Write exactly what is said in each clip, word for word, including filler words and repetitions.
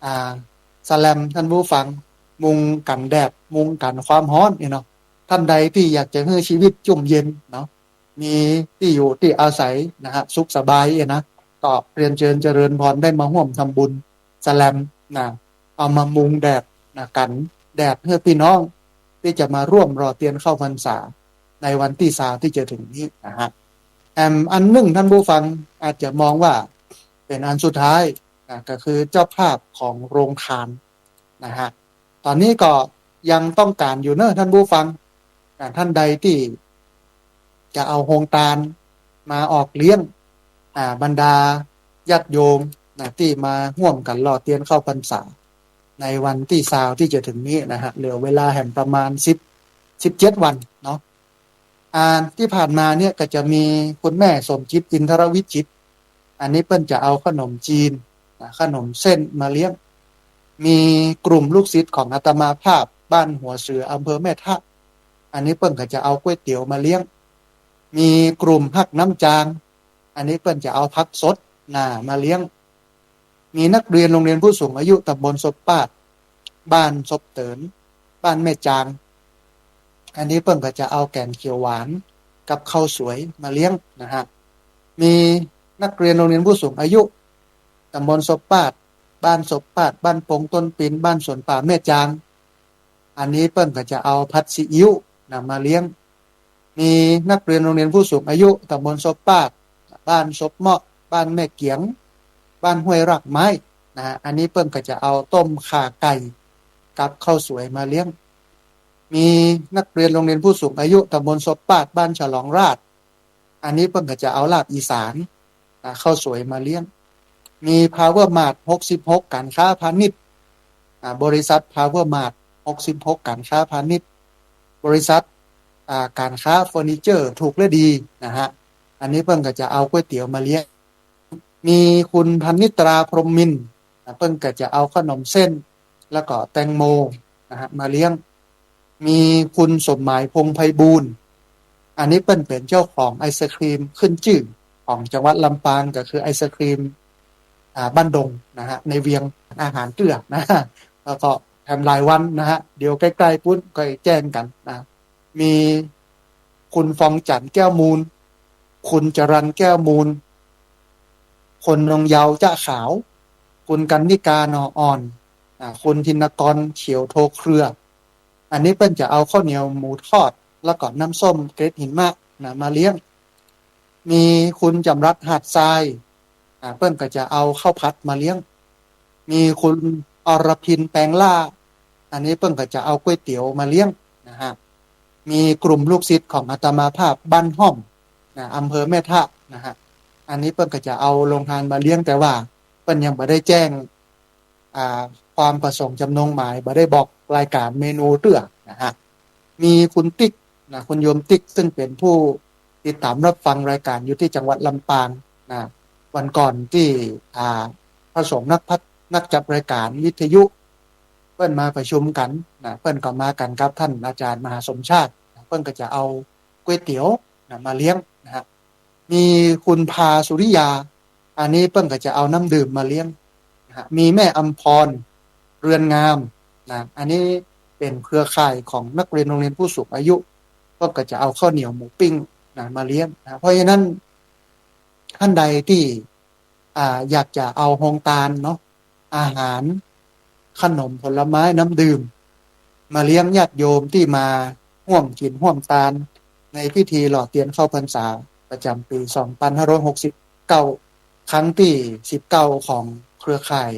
อ่า สแลม ท่านผู้ฟัง มุงกั๋นแดด มุงกั๋นความฮ้อนนี่เนาะ ท่านใดตี้อยากจะหื้อชีวิตจุ่มเย็นเนาะ มีตี้อยู่ตี้อาศัยนะฮะ สุขสบายเนี่ยนะ ก็เรียนเจิญเจริญพรได้มาฮ่วมทำบุญสแลมนะ เอามามุงแดดนะ กั๋นแดดหื้อปี้น้องตี้จะมาฮ่วมหล่อเตียนเข้าพรรษาในวันตี้ซาวตี้จะถึงนี้นะฮะ แถมอันนึ่งท่านผู้ฟังอาจจะมองว่าเป๋นอันสุดท้ายนะ ก็คือเจ้าภาพของโฮงตานนะฮะ ต๋อนนี้ก็ยังต้องก๋านอยู่เนาะท่านผู้ฟังนะ ท่านใดตี้จะเอาโฮงตานมาออกเลี้ยง อ่า บรรดาญาติโยมนะ ตี้มาฮ่วมกั๋นหล่อเตียนเข้าพรรษา ในวันตี้ซาวตี้จะถึงนี้นะฮะ เหลือเวลาแหมประมาณสิบ สิบเจ็ดวันเนาะ อ่า ตี้ผ่านมาเนี่ยก็จะมีคุณแม่สมจิต อินทรวิจิตร อันนี้เปิ้นจะเอาขนมจีนนะ ขนมเส้นมาเลี้ยง มีกลุ่มลูกศิษย์ของอาตมาภาพบ้านหัวเสือ อำเภอแม่ทะ อันนี้เปิ้นก็จะเอาก๋วยเตี๋ยวมาเลี้ยง มีกลุ่มฮักน้ำจาง อันนี้เปิ้นจะเอาผักสดนะมาเลี้ยง มีนักเรียนโรงเรียนผู้สูงอายุตำบลศพปาด บ้านศพเติน บ้านแม่จาง อันนี้เปิ้นก็จะเอาแก๋งเขียวหวานกับข้าวสวยมาเลี้ยงนะฮะ มีนักเรียนโรงเรียนผู้สูงอายุตำบลศพปาด บ้านศพปาด บ้านปงต้นปิน บ้านสวนป่าแม่จาง อันนี้เปิ้นก็จะเอาผัดซีอิ๊วนะมาเลี้ยง มีนักเรียนโรงเรียนผู้สูงอายุตำบลศพปาด บ้านศพเมาะ บ้านแม่เกียง บ้านห้วยรากไม้นะฮะ อันนี้เปิ้นก็จะเอาต้มข่าไก่กับข้าวสวยมาเลี้ยง มีนักเรียนโรงเรียนผู้สูงอายุตำบลศพปาด บ้านฉลองราษฎร์ อันนี้เปิ้นก็จะเอาลาบอีสานนะ ข้าวสวยมาเลี้ยง มี Power Mart หกสิบหก ก๋านค้าพาณิชย์ อ่า บริษัท Power Mart หกสิบหก ก๋านค้าพาณิชย์ บริษัท อ่า ก๋านค้าเฟอร์นิเจอร์ถูกและดีนะฮะ อันนี้เปิ้นก็จะเอาก๋วยเตี๋ยวมาเลี้ยง มีคุณพนิตรา พรหมมินทร์นะ เปิ้นก็จะเอาขนมเส้น แล้วก็แตงโมนะฮะ มาเลี้ยง มีคุณสมหมาย พงษ์ไพบูลย์ อันนี้เปิ้นเป๋นเจ้าของไอศกรีมขึ้นจื้อของจังหวัดลำปาง ก็คือไอศกรีม อ่า บ้านดงนะฮะ ในเวียงอาหารเตื้อนะ แล้วก็แถมหลายวันนะฮะ เดี๋ยวใก้ๆ ปู๊นก็แจ้งกั๋นนะ มีคุณฟองจันทร์ แก้วมูล คุณจรัญ แก้วมูล คนนงเยาว์ จ๊ะขาว คุณกรรณิกา หน่ออ่อน อ่า คุณธินกร เขียวโทเครือ อันนี้เปิ้นจะเอาข้าวเหนียวหมูทอด แล้วก็น้ำส้มเกล็ดหิมะนะ มาเลี้ยง มีคุณจำรัด หาดทราย อ่า เปิ้นก็จะเอาข้าวผัดมาเลี้ยง มีคุณอรพิน แปงล่า อันนี้เปิ้นก็จะเอาก๋วยเตี๋ยวมาเลี้ยงนะฮะ มีกลุ่มลูกศิษย์ของอาตมาภาพบ้านห้อมนะ อำเภอแม่ทะนะฮะ อันนี้เปิ้นก็จะเอาโฮงตานมาเลี้ยง แต่ว่าเปิ้นยังบ่ได้แจ้ง อ่า ความประสงค์จำนงหมาย บ่ได้บอกรายก๋านเมนูเตื้อนะฮะ มีคุณติ๊กนะ คุณโยมติ๊ก ซึ่งเป๋นผู้ติดต๋ามรับฟังรายก๋านอยู่ตี้จังหวัดลำปางนะ วันก่อนตี้ อ่า พระสงฆ์นักพัฒ- นักจัดรายก๋านวิทยุ เปิ้นมาประชุมกั๋นนะ เปิ้นก็มากั๋นกับท่านอาจารย์มหาสมชาติ เปิ้นก็จะเอาก๋วยเตี๋ยวนะ มาเลี้ยงนะฮะ มีคุณพาสุริยา อันนี้เปิ้นก็จะเอาน้ำดื่มมาเลี้ยงนะฮะ มีแม่อำพร เรือนงามนะ อันนี้เป๋นเครือข่ายของนักเรียนโฮงเรียนผู้สูงอายุ เปิ้นก็จะเอาข้าวเหนียวหมูปิ้งนะ มาเลี้ยงนะ เพราะฉะนั้น ท่านใดตี้ อ่า อยากจะเอาโฮงตานเนาะ อาหาร ขนม ผลไม้ น้ำดื่ม มาเลี้ยงญาติโยมตี้มาฮ่วมกิ๋นฮ่วมตาน ในพิธีหล่อเตียนเข้าพรรษาประจ๋ำปี๋ สองปันห้าร้อยหกสิบเก้า ครั้งตี้ สิบเก้า ของเครือข่าย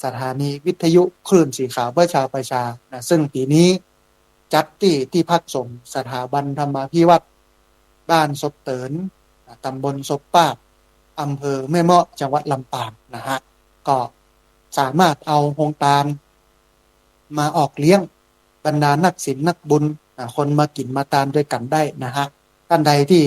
สถานีวิทยุคลื่นสีขาวเพื่อชาวประชานะ ซึ่งปี๋นี้ จัดตี้ ตี้พักสงฆ์สถาบันธรรมาภิวัฒน์ บ้านศพเติน ตำบลศพปาด อำเภอแม่เมาะ จังหวัดลำปางนะฮะ ก็สามารถเอาโฮงตานมาออกเลี้ยงบรรดานักศีลนักบุญ อ่า คนมากิ๋นมาตานตวยกั๋นได้นะฮะ ท่านใดตี้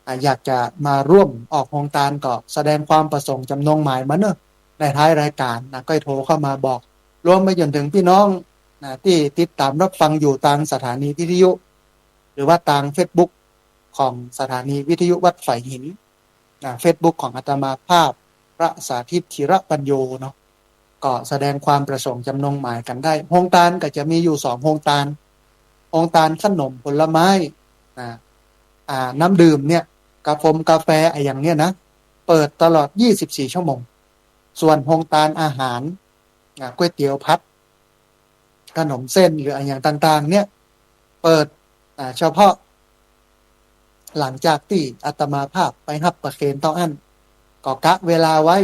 อ่า อยากจะมาร่วมออกโฮงตานก็แสดงความประสงค์จำนงหมายมาเนาะ ในท้ายรายก๋านนะ ก้อยโทรเข้ามาบอก รวมไปจ๋นถึงปี้น้องนะ ตี้ติดต๋ามรับฟังอยู่ตางสถานีวิทยุ หรือว่าตางเฟซบุ๊กของสถานีวิทยุวัดฝายหินนะ เฟซบุ๊กของอาตมาภาพ พระสาธิต ธีระปัญโญเนาะ ก็แสดงความประสงค์จ๋ำนงหมายกั๋นได้ โฮงตานก็จะมีอยู่สองโฮงตาน โฮงตานขนมผลไม้ นะ อ่า น้ำดื่มเนี่ย กาฟงกาแฟอะหยังเนี่ยนะ เปิดตลอดยี่สิบสี่ชั่วโมง ส่วนโฮงตานอาหาร นะ ก๋วยเตี๋ยวผัด ขนมเส้นหรืออะหยังต่างๆ เนี่ย เปิด อ่า เฉพาะ หลังจากตี้อาตมาภาพไปฮับประเคนเต้าอั้น ก็กะเวลาไว้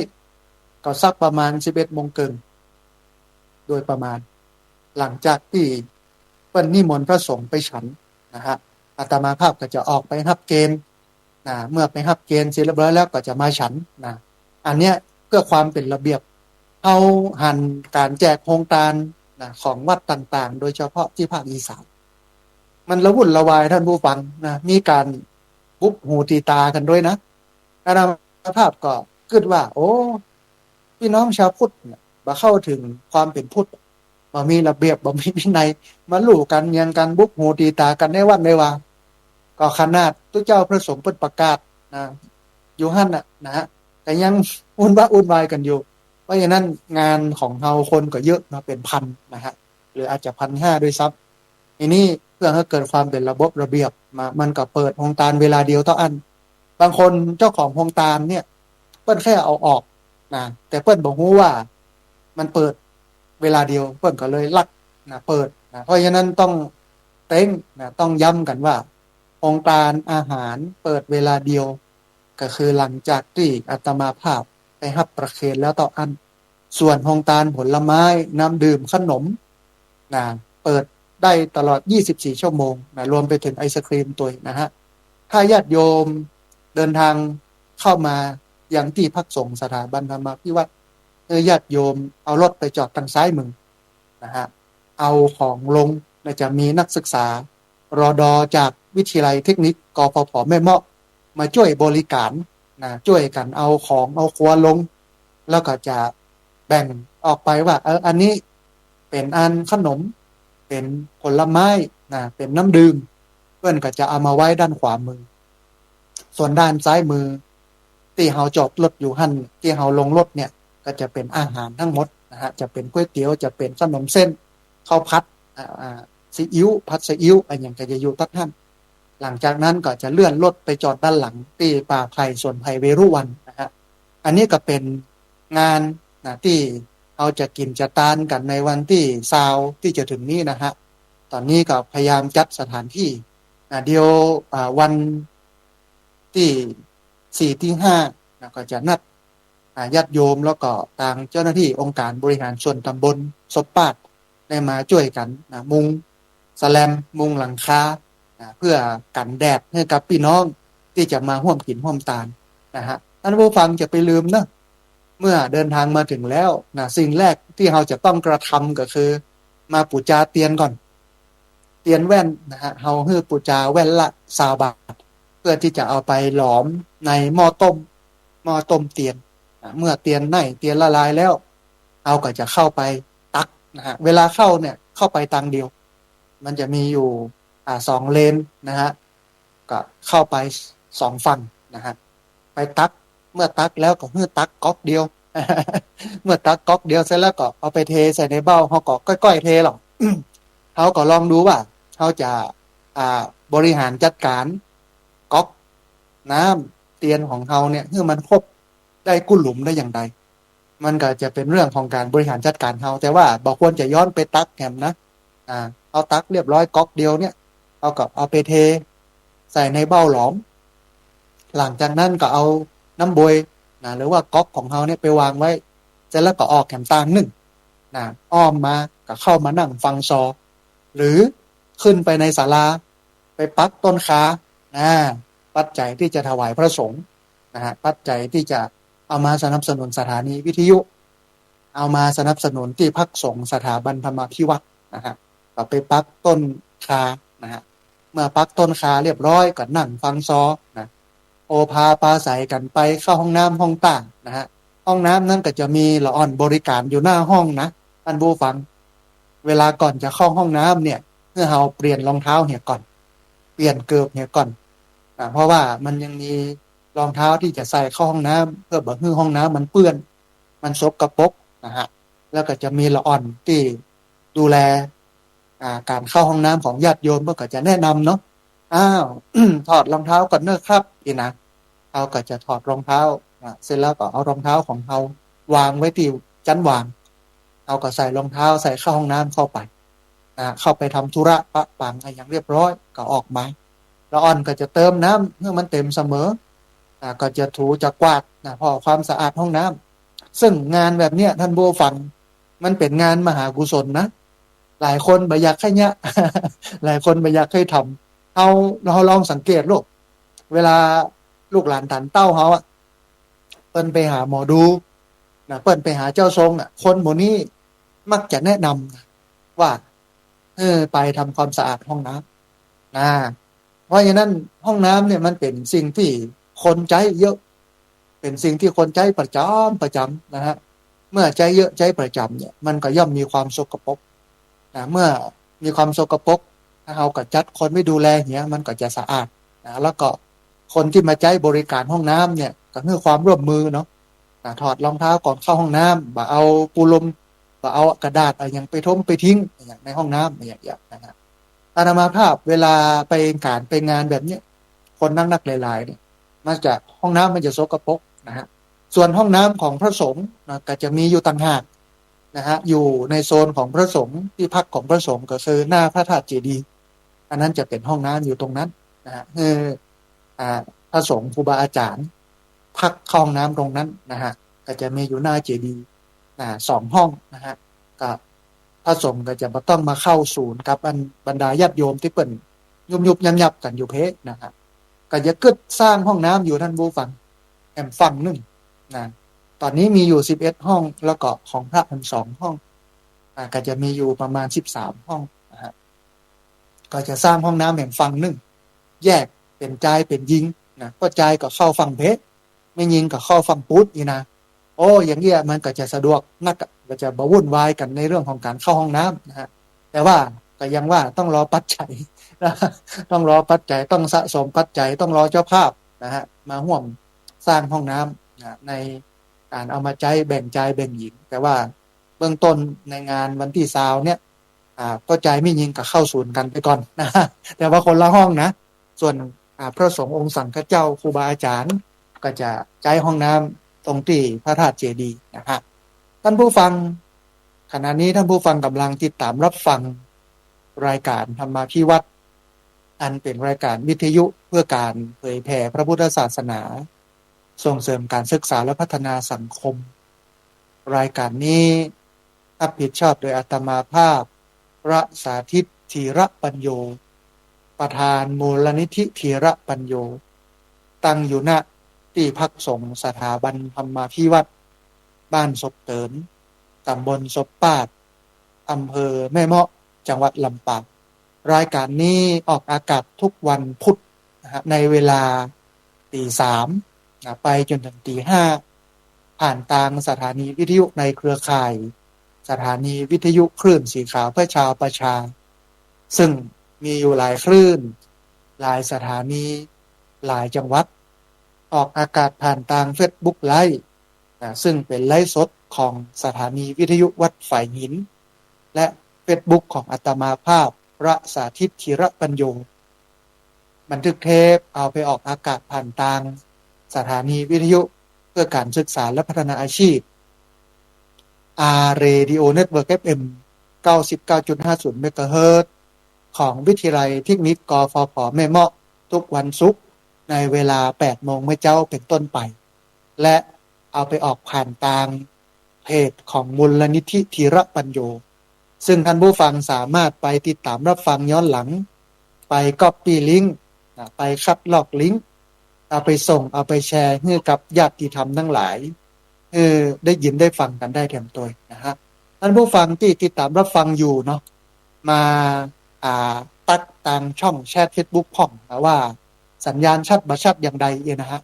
ก็สักประมาณสิบเอ็ดโมงเกิ่ง โดยประมาณ หลังจากตี้เปิ้นนิมนต์พระสงฆ์ไปฉันนะฮะ อาตมาภาพก็จะออกไปฮับเกณฑ์ นะ เมื่อไปฮับเกณฑ์เสร็จเรียบร้อยแล้วก็จะมาฉันนะ อันเนี้ยเพื่อความเป๋นระเบียบ เฮาหันก๋านแจกโฮงตานนะ ของวัดต่างๆ โดยเฉพาะตี้ภาคอีสาน มันระวุ่นระวายต้านผู้ฟังนะ มีก๋านบุบหูตีต๋ากั๋นด้วยนะ อาตมาภาพก็กึ๊ดว่า โอ้ ปี้น้องจาวพุทธเนี่ย บ่เข้าเถิงความเป๋นพุทธ บ่มีระเบียบ บ่มีวินัย มาลู่กั๋นเยียงกั๋นบุบหูตีต๋ากั๋นในวัดในวา ก็ขนาดตุ๊เจ้าพระสงฆ์เปิ้นประกาศนะ อยู่หั้นน่ะนะฮะ ก็ยังวุ่นวะวุ่นวายกั๋นอยู่ เพราะฉะนั้นงานของเฮาคนก็เยอะเนาะ เป๋นพันนะฮะ หรืออาจจะพันห้าด้วยซ้ำ ทีนี้เพื่อหื้อเกิดความเป๋นระบบระเบียบมา มันก็เปิดโฮงตานเวลาเดียวเต้าอั้น บางคนเจ้าของโฮงตานเนี่ย เปิ้นแค่เอาออกนะ แต่เปิ้นบ่ฮู้ว่ามันเปิดเวลาเดียว เปิ้นก็เลยลักนะ เปิดนะ เพราะฉะนั้นต้องเต๊งนะ ต้องย้ำกั๋นว่า โฮงตานอาหารเปิดเวลาเดียว ก็คือหลังจากตี้อาตมาภาพไปฮับประเคนแล้วเต้าอั้น ส่วนโฮงตานผลไม้ น้ำดื่ม ขนม นะ เปิดได้ตลอดยี่สิบสี่ชั่วโมงนะ รวมไปเถิงไอศกรีมตวยนะฮะ ถ้าญาติโยมเดินทางเข้ามายังตี้พักสงฆ์สถาบันธรรมาภิวัฒน์ หื้อญาติโยมเอารถไปจอดตางซ้ายมือนะฮะ เอาของลง และจะมีนักศึกษา รด จากวิทยาลัยเทคนิค กฟผ แม่เมาะ มาจ้วยบริก๋านนะ จ้วยกั๋นเอาของเอาครัวลง แล้วก็จะแบ่งออกไปว่า เออ อันนี้เป๋นอันขนม เป๋นผลไม้นะ เป๋นน้ำดื่ม เปิ้นก็จะเอามาไว้ด้านขวามือ ส่วนด้านซ้ายมือ ตี้เฮาจอดรถอยู่หั้น ตี้เฮาลงรถเนี่ย ก็จะเป๋นอาหารทั้งหมดนะฮะ จะเป๋นก๋วยเตี๋ยว จะเป๋นขนมเส้น ข้าวผัด อ่า อ่า ซีอิ๊ว ผัดซีอิ๊ว อะหยังก็จะอยู่ตั๊ดหั้น หลังจากนั้นก็จะเลื่อนรถไปจอดด้านหลังตี้ป่าไผ่สวนไผ่เวรุวัณนะฮะ อันนี้ก็เป๋นงานนะ ตี้เฮาจะกิ๋นจะตานกั๋นในวันตี้ซาวตี้จะเถิงนี้นะฮะ ต๋อนนี้ก็พยายามจัดสถานตี้นะ เดี๋ยว อ่า วันตี้สี่ตี้ห้านะ ก็จะนัด อ่า ญาติโยมแล้วก็ตางเจ้าหน้าตี้องค์การบริหารส่วนต๋ำบลศพปาด ได้มาจ้วยกั๋นนะ มุงสแลม มุงหลังคานะ เพื่อกั๋นแดดหื้อกับปี้น้องตี้จะมาฮ่วมกิ๋นฮ่วมตานนะฮะ ต้านผู้ฟังจะไปลืมเนาะ เมื่อเดินทางมาเถิงแล้วนะ สิ่งแรกตี้เฮาจะต้องกระทำก็คือ มาปู๋จาเตียนก่อน เตียนแว่นนะฮะ เฮาหื้อปู๋จาแว่นละซาวบาท เพื่อตี้จะเอาไปหลอมในหม้อต้ม หม้อต้มเตียนนะ เมื่อเตียนไหม้เตียนละลายแล้ว เฮาก็จะเข้าไปตักนะฮะ เวลาเข้าเนี่ย เข้าไปตางเดียว มันจะมีอยู่ อ่า สองเลนนะฮะ ก็เข้าไปสองฝั่งนะฮะ ไปตัก เมื่อตักแล้วก็หื้อตักก๊อกเดียว เมื่อตักก๊อกเดียวเสร็จแล้วก็เอาไปเทใส่ในเบ้า เฮาก็ก้อยๆ เทหรอก เฮาก็ลองดูว่า เฮาจะ อ่า บริหารจัดก๋านก๊อกน้ำเตียนของเฮาเนี่ย หื้อมันครบได้กู้หลุมได้อย่างใด มันก็จะเป๋นเรื่องของก๋านบริหารจัดก๋านเฮา แต่ว่าบ่ควรจะย้อนไปตักแหมนะ อ่า เฮาตักเรียบร้อยก๊อกเดียวเนี่ย เฮาก็เอาไปเทใส่ในเบ้าหลอม หลังจากนั้นก็เอาน้ำบวยนะ หรือว่าก๊อกของเฮาเนี่ยไปวางไว้ เสร็จแล้วก็ออกแหมตางนึ่งนะ อ้อมมาก็เข้ามานั่งฟังซอ หรือขึ้นไปในศาลา ไปปักต้นคา นะ ปัจจัยตี้จะถวายพระสงฆ์นะฮะ ปัจจัยตี้จะเอามาสนับสนุนสถานีวิทยุ เอามาสนับสนุนตี้พักสงฆ์สถาบันธรรมาภิวัฒน์นะฮะ ก็ไปปักต้นคานะฮะ เมื่อปักต้นคาเรียบร้อยก็นั่งฟังซอนะ โอภาปราศรัยกั๋นไปเข้าห้องน้ำห้องต้านะฮะ ห้องน้ำนั้นก็จะมีละอ่อนบริการอยู่หน้าห้องนะ ต้านผู้ฟัง เวลาก่อนจะเข้าห้องน้ำเนี่ย หื้อเฮาเปลี่ยนรองเท้าเหียก่อน เปลี่ยนเกิบเหียก่อนนะ เพราะว่ามันยังมีรองเท้าตี้จะใส่เข้าห้องน้ำ เพื่อบ่หื้อห้องน้ำมันเปื้อน มันสกปรกนะฮะ แล้วก็จะมีละอ่อนตี้ดูแล อ่า ก๋านเข้าห้องน้ำของญาติโยม เปิ้นก็จะแนะนำเนาะ อ้าว ถอดรองเท้าก่อนเน่อครับ อี้นะ เฮาก็จะถอดรองเท้า อ่า เสร็จแล้วก็เอารองเท้าของเฮาวางไว้ตี้จั๊นวาง เฮาก็ใส่รองเท้า ใส่เข้าห้องน้ำเข้าไป อ่า เข้าไปทำธุระปะปังอะหยังเรียบร้อยก็ออกมา ละอ่อนก็จะเติมน้ำหื้อมันเต็มเสมอ อ่า ก็จะถูจะกวาดนะ เพื่อความสะอาดห้องน้ำ ซึ่งงานแบบเนี้ยท่านผู้ฟัง มันเป๋นงานมหากุศลนะ หลายคนบ่อยากใค่เยียะ หลายคนบ่อยากใค่ทำ เฮา เฮาลองสังเกตลูก เวลาลูกหลานตั๋นเต้าเฮาอะ เปิ้นไปหาหมอดูนะ เปิ้นไปหาเจ้าทรงอะ คนหมู่นี้มักจะแนะนำนะว่า เออ ไปทำความสะอาดห้องน้ำนะ เพราะฉะนั้นห้องน้ำเนี่ยมันเป๋นสิ่งตี้คนใจ๊เยอะ เป๋นสิ่งตี้คนใจ๊ประจ๋ำประจ๋ำนะฮะ เมื่อใจ๊เยอะใจ๊ประจ๋ำเนี่ย มันก็ย่อมมีความสกปรกนะ เมื่อมีความสกปรก ถ้าเฮาก็จัดคนไว้ดูแลเหีย มันก็จะสะอาดนะ แล้วก็คนตี้มาใจ๊บริการห้องน้ำเนี่ย ก็หื้อความร่วมมือเนาะ นะ ถอดรองเท้าก่อนเข้าห้องน้ำ บ่เอาปูลม บ่เอากระดาษอะหยังไปถมไปทิ้งอะหยังในห้องน้ำอะหยังเยียะนะฮะ อาตมาภาพเวลาไปก๋านไปงานแบบเนี้ย คนนักๆหลายๆเนี่ย มันจะ ห้องน้ำมันจะสกปรกนะฮะ ส่วนห้องน้ำของพระสงฆ์นะ ก็จะมีอยู่ต่างหากนะฮะ อยู่ในโซนของพระสงฆ์ ตี้พักของพระสงฆ์ก็คือหน้าพระธาตุเจดีย์ อันนั้นจะเป๋นห้องน้ำอยู่ตรงนั้นนะฮะ คือ อ่า พระสงฆ์ครูบาอาจ๋ารย์พักเข้าห้องน้ำตรงนั้นนะฮะ ก็จะมีอยู่หน้าเจดีย์นะ สองห้องนะฮะ ก็พระสงฆ์ก็จะบ่ต้องมาเข้าศูนย์กับอันบรรดาญาติโยมตี้เปิ้นยุบๆยับๆกั๋นอยู่เพ้นะฮะ ก็จะกึ๊ดสร้างห้องน้ำอยู่ท่านผู้ฟัง แหมฝั่งนึ่งนะ ต๋อนนี้มีอยู่สิบเอ็ดห้อง แล้วก็ของพระแหมสองห้อง อ่า ก็จะมีอยู่ประมาณสิบสามห้องนะฮะ ก็จะสร้างห้องน้ำแหมฝั่งนึ่ง แยกเป๋นจายเป๋นญิงนะ เพราะจายก็เข้าฝั่งเพ้ แม่ญิงก็เข้าฝั่งปู๊นอี้นะ โอ้ อย่างเงี้ยมันก็จะสะดวกนักอะ ก็จะบ่วุ่นวายกั๋นในเรื่องของก๋านเข้าห้องน้ำนะฮะ แต่ว่าก็ยังว่าต้องรอปัจจัยนะ ต้องรอปัจจัย ต้องสะสมปัจจัย ต้องรอเจ้าภาพนะฮะ มาฮ่วมสร้างห้องน้ำนะ ในก๋านเอามาใจ๊แบ่งจายแบ่งญิง แต่ว่าเบื้องต้นในงานวันตี้ซาวเนี่ย อ่า ก็จายแม่ญิงก็เข้าศูนย์กั๋นไปก่อนนะ แต่ว่าคนละห้องนะ ส่วน อ่า พระสงฆ์องค์สังฆเจ้าครูบาอาจ๋ารย์ ก็จะใจ๊ห้องน้ำตรงตี้พระธาตุเจดีย์นะฮะ ท่านผู้ฟัง ขณะนี้ท่านผู้ฟังก่ำลังติดต๋ามรับฟังรายก๋านธรรมาภิวัตน์ อันเป๋นรายก๋านวิทยุเพื่อก๋านเผยแผ่พระพุทธศาสนา ส่งเสริมก๋านศึกษาและพัฒนาสังคม รายก๋านนี้ฮับผิดชอบโดยอาตมาภาพ พระสาธิต ธีระปัญโญ ประธานมูลนิธิธีระปัญโญ ตั้งอยู่ ณ ตี้พักสงฆ์สถาบันธรรมาภิวัตน์ บ้านศพเติน ต๋ำบลศพปาด อำเภอแม่เมาะ จังหวัดลำปาง รายก๋านนี้ออกอากาศทุกวันพุธนะฮะ ในเวลาตีสามนะ ไปจ๋นเถิงตีห้า ผ่านตางสถานีวิทยุในเครือข่าย สถานีวิทยุคลื่นสีขาวเพื่อชาวประชา ซึ่งมีอยู่หลายคลื่น หลายสถานี หลายจังหวัด ออกอากาศผ่านตางเฟซบุ๊กไลฟ์นะ ซึ่งเป๋นไลฟ์สดของสถานีวิทยุวัดฝายหิน และเฟซบุ๊กของอาตมาภาพ พระสาธิต ธีระปัญโญ บันทึกเทปเอาไปออกอากาศผ่านตางสถานีวิทยุเพื่อก๋านศึกษาและพัฒนาอาชีพ อาร์ เรดิโอ เน็ตเวิร์ก เอฟ เอ็ม เก้าสิบเก้าจุดห้าศูนย์ เมกะเฮิรตซ์ ของวิทยาลัยเทคนิค กฟผ แม่เมาะ ทุกวันศุกร์ ในเวลาแปดโมงเมื่อเจ๊าเป๋นต้นไป และเอาไปออกผ่านตางเพจของมูลนิธิธีระปัญโญ ซึ่งท่านผู้ฟังสามารถไปติดต๋ามรับฟังย้อนหลัง ไปก๊อปปี้ลิงก์นะ ไปคัดลอกลิงก์ เอาไปส่ง เอาไปแชร์หื้อกับญาติธรรมตังหลาย หื้อได้ยินได้ฟังกั๋นได้แถมตวยนะฮะ ท่านผู้ฟังตี้ติดต๋ามรับฟังอยู่เนาะ มา อ่า ตั๊กตางช่องแชทเฟซบุ๊กพ่องนะ ว่าสัญญาณชัดบ่ชัดอย่างใดเอียนะฮะ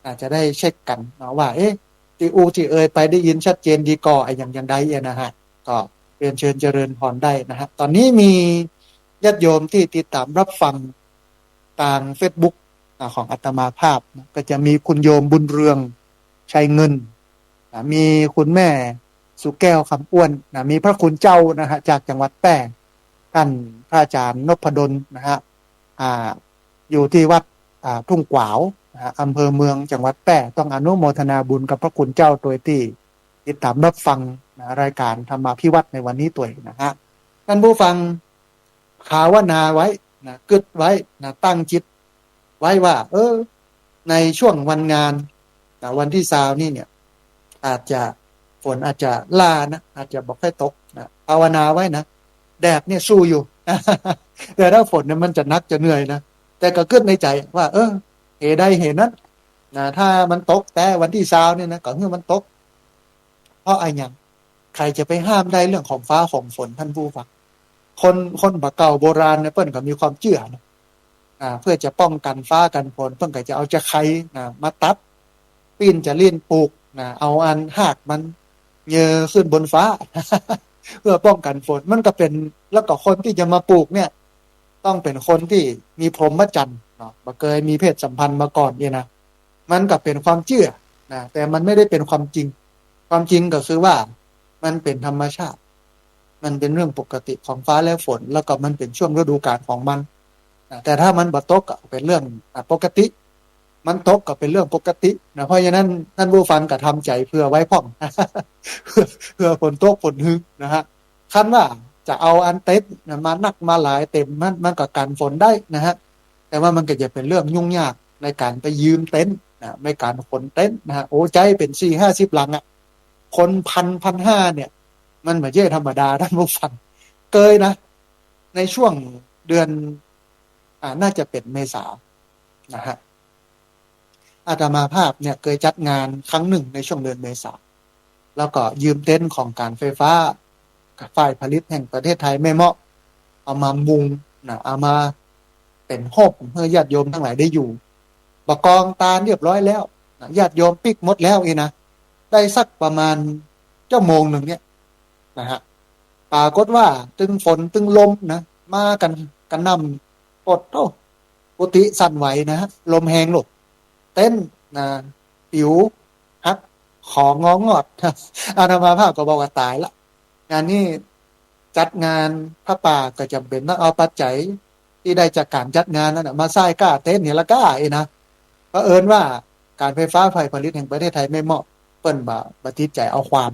อาจจะได้เช็คกั๋นเนาะว่า เอ๊ะ ตี้อู้ตี้เอยไปได้ยินชัดเจนดีก่ออะหยังอย่างใดเอียนะฮะ ก็เรียนเชิญเจริญพรได้นะฮะ ต๋อนนี้มีญาติโยมตี้ติดต๋ามรับฟังตางเฟซบุ๊ก อ่า ของอาตมาภาพนะ ก็จะมีคุณโยมบุญเรือง ชัยเงิน อ่า มีคุณแม่ สุแก้ว คำอ้วนนะ มีพระคุณเจ้านะฮะ จากจังหวัดแป้ ท่านพระอาจารย์นพดลนะฮะ อ่า อยู่ที่วัด อ่า ทุ่งขวาวนะฮะ อำเภอเมือง จังหวัดแป้ ต้องอนุโมทนาบุญกับพระคุณเจ้าตวยตี้ติดตามรับฟังนะ รายการธรรมาภิวัฒน์ในวันนี้ตวยนะฮะ ท่านผู้ฟัง ภาวนาไว้นะ กึ๊ดไว้นะ ตั้งจิตไว้ว่า เออ ในช่วงวันงานนะ วันตี้ซาวนี่เนี่ย อาจจะ ฝนอาจจะล่านะ อาจจะบ่ค่อยตกนะ ภาวนาไว้นะ แดดเนี่ยสู้อยู่ แต่ถ้าฝนเนี่ยมันจะหนักจะเหนื่อยนะ แต่ก็กึ๊ดในใจ๋ว่า เออ เหตุใดเหตุนั้นนะ ถ้ามันตกแต๊วันตี้ซาวเนี่ยนะ ก็หื้อมันตก เพราะอะหยัง ใผจะไปห้ามได้เรื่องของฟ้าของฝน ท่านผู้ฟัง คน คนบ่าเก่าโบราณเนี่ย เปิ้นก็มีความเจื้อนะ อ่า เพื่อจะป้องกั๋นฟ้ากั๋นฝน เปิ้นก็จะเอาจะไคนะ มาตัด ปิ้นจะลิ้นปลูกนะ เอาอันฮากมันเยอขึ้นบนฟ้า เพื่อป้องกั๋นฝน มันก็เป๋น แล้วก็คนตี้จะมาปลูกเนี่ย ต้องเป๋นคนตี้มีพรหมจรรย์เนาะ บ่เกยมีเพศสัมพันธ์มาก่อนเนี่ยนะ มันก็เป๋นความเจื้อนะ แต่มันไม่ได้เป๋นความจริง ความจริงก็คือว่ามันเป๋นธรรมชาติ มันเป๋นเรื่องปกติของฟ้าและฝน แล้วก็มันเป๋นช่วงฤดูกาลของมันนะ แต่ถ้ามันบ่ตกก็เป๋นเรื่อง อ่ะ ปกติ มันตกก็เป๋นเรื่องปกตินะ เพราะฉะนั้นท่านผู้ฟังก็ทำใจ๋เผื่อไว้พ่อง เผื่อ เผื่อฝนตกฝนหื้อนะฮะ คันว่าจะเอาอันเต็นท์นะ มานักมาหลายเต๋มมัน มันก็กั๋นฝนได้นะฮะ แต่ว่ามันก็จะเป๋นเรื่องยุ่งยากในก๋านไปยืมเต็นท์นะ ในก๋านขนเต็นท์นะฮะ โอ้ ใจ๊เป๋นสี่ห้าสิบหลังอะ ขนพัน พันห้าเนี่ย มันบ่ใจ้ธรรมดา ท่านผู้ฟัง เกยนะ ในช่วงเดือน อ่า น่าจะเป๋นเมษานะฮะ อาตมาภาพเนี่ยเกยจัดงานครั้งนึ่งในช่วงเดือนเมษา แล้วก็ยืมเต็นท์ของก๋านไฟฟ้าฝ่ายผลิตแห่งประเทศไทยแม่เมาะ เอามามุงนะ เอามาเป๋นฮ่มหื้อญาติโยมตังหลายได้อยู่ บ่ากองตานเรียบร้อยแล้วนะ ญาติโยมปิ๊กหมดแล้วนี่นะ ได้สักประมาณชั่วโมงนึ่งเนี่ยนะฮะ ปรากฏว่าตึงฝนตึงลมนะ มากั๋นกระหน่ำ โอดโต้ กุฏิสั่นไหวนะฮะ ลมแฮงลูก เต็นท์นะ ปิ๋วหัก ของงองอด อาตมาภาพก็บอกว่าต๋ายละ งานนี้จัดงานผ้าป่าก็จ๋ำเป๋นต้องเอาปัจจัยตี้ได้จากก๋านจัดงานนั้นน่ะ มาใส้ก้าเต็นท์นี่ละก้าเองนะ เผอิญว่าก๋านไฟฟ้าฝ่ายผลิตแห่งประเทศไทยแม่เมาะ เปิ้นบ่ บ่ติดใจ๋เอาความ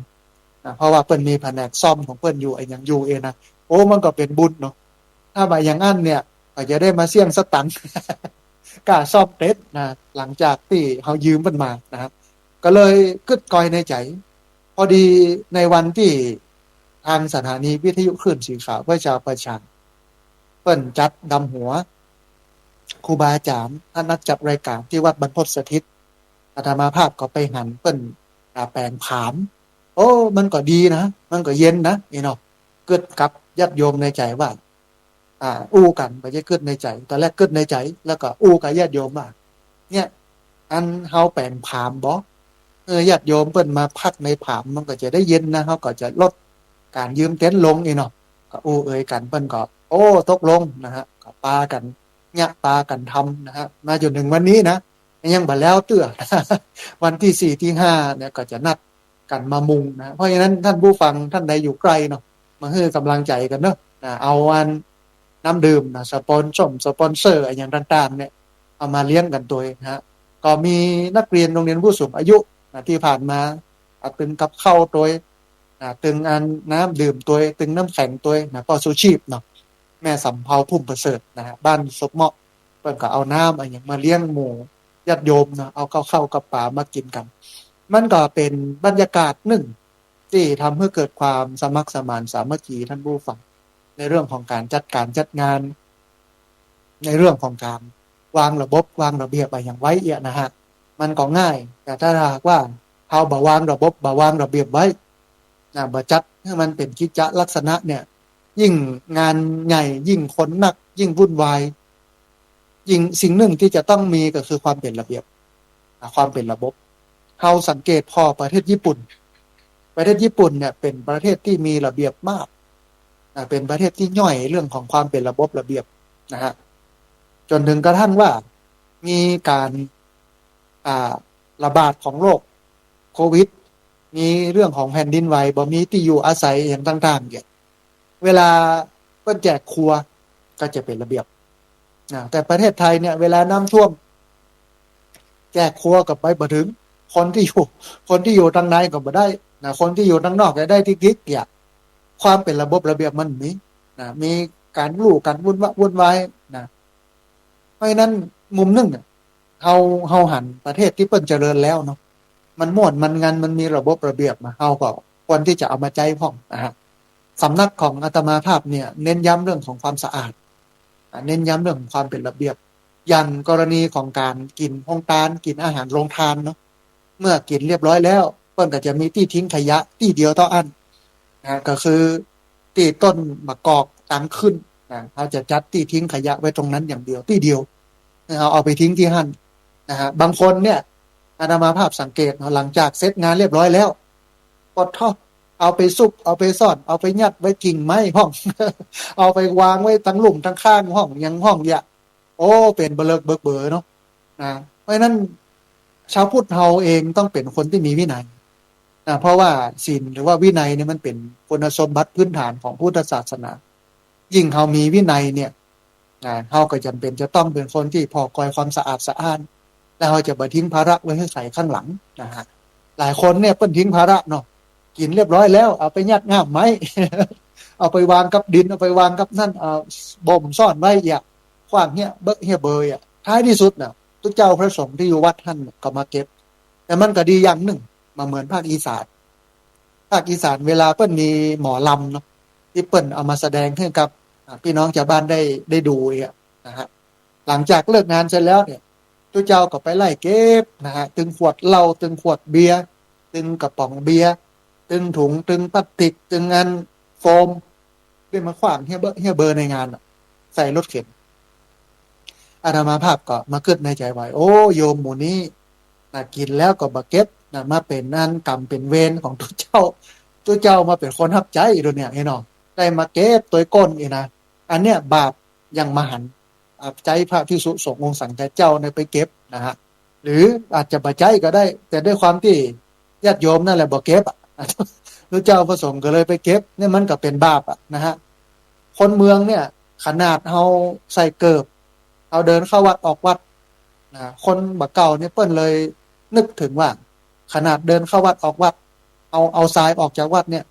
นะ เพราะว่าเปิ้นมีแผนกซ่อมของเปิ้นอยู่ อะหยังอยู่เองนะ โอ้ มันก็เป๋นบุญเนาะ ถ้าบ่อย่างอั้นเนี่ย ก็จะได้มาเสี้ยงสตังค์ ก้าซ่อมเต็นท์นะ หลังจากตี้เฮายืมเปิ้นมานะครับ ก็เลยกึ๊ดกอยในใจ๋ พอดีในวันตี้ทางสถานีวิทยุคลื่นสีขาวเพื่อชาวประชา เปิ้นจัดดำหัวครูบาอาจ๋ารย์ นักจัดรายก๋านตี้วัดบรรพตสถิต อาตมาภาพก็ไปหันเปิ้น อ่า แป๋งผาหม โอ้ มันก็ดีนะ มันก็เย็นนะ นี่เนาะ กึ๊ดกับญาติโยมในใจ๋ว่า อ่า อู้กั๋น บ่ใจ้กึ๊ดในใจ๋ ต๋อนแรกกึ๊ดในใจ๋ แล้วก็อู้กับญาติโยมว่า เนี่ย อันเฮาแป๋งผาหมบ่ เออ ญาติโยมเปิ้นมาพักในผาหม มันก็จะได้เย็นนะ เฮาก็จะลดก๋านยืมเต็นท์ลงนี่เนาะ ก็อู้เอ่ยกั๋น เปิ้นก็ โอ้ ตกลงนะฮะ ก็ปากั๋น เยียะปากั๋นทำนะฮะ มาจ๋นเถิงวันนี้นะ ยังบ่แล้วเตื้อ วันตี้สี่ตี้ห้าเนี่ยก็จะนัดกั๋นมามุงนะ เพราะฉะนั้นท่านผู้ฟังท่านใดอยู่ใก้เนาะ มาหื้อก๋ำลังใจ๋กั๋นเนาะ นะ เอาอันน้ำดื่มนะ สปอนซ่งสปอนเซอร์อะหยังต่างๆ เนี่ย เอามาเลี้ยงกั๋นตวยนะฮะ ก็มีนักเรียนโรงเรียนผู้สูงอายุนะ ตี้ผ่านมา อ่ะ ตึงกับข้าวตวยนะ ตึงอันน้ำดื่มตวย ตึงน้ำแข็งตวยนะ ป้อชูชีพเนาะ แม่สำเภาพุ่มประเสริฐนะฮะ บ้านศพเมาะ เปิ้นก็เอาน้ำอะหยังมาเลี้ยงหมู่ญาติโยมเนาะ เอาข้าวข้าวกับป๋ามากิ๋นกั๋น มันก็เป๋นบรรยากาศนึ่งตี้ทำหื้อเกิดความสมัครสมานสามัคคี ท่านผู้ฟัง ในเรื่องของก๋านจัดก๋านจัดงาน ในเรื่องของก๋านวางระบบวางระเบียบอะหยังไว้เอี้ยนะฮะ มันก็ง่าย แต่ถ้าหากว่าเฮาบ่วางระบบบ่วางระเบียบไว้นะ บ่จัดหื้อมันเป๋นกิจจะลักษณะเนี่ย ยิ่งงานใหญ่ ยิ่งคนนัก ยิ่งวุ่นวาย ยิ่งสิ่งนึ่งตี้จะต้องมีก็คือความเป๋นระเบียบ อ่ะ ความเป๋นระบบ เฮาสังเกตผ่อประเทศญี่ปุ่น ประเทศญี่ปุ่นเนี่ยเป๋นประเทศตี้มีระเบียบมาก อ่ะ เป๋นประเทศตี้ย่อยเรื่องของความเป๋นระบบระเบียบนะฮะ จ๋นเถิงกระทั่งว่ามีก๋าน อ่า ระบาดของโรคโควิด มีเรื่องของแผ่นดินไหว บ่มีตี้อยู่อาศัยอะหยังต่างๆ เนี่ย เวลาเปิ้นแจกครัวก็จะเป๋นระเบียบนะ แต่ประเทศไทยเนี่ย เวลาน้ำท่วม แจกครัวก็ไปบ่เถิง คนตี้อยู่ คนตี้อยู่ตังในก็บ่ได้นะ คนตี้อยู่ตังนอกก็ได้ตี้กิก เนี่ย ความเป๋นระบบระเบียบมันมีนะ มีก๋านอู้กั๋นวุ่นวะ วุ่นวายนะ เพราะฉะนั้นมุมนึ่งอะ เฮา เฮาหันประเทศตี้เปิ้นเจริญแล้วเนาะ มันม่วนมันงัน มันมีระบบระเบียบมา เฮาก็ควรตี้จะเอามาใจ๊พ่องนะฮะ สำนักของอาตมาภาพเนี่ย เน้นย้ำเรื่องของความสะอาด อ่ะ เน้นย้ำเรื่องของความเป๋นระเบียบ อย่างกรณีของก๋านกิ๋นโฮงตาน กิ๋นอาหารโฮงตานเนาะ เมื่อกิ๋นเรียบร้อยแล้ว เปิ้นก็จะมีตี้ทิ้งขยะตี้เดียวเต้าอั้นนะ ก็คือตี้ต้นมะกอกตังขึ้นนะ เฮาจะจัดตี้ทิ้งขยะไว้ตรงนั้นอย่างเดียว ตี้เดียว เฮาเอาไปทิ้งตี้หั้นนะฮะ บางคนเนี่ย อาตมาภาพสังเกตเนาะ หลังจากเสร็จงานเรียบร้อยแล้ว ปะโธ่ เอาไปซุก เอาไปซ่อน เอาไปยัดไว้กิ่งไม้พ่อง เอาไปวางไว้ตังลุ่มตังข้างพ่อง หยังพ่อง เยียะ โอ้ เป๋นเบลิกเบิกเบอเนาะนะ เพราะฉะนั้นชาวพุทธเฮาเองต้องเป๋นคนตี้มีวินัยนะ เพราะว่าศีลหรือว่าวินัยเนี่ยมันเป๋นคุณสมบัติพื้นฐานของพุทธศาสนา ยิ่งเฮามีวินัยเนี่ยนะ เฮาก็จ๋ำเป๋นจะต้องเป๋นคนตี้ผ่อกอยความสะอาดสะอ้าน แล้วเฮาจะบ่ทิ้งภาระไว้หื้อใผข้างหลังนะฮะ หลายคนเนี่ยเปิ้นทิ้งภาระเนาะ กิ๋นเรียบร้อยแล้ว เอาไปยัดง่ามไม้ เอาไปวางกับดิน เอาไปวางกับนั่น เอาบ่มซ่อนไว้เยียะ ขว้างเหียเบอะเหียเบอเยียะ ท้ายตี้สุดน่ะ ตุ๊เจ้าพระสงฆ์ตี้อยู่วัดหั้นก็มาเก็บ แต่มันก็ดีอย่างนึ่ง บ่เหมือนภาคอีสาน ภาคอีสานเวลาเปิ้นมีหมอลำเนาะ ตี้เปิ้นเอามาแสดงหื้อกับ อ่า ปี้น้องจาวบ้านได้ ได้ดูเยียะนะฮะ หลังจากเลิกงานเสร็จแล้วเนี่ย ตุ๊เจ้าก็ไปไล่เก็บนะฮะ ตึงขวดเหล้า ตึงขวดเบียร์ ตึงกระป๋องเบียร์ ตึงถุง ตึงพลาสติก ตึงอันโฟม ได้มาขว้างเหียเบอะเหียเบอในงานน่ะ ใส่รถเข็น อาตมาภาพก็มากึ๊ดในใจ๋ว่า โอ้ โยมหมู่นี้นะ กิ๋นแล้วก็บ่เก็บนะ มาเป๋นอันกรรมเป๋นเวรของตุ๊เจ้า ตุ๊เจ้ามาเป๋นคนฮับใจ๊โดยเนี่ย หันก่อ ได้มาเก็บตวยก้นอีกนะ อันเนี้ยบาปอย่างมหันต์ อ่า ใจ๊พระภิกษุสงฆ์องค์สังฆเจ้าเนี่ยไปเก็บนะฮะ หรืออาจจะบ่ใจ๊ก็ได้ แต่ด้วยความตี้ญาติโยมนั่นแหละบ่เก็บอะ ตุ๊เจ้าพระสงฆ์ก็เลยไปเก็บ เนี่ยมันก็เป๋นบาปอะนะฮะ คนเมืองเนี่ย ขนาดเฮาใส่เกิบ เฮาเดินเข้าวัดออกวัดนะ คนบ่าเก่าเนี่ยเปิ้นเลยนึกเถิงว่า ขนาดเดินเข้าวัดออกวัด เอา เอาซายออกจากวัดเนี่ย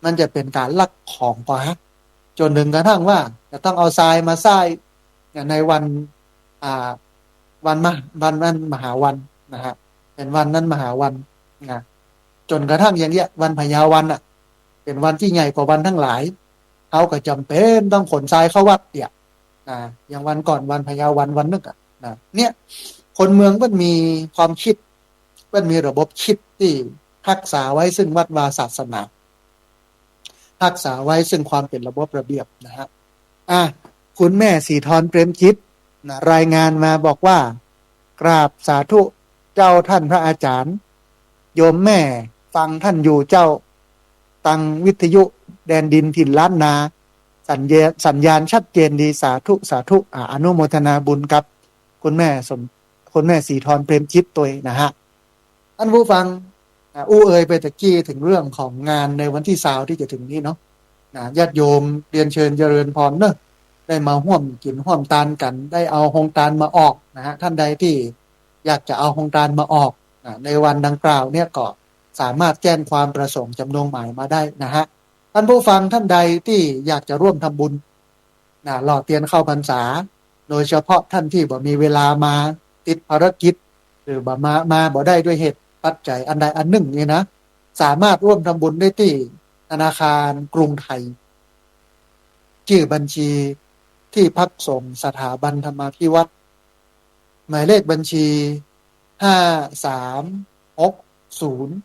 มันจะเป๋นก๋านลักของกว่า จ๋นเถิงกระทั่งว่าจะต้องเอาซายมาใส่เนี่ยในวัน อ่า วันมะ วันนั้นมหาวันนะฮะ เป๋นวันนั้นมหาวันนะ จ๋นกระทั่งอย่างเยียะ วันพญาวันน่ะ เป๋นวันตี้ใหญ่กว่าวันตังหลาย เฮาก็จ๋ำเป๋นต้องขนซายเข้าวัดเยียะนะ อย่างวันก่อนวันพญาวันวันนึ่งอะนะ เนี่ย คนเมืองเปิ้นมีความกึ๊ด เปิ้นมีระบบกึ๊ดตี้ฮักษาไว้ซึ่งวัดวาศาสนา ฮักษาไว้ซึ่งความเป๋นระบบระเบียบนะฮะ อ่ะ คุณแม่สีทรเปรมจิตนะ รายงานมาบอกว่า กราบสาธุเจ้าท่านพระอาจารย์ โยมแม่ฟังท่านอยู่เจ้า ตังวิทยุแดนดินถิ่นล้านนา สัญญา สัญญาณชัดเจนดี สาธุ สาธุ อ่ะ อนุโมทนาบุญกับคุณแม่สม คุณแม่สีทรเปรมจิตตวยนะฮะ ท่านผู้ฟัง อ่ะ อู้เอ่ยไปตะกี้เถิงเรื่องของงานในวันตี้ซาวตี้จะเถิงนี้เนาะ นะ ญาติโยมเรียนเชิญเจริญพรเนาะ ได้มาฮ่วมกิ๋นฮ่วมตานกั๋น ได้เอาโฮงตานมาออกนะฮะ ท่านใดตี้อยากจะเอาโฮงตานมาออกนะ ในวันดังกล่าวเนี่ยก็สามารถแจ้งความประสงค์จ๋ำนงหมายมาได้นะฮะ ท่านผู้ฟังท่านใดตี้อยากจะร่วมทำบุญนะ หล่อเตียนเข้าพรรษา โดยเฉพาะท่านตี้บ่มีเวลามาติดภารกิจ หรือบ่มา มาบ่ได้ด้วยเหตุปัจจัยอันใดอันนึ่งนี่นะ สามารถร่วมทำบุญได้ตี้ธนาคารกรุงไทย จื้อบัญชี ที่พักสงฆ์สถาบันธรรมาภิวัฒน์ หมายเลขบัญชี ห้าสามหกศูนย์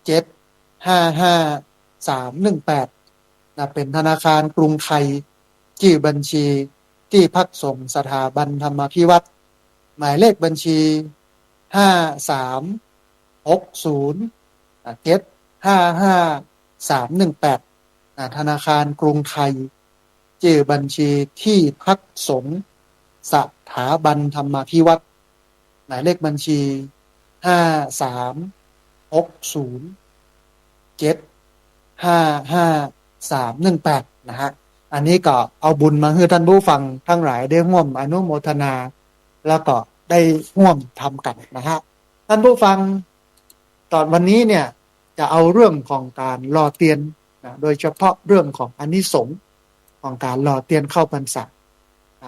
เจ็ดห้าห้าสามหนึ่งแปด นะ เป๋นธนาคารกรุงไทย จื้อบัญชี ที่พักสงฆ์สถาบันธรรมาภิวัฒน์ หมายเลขบัญชี ห้าสามหกศูนย์เจ็ดห้าห้าสามหนึ่งแปด นะ ธนาคารกรุงไทย จื้อบัญชี ที่พักสงฆ์สถาบันธรรมาภิวัฒน์ หมายเลขบัญชี ห้าสาม หกศูนย์เจ็ดห้าห้าสามหนึ่งแปด นะฮะ อันนี้ก็เอาบุญมาหื้อท่านผู้ฟังตังหลายได้ฮ่วมอนุโมทนา แล้วก็ได้ฮ่วมทำกั๋นนะฮะ ท่านผู้ฟัง ต๋อนวันนี้เนี่ย จะเอาเรื่องของก๋านหล่อเตียนนะ โดยเฉพาะเรื่องของอานิสงส์ของก๋านหล่อเตียนเข้าพรรษา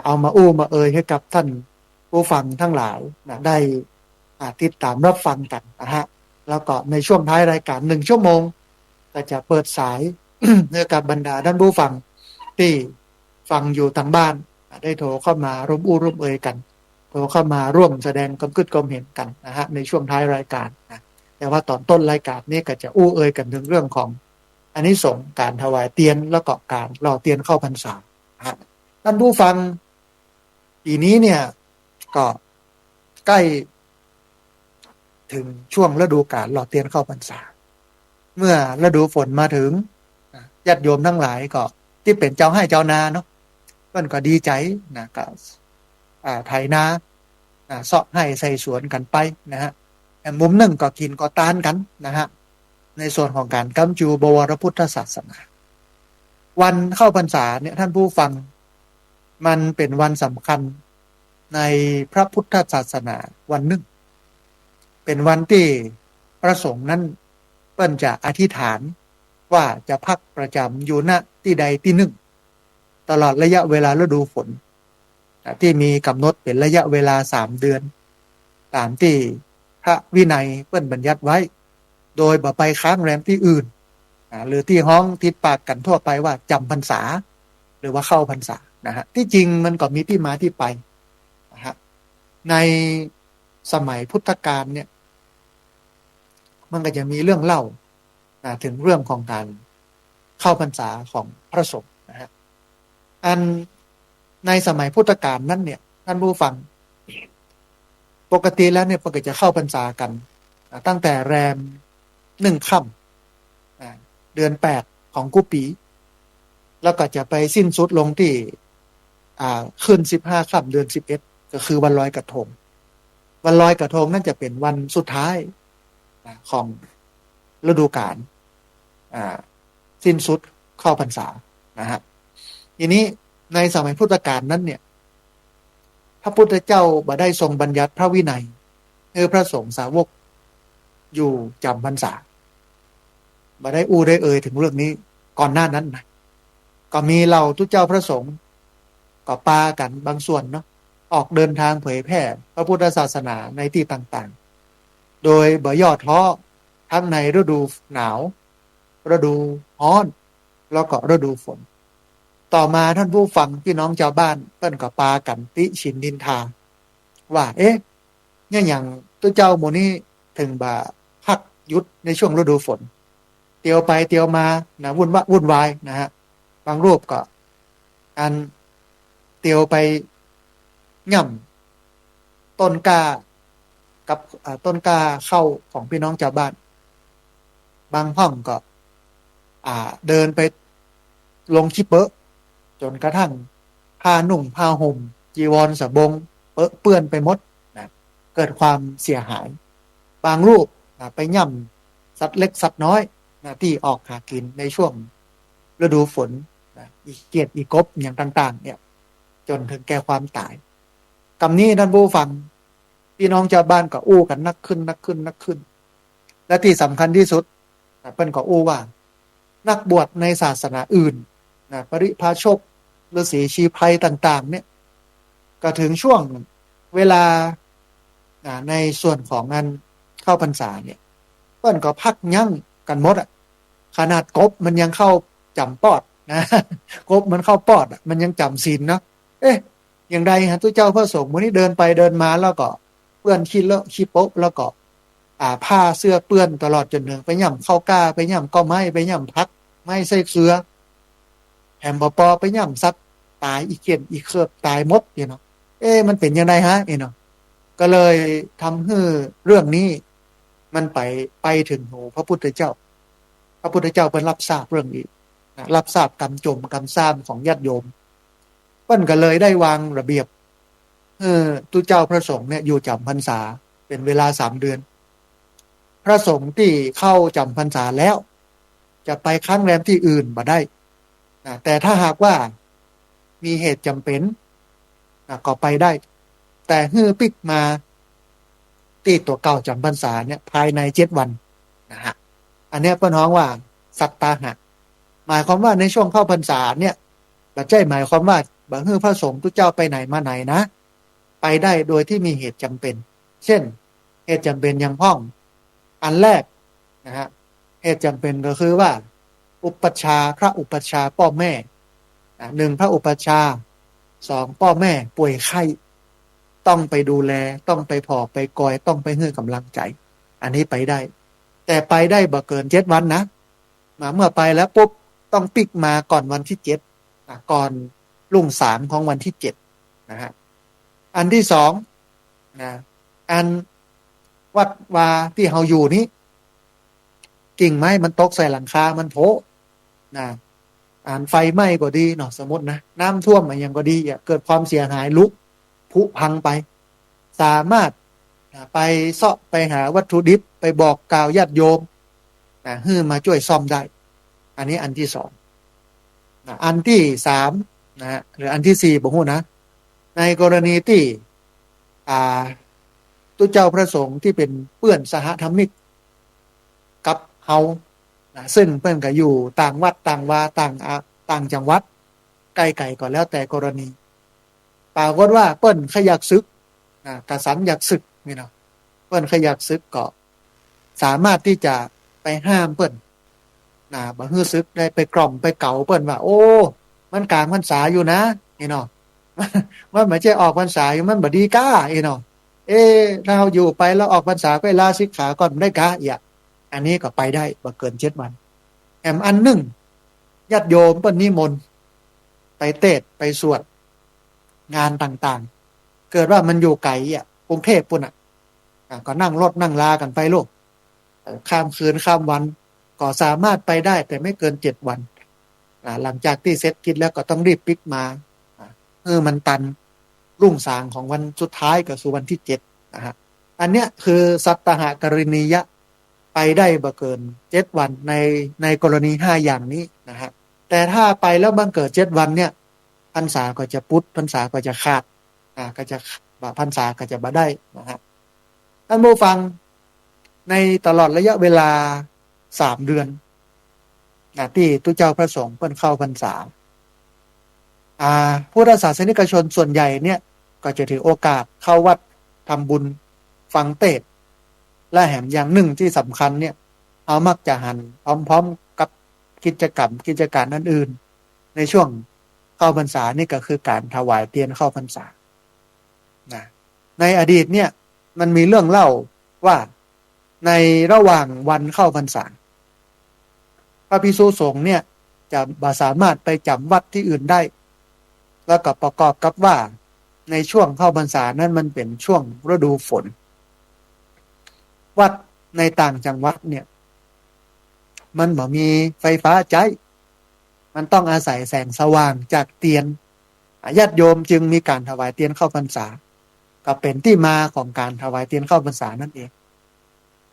เอามาอู้มาเอ่ยหื้อกับท่านผู้ฟังตังหลายนะ ได้ อ่า ติดต๋ามรับฟังกั๋นนะฮะ แล้วก็ในช่วงท้ายรายก๋านหนึ่งชั่วโมง ก็จะเปิดสาย หื้อกับบรรดาท่านผู้ฟังตี้ฟังอยู่ตางบ้าน อ่า ได้โทรเข้ามาร่วมอู้ร่วมเอ่ยกั๋น โทรเข้ามาร่วมแสดงความกึ๊ดความเห็นกั๋นนะฮะ ในช่วงท้ายรายก๋านนะ แต่ว่าต๋อนต้นรายก๋านนี้ก็จะอู้เอ่ยกั๋นเถิงเรื่องของอานิสงส์ก๋านถวายเตียน แล้วก็ก๋านหล่อเตียนเข้าพรรษานะฮะ ท่านผู้ฟัง ปี๋นี้เนี่ยก็ใก้เถิงช่วงฤดูก๋านหล่อเตียนเข้าพรรษา เมื่อฤดูฝนมาเถิงนะ ญาติโยมตังหลายก็ตี้เป๋นจาวไฮ่จาวนาเนาะ เปิ้นก็ดีใจ๋นะ ก็ อ่า ไถนานะ เซาะไฮ่ใส่สวนกั๋นไปนะฮะ แต่มุมนึ่งก็กิ๋นก็ตานกั๋นนะฮะ ในส่วนของก๋านก๊ำจูบวรพุทธศาสนา วันเข้าพรรษาเนี่ย ท่านผู้ฟัง มันเป๋นวันสำคัญในพระพุทธศาสนาวันนึ่ง เป๋นวันตี้พระสงฆ์นั้นเปิ้นจะอธิษฐานว่าจะพักประจ๋ำอยู่ ณ ตี้ใดตี้นึ่ง ตลอดระยะเวลาฤดูฝน อ่า ตี้มีก๋ำหนดเป๋นระยะเวลาสามเดือน ต๋ามตี้พระวินัยเปิ้นบัญญัติไว้ โดยบ่ไปค้างแรมตี้อื่น อ่า หรือตี้ฮ้องติดปากกั๋นทั่วไปว่าจ๋ำพรรษา หรือว่าเข้าพรรษานะฮะ ตี้จริงมันก็มีตี้มาตี้ไปนะฮะ ในสมัยพุทธกาลเนี่ย มันก็จะมีเรื่องเล่า นะ เถิงเรื่องของก๋านเข้าพรรษาของพระสงฆ์นะฮะ อันในสมัยพุทธกาลนั้นเนี่ย ท่านผู้ฟัง ปกติแล้วเนี่ย เปิ้นก็จะเข้าพรรษากั๋น อ่า ตั้งแต่แรมหนึ่งค่ำ อ่า เดือนแปดของกู้ปี๋ แล้วก็จะไปสิ้นสุดลงตี้ อ่า ขึ้นสิบห้าค่ำเดือนสิบเอ็ด ก็คือวันลอยกระทง วันลอยกระทงนั้นจะเป๋นวันสุดท้าย อ่า ของฤดูก๋าน อ่า สิ้นสุดเข้าพรรษานะฮะ ทีนี้ในสมัยพุทธกาลนั้นเนี่ย พระพุทธเจ้าบ่ได้ทรงบัญญัติพระวินัยหื้อพระสงฆ์สาวกอยู่จ๋ำพรรษา บ่ได้อู้ได้เอ่ยเถิงเรื่องนี้ก่อนหน้านั้นนะ ก็มีเหล่าตุ๊เจ้าพระสงฆ์ ก็ปากั๋นบางส่วนเนาะ ออกเดินทางเผยแผ่พระพุทธศาสนาในตี้ต่างๆ โดยบ่ย่อท้อ ทั้งในฤดูหนาว ฤดูฮ้อน แล้วก็ฤดูฝน ต่อมาท่านผู้ฟัง พี่น้องจาวบ้านเปิ้นก็ปากั๋นติฉินนินทา ว่า เอ๊ะ เนี่ยหยังตุ๊เจ้าหมู่นี้เถิงบ่พักหยุดในช่วงฤดูฝน เตียวไปเตียวมานะ วุ่นวะ วุ่นวายนะฮะ บางรูปก็อันเตียวไปย่ำต้นกล้ากับ อ่า ต้นกล้าข้าวของพี่น้องจาวบ้าน บางห้องก็ อ่า เดินไปลงขี้เปอะ จ๋นกระทั่งผ้านุ่งผ้าห่ม จีวรสบง เปอะเปื้อนไปหมดนะ เกิดความเสียหาย บางรูปนะ ไปย่ำสัตว์เล็กสัตว์น้อยนะ ตี้ออกหากิ๋นในช่วงฤดูฝนนะ อีเขียดอีกบอย่างต่างๆ เนี่ย จ๋นเถิงแก่ความต๋าย กำนี้ท่านผู้ฟัง พี่น้องจาวบ้านก็อู้กั๋นนักขึ้น นักขึ้น นักขึ้น และตี้สำคัญตี้สุดนะ เปิ้นก็อู้ว่า นักบวชในศาสนาอื่นนะ ปริพาชก ฤๅษีชีไพรต่างๆ เนี่ย ก็เถิงช่วงเวลา อ่า ในส่วนของงานเข้าพรรษาเนี่ย เปิ้นก็พักยั้งกั๋นหมดอะ ขนาดกบมันยังเข้าจ๋ำปอดนะ กบมันเข้าปอดอะ มันยังจ๋ำศีลเนาะ เอ๊ะ อย่างใดฮะ ตุ๊เจ้าพระสงฆ์หมู่นี้เดินไปเดินมาแล้วก็เปื้อนขี้เลอะขี้เปอะ แล้วก็ อ่า ผ้าเสื้อเปื้อนตลอดจ๋นเถิงไปย่ำข้าวกล้า ไปย่ำก้อไม้ ไปย่ำผักไม้ไส้เสื้อ แถมบ่ปอไปย่ำสัตว์ต๋าย อีเขียดอีเขิบต๋ายหมดเนี่ยเนาะ เอ๊ะ มันเป๋นยังไงฮะ เอ๊ะเนาะ ก็เลยทำหื้อเรื่องนี้มันไป ไปเถิงหูพระพุทธเจ้า พระพุทธเจ้าเปิ้นรับทราบเรื่องนี้นะ รับทราบกำจมกำซ่ามของญาติโยม เปิ้นก็เลยได้วางระเบียบ เออ ตุ๊เจ้าพระสงฆ์เนี่ยอยู่จ๋ำพรรษาเป๋นเวลาสามเดือน พระสงฆ์ตี้เข้าจ๋ำพรรษาแล้ว จะไปค้างแรมตี้อื่นบ่ได้นะ แต่ถ้าหากว่ามีเหตุจ๋ำเป๋นนะ ก็ไปได้ แต่หื้อปิ๊กมาตี้ตั๋วเก่าจ๋ำพรรษาเนี่ย ภายในเจ็ดวันนะฮะ อันเนี้ยเปิ้นฮ้องว่าสัตตาหะ หมายความว่าในช่วงเข้าพรรษาเนี่ย บ่ใจ้หมายความว่าบ่หื้อพระสงฆ์ตุ๊เจ้าไปไหนมาไหนนะ ไปได้โดยที่มีเหตุจ๋ำเป๋น เช่น เหตุจ๋ำเป๋นอย่างพ่อง อันแรกนะฮะ เหตุจ๋ำเป๋นก็คือว่า อุปัชฌาย์ พระอุปัชฌาย์ป้อแม่นะ หนึ่ง พระอุปัชฌาย์ สอง ป้อแม่ป่วยไข้ ต้องไปดูแล ต้องไปผ่อไปกอย ต้องไปหื้อก๋ำลังใจ๋ อันนี้ไปได้ แต่ไปได้บ่เกินเจ็ดวันนะ มาเมื่อไปแล้วปุ๊บ ต้องปิ๊กมาก่อนวันตี้เจ็ดนะ ก่อนรุ่งสางของวันตี้เจ็ดนะฮะ อันตี้สองนะ อันวัดวาตี้เฮาอยู่นี้ กิ่งไม้มันตกใส่หลังคามันโผะนะ อันไฟไหม้ก็ดีเนาะ สมมุตินะ น้ำท่วมอะหยังก็ดีอะ เกิดความเสียหายลุผุพังไป สามารถนะ ไปเซาะไปหาวัตถุดิบ ไปบอกกล่าวญาติโยมนะ หื้อมาจ้วยซ่อมได้ อันนี้อันตี้สองนะ อันตี้สามนะ หรืออันตี้สี่บ่ฮู้นะ ในกรณีตี้ อ่า ตุ๊เจ้าพระสงฆ์ตี้เป๋นเปื้อนสหธรรมิกกับเฮานะ ซึ่งเปิ้นก็อยู่ต่างวัดต่างวา ต่าง อ่า ต่างจังหวัด ใก้ๆ ก็แล้วแต่กรณี ปรากฏว่าเปิ้นใค่อยากสึกนะ กระสันอยากสึกนี่เนาะ เปิ้นใค่อยากสึกก็สามารถตี้จะไปห้ามเปิ้นนะ บ่หื้อสึกได้ ไปกล่อมไปเก๋าเปิ้นว่า โอ้ มันก๋างพรรษาอยู่นะ นี่เนาะ มันบ่ใจ้ออกพรรษาอยู่ มันบ่ดีก้า นี่เนาะ เอ๊ะ ถ้าเฮาอยู่ไปแล้วออกพรรษาก็ลาสิกขาก่อนได้ก้า เอีย อันนี้ก็ไปได้บ่เกินเจ็ดวัน แถมอันนึ่ง ญาติโยมเปิ้นนิมนต์ไปเตสน์ไปสวดงานต่างๆ เกิดว่ามันอยู่ไก๋อะ กรุงเทพฯ ปู้นน่ะ อ่ะ ก็นั่งรถนั่งลากั๋นไปลูก เอ่อ ข้ามคืนข้ามวัน ก็สามารถไปได้ แต่ไม่เกินเจ็ดวัน อ่ะ หลังจากตี้เสร็จกิจแล้วก็ต้องรีบปิ๊กมา อ่ะ หื้อมันตันรุ่งสางของวันสุดท้ายก็คือวันตี้เจ็ดนะฮะ อันเนี้ยคือสัตตาหะกรณียะ ไปได้บ่เกินเจ็ดวันใน ในกรณีห้าอย่างนี้นะฮะ แต่ถ้าไปแล้วบังเกิดเจ็ดวันเนี่ย พรรษาก็จะปุ๊ด พรรษาก็จะขาด อ่า ก็จะ พรรษาก็จะบ่ได้นะฮะ ท่านผู้ฟัง ในตลอดระยะเวลาสามเดือนนะ ตี้ตุ๊เจ้าพระสงฆ์เปิ้นเข้าพรรษา อ่า พุทธศาสนิกชนส่วนใหญ่เนี่ย ก็จะถือโอกาสเข้าวัดทำบุญฟังเตสน์ และแถมอย่างนึ่งตี้สำคัญเนี่ย เฮามักจะหันพร้อมๆ กับกิจกรรม กิจการอันอื่น ในช่วงเข้าพรรษานี่ก็คือก๋านถวายเตียนเข้าพรรษานะ ในอดีตเนี่ยมันมีเรื่องเล่าว่าในระหว่างวันเข้าพรรษา พระภิกษุสงฆ์เนี่ยจะบ่สามารถไปจ๋ำวัดตี้อื่นได้ แล้วก็ประกอบกับว่าในช่วงเข้าพรรษานั้นมันเป๋นช่วงฤดูฝน วัดในต่างจังหวัดเนี่ย มันบ่มีไฟฟ้าใจ๊ มันต้องอาศัยแสงสว่างจากเตียน อ่ะ ญาติโยมจึงมีก๋านถวายเตียนเข้าพรรษา ก็เป๋นตี้มาของก๋านถวายเตียนเข้าพรรษานั่นเอง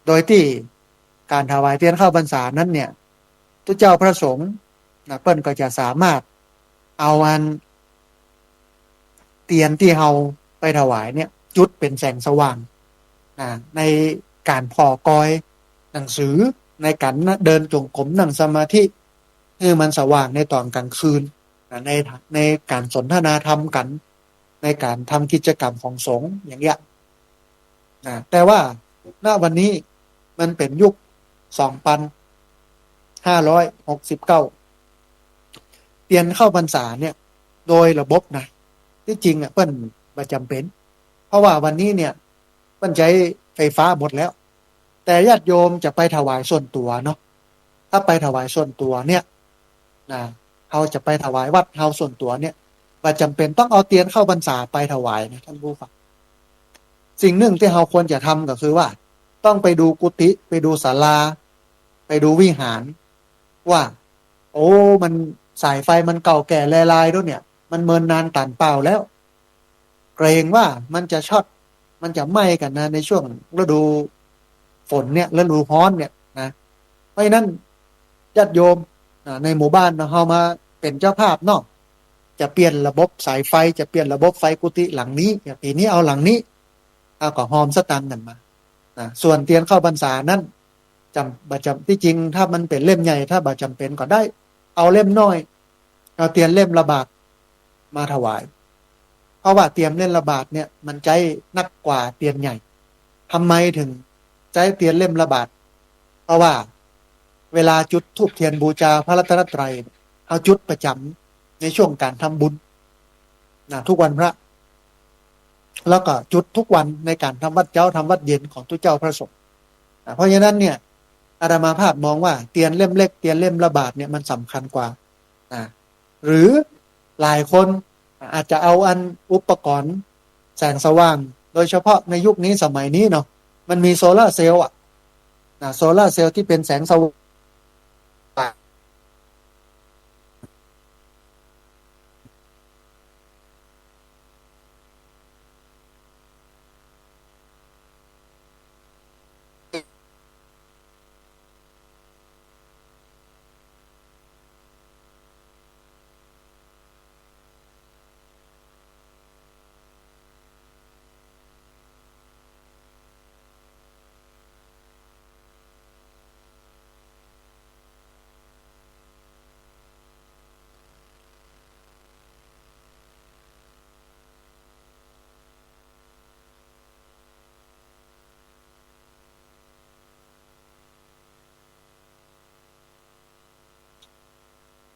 โดยตี้ก๋านถวายเตียนเข้าพรรษานั้นเนี่ย ตุ๊เจ้าพระสงฆ์นะ เปิ้นก็จะสามารถเอาอันเตียนตี้เฮาไปถวายเนี่ย จุดเป๋นแสงสว่างนะ ในก๋านผ่อกอยหนังสือ ในก๋านเดินจงกรมนั่งสมาธิ หื้อมันสว่างในต๋อนก๋างคืนนะ ใน ในก๋านสนทนาธรรมกั๋น ในก๋านทำกิจกรรมของสงฆ์อย่างเงี้ยนะ แต่ว่า ณ วันนี้มันเป๋นยุคสองปันห้าร้อยหกสิบเก้า เตียนเข้าพรรษาเนี่ย โดยระบบนะ ตี้จริงอ่ะ เปิ้นบ่จ๋ำเป๋น เพราะว่าวันนี้เนี่ย เปิ้นใจ๊ไฟฟ้าหมดแล้ว แต่ญาติโยมจะไปถวายส่วนตั๋วเนาะ ถ้าไปถวายส่วนตั๋วเนี่ยนะ เฮาจะไปถวายวัดเฮาส่วนตั๋วเนี่ย บ่จ๋ำเป๋นต้องเอาเตียนเข้าพรรษาไปถวายนะท่านผู้ฟัง สิ่งนึ่งตี้เฮาควรจะทำก็คือว่า ต้องไปดูกุฏิ ไปดูศาลา ไปดูวิหาร ว่า โอ้ มันสายไฟมันเก่าแก่แลลายแล้วเนี่ย มันเมินนานต๋านเปล่าแล้ว เกรงว่ามันจะช็อต มันจะไหม้กั๋นนะ ในช่วงฤดู ฝนเนี่ย ฤดูฮ้อนเนี่ยนะ เพราะฉะนั้นญาติโยม อ่า ในหมู่บ้านเนาะ เฮามาเป๋นเจ้าภาพเนาะ จะเปลี่ยนระบบสายไฟ จะเปลี่ยนระบบไฟกุฏิหลังนี้ เนี่ย ปี๋นี้เอาหลังนี้ เฮาก็ฮอมสตางค์กั๋นมา นะ ส่วนเตียนเข้าพรรษานั้น จ๋ำ บ่จ๋ำ ตี้จริงถ้ามันเป๋นเล่มใหญ่ ถ้าบ่จ๋ำเป๋นก็ได้ เอาเล่มน้อย เอาเตียนเล่มละบาทมาถวาย เพราะว่าเตียนเล่มละบาทเนี่ยมันใจ๊นักกว่าเตียนใหญ่ ทำไมถึงใจ๊เตียนเล่มละบาท เพราะว่าเวลาจุดธูปเทียนบูชาพระรัตนตรัย เฮาจุดประจ๋ำในช่วงก๋านทำบุญนะ ทุกวันพระ แล้วก็จุดทุกวันในก๋านทำวัตรเจ๊าทำวัตรเย็นของตุ๊เจ้าพระสงฆ์ อ่ะ เพราะฉะนั้นเนี่ย อาตมาภาพมองว่าเตียนเล่มเล็ก เตียนเล่มละบาทเนี่ยมันสำคัญกว่า อ่ะ หรือหลายคนอาจจะเอาอันอุปกรณ์แสงสว่าง โดยเฉพาะในยุคนี้สมัยนี้เนาะ มันมีโซลาร์เซลล์อะ นะ โซลาร์เซลล์ตี้เป๋นแสงสว่าง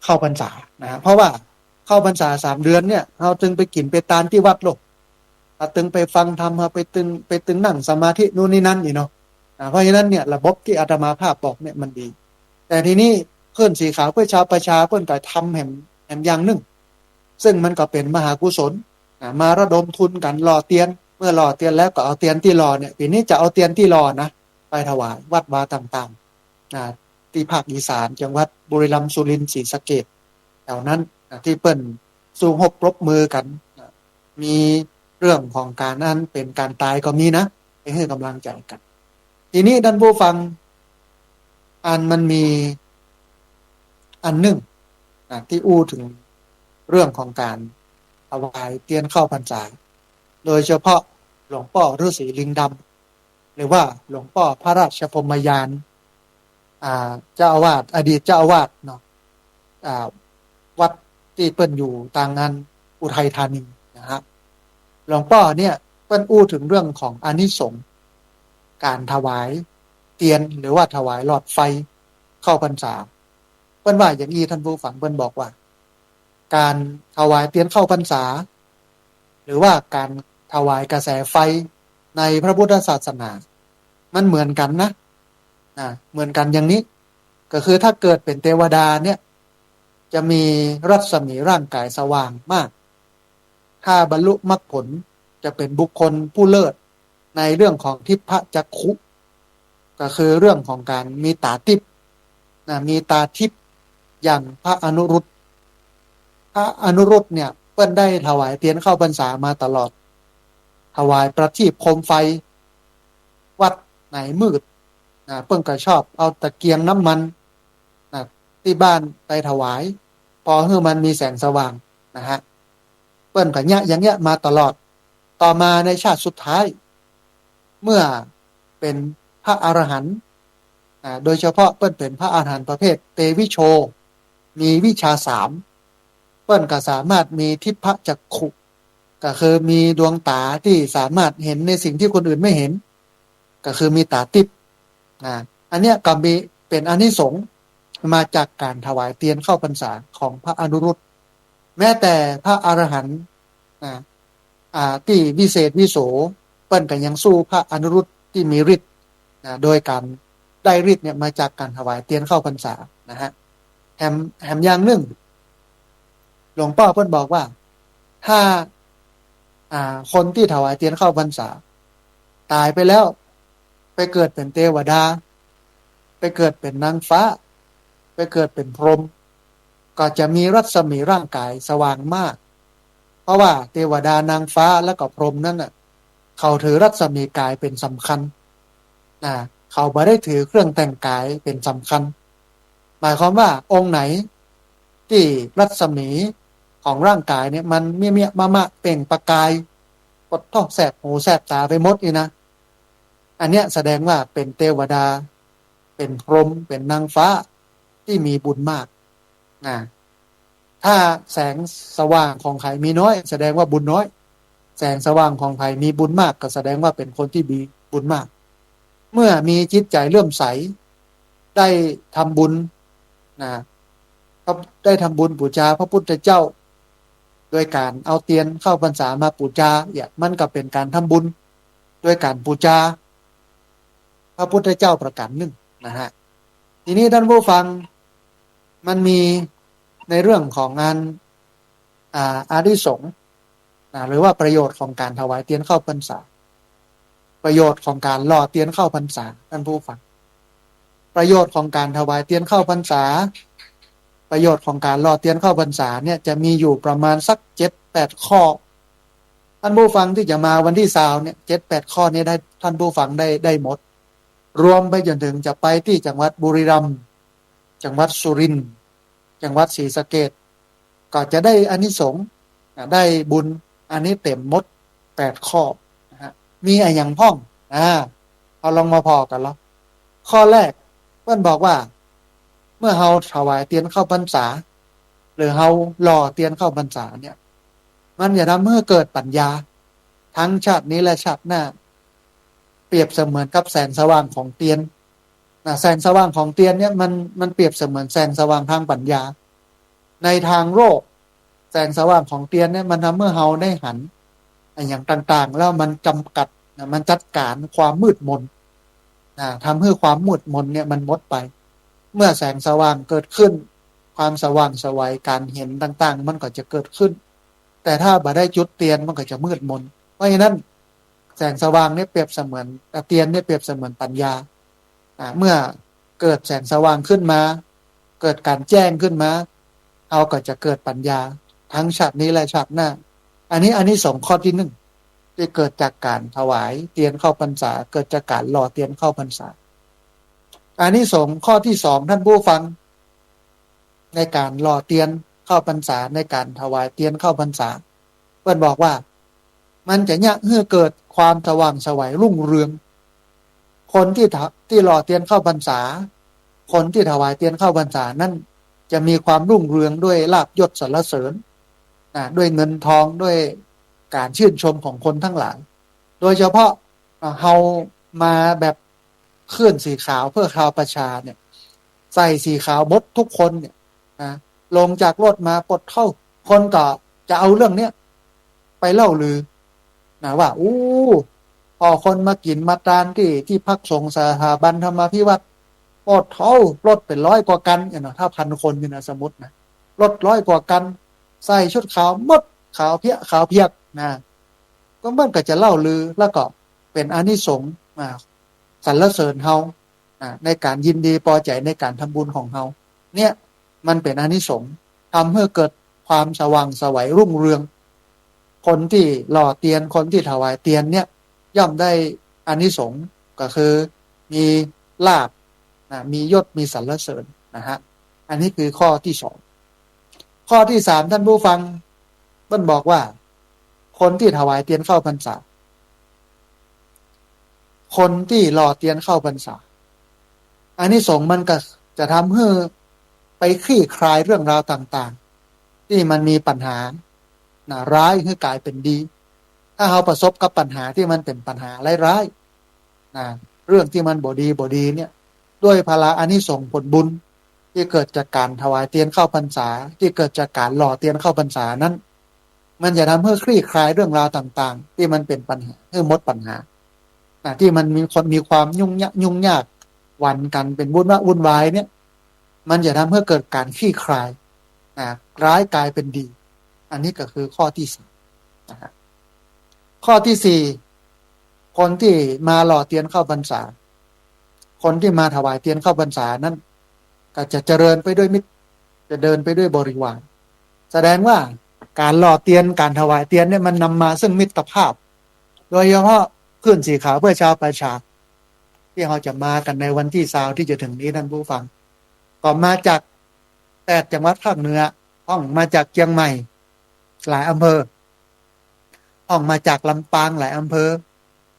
เข้าพรรษานะฮะ เพราะว่าเข้าพรรษาสามเดือนเนี่ย เฮาตึงไปกิ๋นไปตานตี้วัดโลก เฮาตึงไปฟังธรรม เฮาไปตึง ไปตึงนั่งสมาธินู่นนี่นั่นนี่เนาะ อ่า เพราะฉะนั้นเนี่ย ระบบตี้อาตมาภาพบอกเนี่ยมันดี แต่ทีนี้คลื่นสีขาวเพื่อชาวประชาเปิ้นก็ทำแหม แหมอย่างนึ่ง ซึ่งมันก็เป๋นมหากุศล อ่า มาระดมทุนกั๋นหล่อเตียน เมื่อหล่อเตียนแล้วก็เอาเตียนตี้หล่อเนี่ย ปี๋นี้จะเอาเตียนตี้หล่อนะ ไปถวายวัดวาต่างๆ อ่า ตี้ภาคอีสาน จังหวัดบุรีรัมย์ สุรินทร์ ศรีสะเกษ แถวนั้น อ่า ตี้เปิ้นสู้ฮบปรบมือกั๋น อ่า มีเรื่องของก๋านอันเป๋นก๋านต๋ายก็มีนะ ไปหื้อก๋ำลังใจ๋กั๋น ทีนี้ต้านผู้ฟัง อันมันมีอันนึ่ง อ่า ตี้อู้เถิงเรื่องของก๋านถวายเตียนเข้าพรรษา โดยเฉพาะหลวงป้อฤๅษีลิงดำ หรือว่าหลวงป้อพระราชพรหมยาน อ่า เจ้าอาวาส อดีตเจ้าอาวาสเนาะ อ่า วัดตี้เปิ้นอยู่ตางอันอุทัยธานีนะฮะ หลวงป้อเนี่ยเปิ้นอู้เถิงเรื่องของอานิสงส์ก๋านถวายเตียน หรือว่าถวายหลอดไฟเข้าพรรษา เปิ้นว่าอย่างอี้ ต้านผู้ฟัง เปิ้นบอกว่า ก๋านถวายเตียนเข้าพรรษา หรือว่าก๋านถวายกระแสไฟในพระพุทธศาสนา มันเหมือนกั๋นนะ นะ เหมือนกั๋นอย่างนี้ ก็คือถ้าเกิดเป๋นเตวดาเนี่ย จะมีรัศมีร่างก๋ายสว่างมาก ถ้าบรรลุมรรคผลจะเป๋นบุคคลผู้เลิศในเรื่องของทิพพจักขุ ก็คือเรื่องของก๋านมีต๋าติ๊บนะ มีต๋าทิพย์อย่างพระอนุรุทธ พระอนุรุทธเนี่ยเปิ้นได้ถวายเตียนเข้าพรรษามาตลอด ถวายประทีปโคมไฟ วัดไหนมืดนะ เปิ้นก็ชอบเอาตะเกียงน้ำมันนะ ตี้บ้านไปถวาย ปอหื้อมันมีแสงสว่างนะฮะ เปิ้นก็เยียะอย่างเยียะมาตลอด ต่อมาในชาติสุดท้าย เมื่อเป๋นพระอรหันต์ อ่า โดยเฉพาะเปิ้นเป๋นพระอรหันต์ประเภทเตวิโช มีวิชชาสาม เปิ้นก็สามารถมีทิพพจักขุ ก็คือมีดวงต๋าตี้สามารถเห็นในสิ่งที่คนอื่นไม่เห็น ก็คือมีต๋าติ๊บ อ่า อันเนี้ยก็มีเป๋นอานิสงส์มาจากก๋านถวายเตียนเข้าพรรษาของพระอนุรุทธ แม้แต่พระอรหันต์ อ่า อ่า ตี้วิเศษวิโส เปิ้นก็ยังสู้พระอนุรุทธตี้มีฤทธิ์ นะ โดยก๋านได้ฤทธิ์เนี่ยมาจากก๋านถวายเตียนเข้าพรรษานะฮะ แถม แถมอย่างนึ่ง หลวงป้อเปิ้นบอกว่า ถ้า อ่า คนตี้ถวายเตียนเข้าพรรษา ต๋ายไปแล้ว ไปเกิดเป๋นเตวดา ไปเกิดเป๋นนางฟ้า ไปเกิดเป๋นพรหม ก็จะมีรัศมีร่างก๋ายสว่างมาก เพราะว่าเตวดานางฟ้าแล้วก็พรหมนั้นน่ะ เขาถือรัศมีก๋ายเป๋นสำคัญ นะ เขาบ่ได้ถือเครื่องแต่งกายเป๋นสำคัญ หมายความว่าองค์ไหนตี้รัศมีของร่างกายเนี่ยมันเมี้ยๆมะๆเปล่งประกาย ปดโธ่ แสบหูแสบต๋าไปหมดนี่นะ อันเนี้ยแสดงว่าเป๋นเตวดา เป๋นพรหม เป๋นนางฟ้าตี้มีบุญมากนะ ถ้าแสงสว่างของใผมีน้อย แสดงว่าบุญน้อย แสงสว่างของใผมีบุญมาก ก็แสดงว่าเป๋นคนตี้มีบุญมาก เมื่อมีจิตใจ๋เลื่อมใส ได้ทำบุญนะ ก็ได้ทำบุญปู๋จาพระพุทธเจ้า โดยก๋านเอาเตียนเข้าพรรษามาปู๋จา เนี่ย มันก็เป๋นก๋านทำบุญ โดยก๋านปู๋จาพระพุทธเจ้าประก๋านนึ่งนะฮะ ทีนี้ต้านผู้ฟัง มันมีในเรื่องของงาน อ่า อานิสงส์นะ หรือว่าประโยชน์ของก๋านถวายเตียนเข้าพรรษา ประโยชน์ของก๋านหล่อเตียนเข้าพรรษา ต้านผู้ฟัง ประโยชน์ของก๋านถวายเตียนเข้าพรรษา ประโยชน์ของก๋านหล่อเตียนเข้าพรรษาเนี่ยจะมีอยู่ประมาณสักเจ็ดแปดข้อ ต้านผู้ฟังตี้จะมาวันตี้ซาวเนี่ย เจ็ดแปดข้อนี้ได้ ต้านผู้ฟังได้ ได้หมด รวมไปจ๋นถึงจะไปตี้จังหวัดบุรีรัมย์ จังหวัดสุรินทร์ จังหวัดศรีสะเกษ ก็จะได้อานิสงส์นะ ได้บุญ อันนี้เต๋มหมดแปดข้อนะฮะ มีอะหยังพ่อง อ่า เฮาลองมาผ่อกั๋นลอ ข้อแรก เปิ้นบอกว่า เมื่อเฮาถวายเตียนเข้าพรรษา หรือเฮาหล่อเตียนเข้าพรรษาเนี่ย มันจะทำหื้อเกิดปัญญา ตึงชาตินี้และชาติหน้า เปรียบเสมือนกับแสงสว่างของเตียนนะ แสงสว่างของเตียนเนี่ยมัน มันเปรียบเสมือนแสงสว่างตางปัญญา ในตางโลก แสงสว่างของเตียนเนี่ยมันทำหื้อเฮาได้หันอะหยังต่างๆ แล้วมันจ๋ำกัดนะ มันจัดก๋านความมืดมนนะ ทำหื้อความมืดมนเนี่ยมันหมดไป เมื่อแสงสว่างเกิดขึ้น ความสว่างไสว ก๋านหันต่างๆ มันก็จะเกิดขึ้น แต่ถ้าบ่ได้จุดเตียนมันก็จะมืดมน เพราะฉะนั้นแสงสว่างเนี่ยเปรียบเสมือน เตียนเนี่ยเปรียบเสมือนปัญญา อ่า เมื่อเกิดแสงสว่างขึ้นมา เกิดก๋านแจ้งขึ้นมา เฮาก็จะเกิดปัญญาตึงชาตินี้และชาติหน้า อันนี้อานิสงส์ข้อตี้นึ่ง ตี้เกิดจากก๋านถวายเตียนเข้าพรรษา เกิดจากก๋านหล่อเตียนเข้าพรรษา อานิสงส์ข้อตี้สอง ต้านผู้ฟัง ในก๋านหล่อเตียนเข้าพรรษา ในก๋านถวายเตียนเข้าพรรษา เปิ้นบอกว่า มันจะเยียะหื้อเกิดความสว่างไสวรุ่งเรือง คนตี้ถ- ตี้หล่อเตียนเข้าพรรษา คนตี้ถวายเตียนเข้าพรรษานั้น จะมีความรุ่งเรืองด้วยลาภยศสรรเสริญนะ ด้วยเงินทอง ด้วยก๋านชื่นชมของคนตังหลาย โดยเฉพาะ อ่า เฮามาแบบเครื่องสีขาวเพื่อชาวประชาเนี่ย ใส่สีขาวหมดทุกคนเนี่ยนะ ลงจากรถมาปดเถ้า คนก็จะเอาเรื่องเนี้ยไปเล่าลือนะ ว่า อู้ พอคนมากิ๋นมาตานตี้ ตี้พักสงฆ์สถาบันธรรมาภิวัฒน์ ปดเถ้า รถเป๋นร้อยกว่าคันเนี่ยเนาะ ถ้าพันคนเนี่ยนะ สมมุตินะ รถร้อยกว่าคัน ใส่ชุดขาวหมด ขาวเพียะ ขาวเพียกนะ ก็มันก็จะเล่าลือ แล้วก็เป๋นอานิสงส์ อ่า สรรเสริญเฮา อ่า ในก๋านยินดีปอใจ๋ในก๋านทำบุญของเฮา เนี่ย มันเป๋นอานิสงส์ ทำหื้อเกิดความสว่างไสวรุ่งเรือง คนตี้หล่อเตียน คนตี้ถวายเตียนเนี่ย ย่อมได้อานิสงส์ ก็คือมีลาภนะ มียศ มีสรรเสริญนะฮะ อันนี้คือข้อตี้สอง ข้อตี้สาม ต้านผู้ฟัง เปิ้นบอกว่า คนตี้ถวายเตียนเข้าพรรษา คนตี้หล่อเตียนเข้าพรรษา อานิสงส์มันก็จะทำหื้อไปคลี่คลายเรื่องราวต่างๆ ตี้มันมีปัญหานะ ร้ายหื้อกลายเป๋นดี ถ้าเฮาประสบกับปัญหาตี้มันเป๋นปัญหาร้ายๆ นะ เรื่องตี้มันบ่ดีบ่ดีเนี่ย ด้วยพละอานิสงส์ผลบุญตี้เกิดจากก๋านถวายเตียนเข้าพรรษา ตี้เกิดจากก๋านหล่อเตียนเข้าพรรษานั้น มันจะทำหื้อคลี่คลายเรื่องราวต่างๆ ตี้มันเป๋นปัญหา หื้อหมดปัญหา นะ ตี้มันมีคนมีความยุ่งยาก ยุ่งยากหวั่นกั๋นเป๋นวุ่นวะวุ่นวายเนี่ย มันจะทำหื้อเกิดก๋านคลี่คลาย นะ ร้ายกลายเป๋นดี อันนี้ก็คือข้อตี้สามนะฮะ ข้อตี้สี่ คนตี้มาหล่อเตียนเข้าพรรษา คนตี้มาถวายเตียนเข้าพรรษานั้น ก็จะเจริญไปด้วยมิตร จะเดินไปด้วยบริวาร แสดงว่าก๋านหล่อเตียน ก๋านถวายเตียนเนี่ยมันนำมาซึ่งมิตรภาพ โดยเฉพาะเครื่องสีขาวเพื่อชาวประชา ตี้เฮาจะมากั๋นในวันตี้ซาวตี้จะเถิงนี้ ต้านผู้ฟัง ก็มาจากแปดจังหวัดภาคเหนือ พ่องมาจากเจียงใหม่ หลายอำเภอ พ่องมาจากลำปางหลายอำเภอ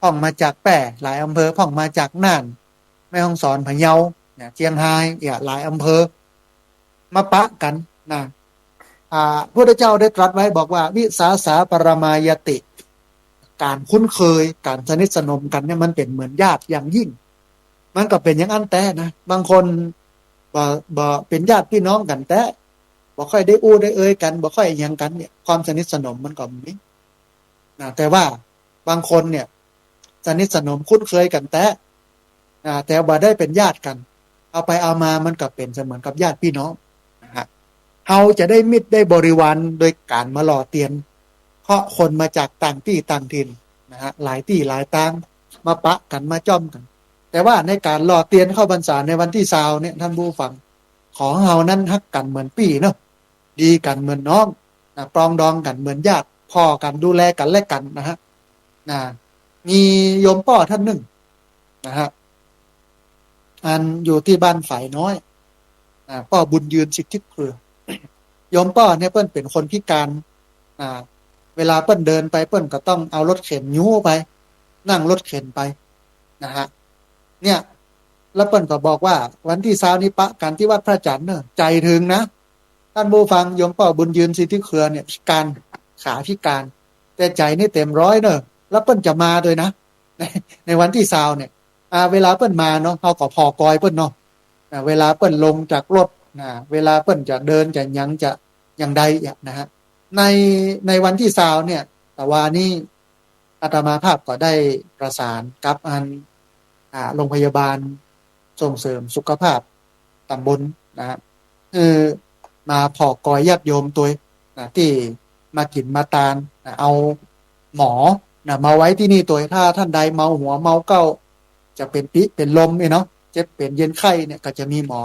พ่องมาจากแป้หลายอำเภอ พ่องมาจากน่าน แม่ฮ่องสอน พะเยา เนี่ย เจียงฮาย เนี่ย หลายอำเภอ มาปะกั๋นนะ อ่า พุทธเจ้าได้ตรัสไว้บอกว่า วิสาสาปรมายติ ก๋านคุ้นเคย ก๋านสนิทสนมกั๋นเนี่ย มันเป๋นเหมือนญาติอย่างยิ่ง มันก็เป๋นอย่างอั้นแต๊นะ บางคนบ่ บ่เป๋นญาติพี่น้องกั๋นแต๊ บ่ค่อยได้อู้ได้เอ่ยกั๋น บ่ค่อยอะหยังกั๋นเนี่ย ความสนิทสนมมันก็มีนะ แต่ว่าบางคนเนี่ย สนิทสนมคุ้นเคยกั๋นแต๊นะ แต่บ่ได้เป๋นญาติกั๋น เอาไปเอามามันก็เป๋นเสมือนกับญาติพี่น้องนะฮะ เฮาจะได้มิตรได้บริวารโดยก๋านมาหล่อเตียน เพราะคนมาจากต่างตี้ต่างถิ่นนะฮะ หลายตี้หลายตาง มาปะกั๋น มาจ้อมกั๋น แต่ว่าในก๋านหล่อเตียนเข้าพรรษาในวันตี้ซาวเนี่ย ต้านผู้ฟัง ขอเฮานั้นฮักกั๋นเหมือนปี้เนาะ ดีกั๋นเหมือนน้องนะ ปรองดองกั๋นเหมือนญาติ ผ่อกั๋น ดูแลกั๋นและกั๋นนะฮะ นะ มีโยมป้อต้านนึ่งนะฮะ อันอยู่ตี้บ้านฝายน้อยนะ ป้อบุญยืน สิทธิเครือ โยมป้อเนี่ยเปิ้นเป๋นคนพิก๋านนะ เวลาเปิ้นเดินไป เปิ้นก็ต้องเอารถเข็นยู้ไป นั่งรถเข็นไปนะฮะ เนี่ย แล้วเปิ้นก็บอกว่า วันตี้ซาวนี้ปะกั๋นตี้วัดพระจันทร์เนาะ ใจ๋เถิงนะ ต้านผู้ฟัง โยมป้อบุญยืน สิทธิเครือเนี่ย พิก๋าน ขาพิก๋าน แต่ใจ๋นี่เต๋มร้อยเนาะ แล้วเปิ้นจะมาตวยนะ ใน ในวันตี้ซาวเนี่ย อ่า เวลาเปิ้นมาเนาะ เฮาก็ผ่อกอยเปิ้นเนาะ อ่า เวลาเปิ้นลงจากรถนะ เวลาเปิ้นจะเดินจะหยังจะอย่างใดอะนะฮะ ใน ในวันตี้ซาวเนี่ย ตะวานี้อาตมาภาพก็ได้ประสานกับอัน อ่า โรงพยาบาลส่งเสริมสุขภาพตำบลนะฮะ คือมาผ่อกอยญาติโยมตวยนะ ตี้มากิ๋นมาตานนะ เอาหมอนะ มาไว้ตี้นี่ตวย ถ้าต้านใดเมาหัวเมาเก๊า จะเป๋นปิ๊เป๋นลมเนี่ยเนาะ เจ็บเป๋นเย็นไข้เนี่ย ก็จะมีหมอ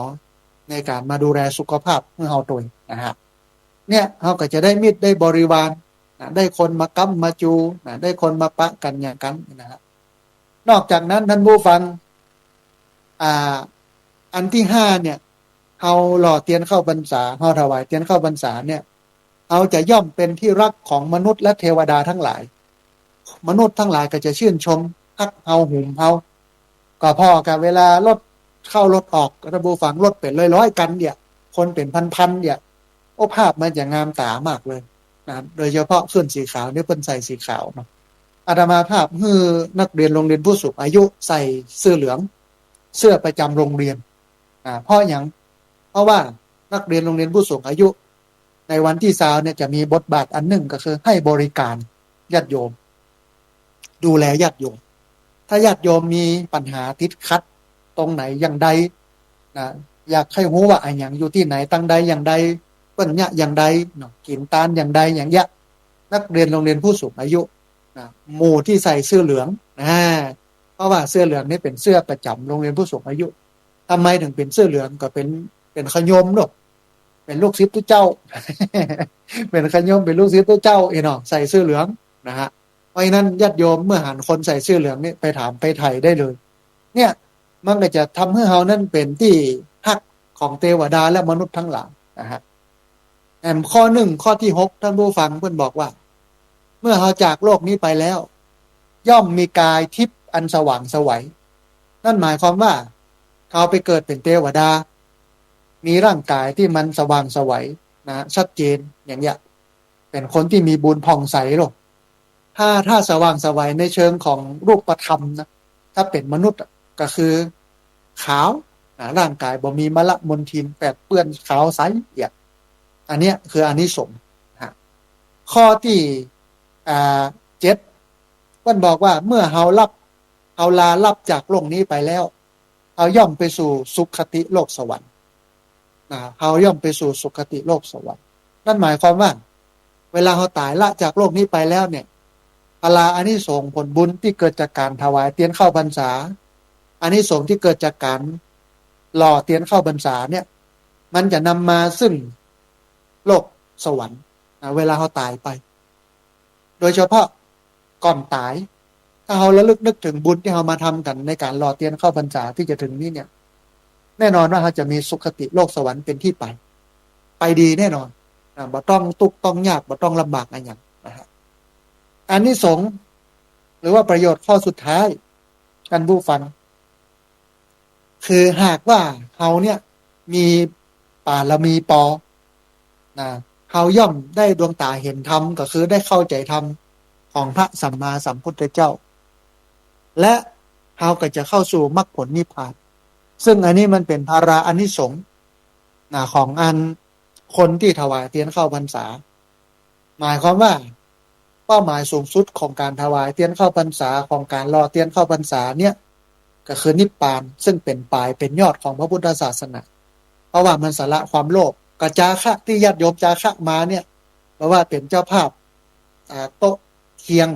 ในก๋านมาดูแลสุขภาพหื้อเฮาตวยนะฮะ เนี่ย เฮาก็จะได้มิตรได้บริวารนะ ได้คนมาก๊ำมาจูนะ ได้คนมาปะกั๋นอย่างกั๋นนะฮะ นอกจากนั้น ต้านผู้ฟัง อ่า อันตี้ห้าเนี่ย เฮาหล่อเตียนเข้าพรรษา เฮาถวายเตียนเข้าพรรษาเนี่ย เฮาจะย่อมเป๋นที่ฮักของมนุษย์และเทวดาตังหลาย มนุษย์ตังหลายก็จะจื้นชม ฮักเฮา หุมเฮา ก็ผ่อกับเวลารถเข้ารถออก ต้านผู้ฟัง รถเป๋นร้อยๆ กั๋นเนี่ย คนเป๋นพันๆ เนี่ย โอ้ ภาพมันจะงามต๋ามากเลยนะ โดยเฉพาะขึ้นสีขาวเนี่ย เปิ้นใส่สีขาวเนาะ อาตมาภาพหื้อนักเรียนโรงเรียนผู้สูงอายุใส่เสื้อเหลือง เสื้อประจำโรงเรียน อ่า เพราะหยัง เพราะว่านักเรียนโรงเรียนผู้สูงอายุ ในวันตี้ซาวเนี่ยจะมีบทบาทอันนึ่งก็คือให้บริการญาติโยม ดูแลญาติโยม ถ้าญาติโยมมีปัญหาติดขัดตรงไหนอย่างใดนะ อยากใค่ฮู้ว่าอะหยังอยู่ตี้ไหน ตังใดอย่างใด เปิ้นเยียะอย่างใดเนาะ กิ๋นตานอย่างใดอย่างเยียะ นักเรียนโรงเรียนผู้สูงอายุนะ หมู่ตี้ใส่เสื้อเหลืองนะ เพราะว่าเสื้อเหลืองนี่เป๋นเสื้อประจ๋ำโรงเรียนผู้สูงอายุ ทำไมถึงเป๋นเสื้อเหลือง ก็เป๋น เป๋นขยมเนาะ เป๋นลูกศิษย์ตุ๊เจ้า เป๋นขยม เป๋นลูกศิษย์ตุ๊เจ้าเอ๋เนาะ ใส่เสื้อเหลืองนะฮะ เพราะฉะนั้นญาติโยมเมื่อหันคนใส่เสื้อเหลืองนี่ไปถามไปไถ่ได้เลย เนี่ย มันก็จะทำหื้อเฮานั้นเป๋นตี้ฮักของเตวดาและมนุษย์ตังหลายนะฮะ แหมข้อนึ่ง ข้อตี้หก ต้านผู้ฟัง เปิ้นบอกว่า เมื่อเฮาจากโลกนี้ไปแล้ว ย่อมมีกายทิพย์อันสว่างไสว นั่นหมายความว่า เฮาไปเกิดเป๋นเตวดา มีร่างกายตี้มันสว่างไสวนะ ชัดเจนอย่างเยียะ เป๋นคนตี้มีบุญผ่องใสโลก ถ้า ถ้าสว่างไสวในเชิงของรูปธรรมนะ ถ้าเป๋นมนุษย์อะ ก็คือขาวนะ ร่างกายบ่มีมลมลทินแปดเปื้อน ขาวใสเอี่ยม อันเนี้ยคืออานิสงส์นะฮะ ข้อตี้ อ่า เจ็ด เปิ้นบอกว่าเมื่อเฮาลับ เฮาลาลับจากโลกนี้ไปแล้ว เฮาย่อมไปสู่สุคติโลกสวรรค์นะ เฮาย่อมไปสู่สุคติโลกสวรรค์ นั่นหมายความว่า เวลาเฮาต๋ายละจากโลกนี้ไปแล้วเนี่ย พลาอานิสงส์ผลบุญตี้เกิดจากก๋านถวายเตียนเข้าพรรษา อานิสงส์ตี้เกิดจากก๋านหล่อเตียนเข้าพรรษาเนี่ย มันจะนำมาซึ่งโลกสวรรค์นะ เวลาเฮาต๋ายไป โดยเฉพาะก่อนต๋าย ถ้าเฮาระลึกนึกเถิงบุญตี้เฮามาทำกั๋นในก๋านหล่อเตียนเข้าพรรษาตี้จะเถิงนี้เนี่ย แน่นอนว่าเฮาจะมีสุคติโลกสวรรค์เป๋นตี้ไป ไปดีแน่นอน อ่า บ่ต้องตุ๊กข์ต้องยาก บ่ต้องลำบากอะหยังนะฮะ อานิสงส์ หรือว่าประโยชน์ข้อสุดท้าย ท่านผู้ฟัง คือหากว่าเฮาเนี่ยมีบารมีปอ นะ เฮาย่อมได้ดวงต๋าเห็นธรรม ก็คือได้เข้าใจ๋ธรรมของพระสัมมาสัมพุทธเจ้า และเฮาก็จะเข้าสู่มรรคผลนิพพาน ซึ่งอันนี้มันเป๋นผลาอานิสงส์ นะ ของอันคนตี้ถวายเตียนเข้าพรรษา หมายความว่า เป้าหมายสูงสุดของก๋านถวายเตียนเข้าพรรษา ของก๋านหล่อเตียนเข้าพรรษาเนี่ย ก็คือนิพพาน ซึ่งเป๋นปลายเป๋นยอดของพระพุทธศาสนา เพราะว่ามันสละความโลภ กับจาคะตี้ญาติโยมจาคะมาเนี่ย บ่ว่าเป๋นเจ้าภาพ อ่า โต๊ะเคียง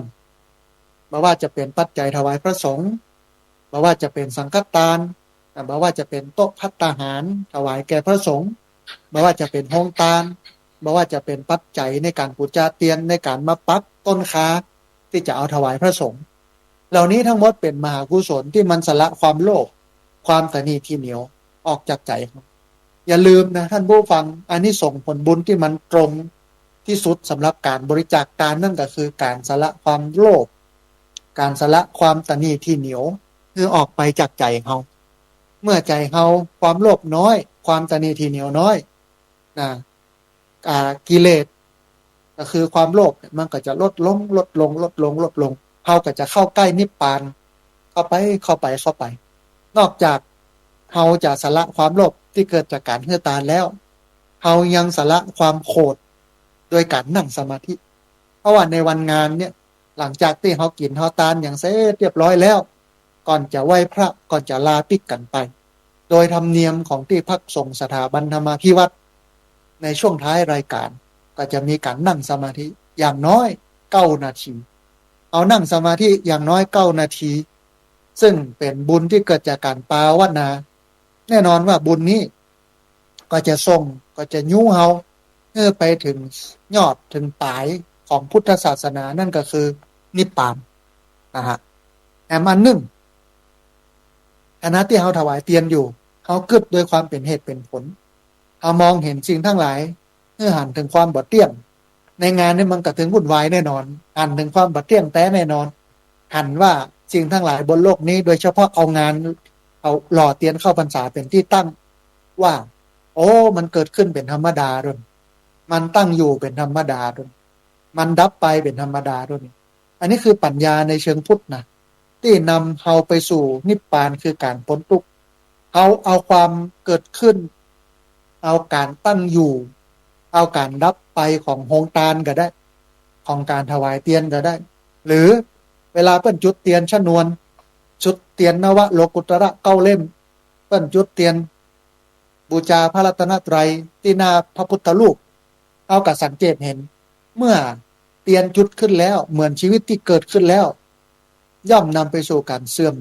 บ่ว่าจะเป๋นปัจจัยถวายพระสงฆ์ บ่ว่าจะเป๋นสังฆทาน อ่า บ่ว่าจะเป๋นโต๊ะภัตตาหารถวายแก่พระสงฆ์ บ่ว่าจะเป๋นโฮงตาน บ่ว่าจะเป๋นปัจจัยในก๋านปู๋จาเตียน ในก๋านมาปักต้นคาตี้จะเอาถวายพระสงฆ์ เหล่านี้ทั้งหมดเป๋นมหากุศลตี้มันสละความโลภ ความตณีตี้เหนียวออกจากใจ๋ อย่าลืมนะท่านผู้ฟัง อานิสงส์ผลบุญตี้มันตรงตี้สุดสำหรับก๋านบริจาคตานนั่นก็คือก๋านสละความโลภ ก๋านสละความตณีตี้เหนียวหื้อออกไปจากใจ๋เฮา เมื่อใจ๋เฮาความโลภน้อย ความตณีตี้เหนียวน้อย นะ อ่า กิเลส ก็คือความโลภเนี่ยมันก็จะลดลง ลดลง ลดลง ลดลง เฮาก็จะเข้าใก้นิพพาน เข้าไป เข้าไป เข้าไป นอกจากเฮาจะสละความโลภตี้เกิดจากก๋านหื้อตานแล้ว เฮายังสละความโขดโดยก๋านนั่งสมาธิ เพราะว่าในวันงานเนี่ย หลังจากตี้เฮากิ๋นเฮาตานหยังเสร็จเรียบร้อยแล้ว ก่อนจะไหว้พระ ก่อนจะลาปิ๊กกั๋นไป โดยธรรมเนียมของตี้พักสงฆ์สถาบันธรรมาภิวัตน์ ในช่วงท้ายรายก๋าน ก็จะมีก๋านนั่งสมาธิอย่างน้อยเก้านาที เอานั่งสมาธิอย่างน้อยเก้านาที ซึ่งเป๋นบุญตี้เกิดจากก๋านภาวนา แน่นอนว่าบุญนี้ก็จะส่ง ก็จะยู้เฮาหื้อไปเถิงยอดเถิงปลายของพุทธศาสนา นั่นก็คือนิพพานนะฮะ แถมอันนึ่ง ขณะตี้เฮาถวายเตียนอยู่ เฮากึ๊ดโดยความเป๋นเหตุเป๋นผล เฮามองหันสิ่งตังหลาย หื้อหันเถิงความบ่เตี้ยง ในงานนี้มันก็เถิงวุ่นวายแน่นอน หันเถิงความบ่เตี้ยงแต๊แน่นอน หันว่าสิ่งตังหลายบนโลกนี้ โดยเฉพาะเอางาน เอาหล่อเตียนเข้าพรรษาเป๋นตี้ตั้ง ว่า โอ้ มันเกิดขึ้นเป๋นธรรมดาโดน มันตั้งอยู่เป๋นธรรมดาโดน มันดับไปเป๋นธรรมดาโดน อันนี้คือปัญญาในเชิงพุทธนะ ตี้นำเฮาไปสู่นิพพานคือก๋านป๊นตุ๊กข์ เฮาเอาความเกิดขึ้น เอาก๋านตั้งอยู่ เอาก๋านดับไปของโฮงตานก็ได้ ของก๋านถวายเตียนก็ได้ หรือเวลาเปิ้นจุดเตียนชนวน จุดเตียนนวโลกุตระเก้าเล่ม เปิ้นจุดเตียน บูชาพระรัตนตรัยตี้หน้าพระพุทธรูป เฮาก็สังเกตหัน เมื่อเตียนจุดขึ้นแล้ว เหมือนชีวิตตี้เกิดขึ้นแล้ว ย่อมนำไปสู่ก๋านเสื่อม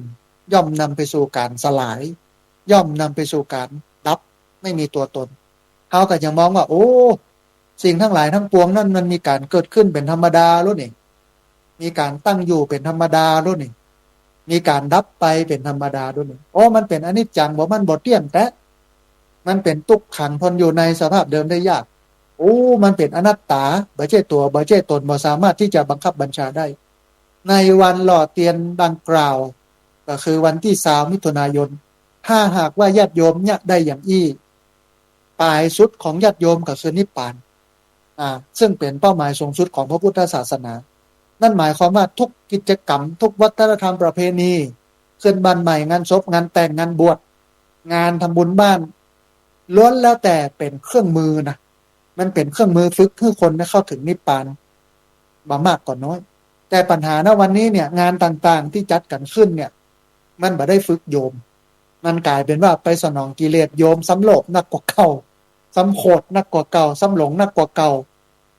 ย่อมนำไปสู่ก๋านสลาย ย่อมนำไปสู่ก๋านดับ ไม่มีตั๋วตน เฮาก็จะมองว่า โอ้ สิ่งตังหลายตังปวงนั้นมันมีก๋านเกิดขึ้นเป๋นธรรมดาแล้วนี่ มีก๋านตั้งอยู่เป๋นธรรมดาแล้วนี่ มีก๋านดับไปเป๋นธรรมดาแล้วนี่ โอ้ มันเป๋นอนิจจัง บ่ มันบ่เตี้ยงแต๊ มันเป๋นตุ๊กขัง ทนอยู่ในสภาพเดิมได้ยาก โอ้ มันเป๋นอนัตตา บ่ใจ้ตั๋ว บ่ใจ้ตน บ่สามารถตี้จะบังคับบัญชาได้ ในวันหล่อเตียนดังกล่าว ก็คือวันตี้ซาวมิถุนายน ถ้าหากว่าญาติโยมเยียะได้อย่างอี้ ปลายสุดของญาติโยมก็คือนิพพาน อ่า ซึ่งเป๋นเป้าหมายสูงสุดของพระพุทธศาสนา นั่นหมายความว่าทุกกิจกรรม ทุกวัฒนธรรมประเพณี ขึ้นบ้านใหม่ งานศพ งานแต่ง งานบวช งานทำบุญบ้าน ล้วนแล้วแต่เป๋นเครื่องมือนะ มันเป๋นเครื่องมือฝึกหื้อคนได้เข้าถึงนิพพาน บ่มากก็น้อย แต่ปัญหาณวันนี้เนี่ย งานต่างๆ ตี้จัดกั๋นขึ้นเนี่ย มันบ่ได้ฝึกโยม มันก๋ายเป๋นว่าไปสนองกิเลสโยม ซ้ำโลภนักกว่าเก่า ซ้ำโขดนักกว่าเก่า ซ้ำหลงนักกว่าเก่า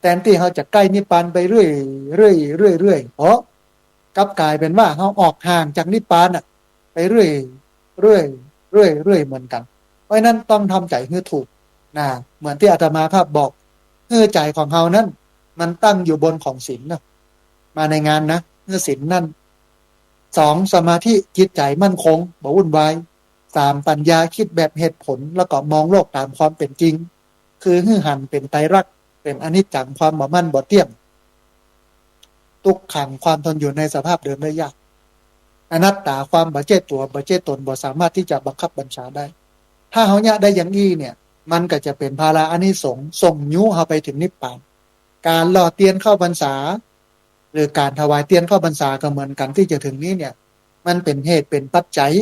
แตนตี้เฮาจะใก้นิพพานไปเรื่อย เรื่อย เรื่อย เรื่อย เพราะกลับก๋ายเป๋นว่าเฮาออกห่างจากนิพพานน่ะ ไปเรื่อย เรื่อย เรื่อย เรื่อยเหมือนกั๋น เพราะฉะนั้นต้องทำใจ๋หื้อถูกนะ เหมือนตี้อาตมาภาพบอก หื้อใจ๋ของเฮานั้น มันตั้งอยู่บนของศีลนะ มาในงานนะ หื้อศีลนั้น สอง สมาธิ จิตใจ๋มั่นคง บ่วุ่นวาย สาม ปัญญา กึ๊ดแบบเหตุผล แล้วก็มองโลกต๋ามความเป๋นจริง คือหื้อหันเป๋นไตรลักษณ์ เป๋นอนิจจัง ความบ่มั่นบ่เตี้ยง ตุ๊กขัง ความทนอยู่ในสภาพเดิมได้ยาก อนัตตา ความบ่ใจ้ตั๋ว บ่ใจ้ต๋น บ่สามารถตี้จะบังคับบัญชาได้ ถ้าเฮาเยียะได้อย่างอี้เนี่ย มันก็จะเป๋นผลาอานิสงส์ ส่งยู้เฮาไปเถิงนิพพาน ก๋านหล่อเตียนเข้าพรรษา หรือก๋านถวายเตียนเข้าพรรษาก็เหมือนกั๋นตี้จะเถิงนี้เนี่ย มันเป๋นเหตุเป๋นปัจจัย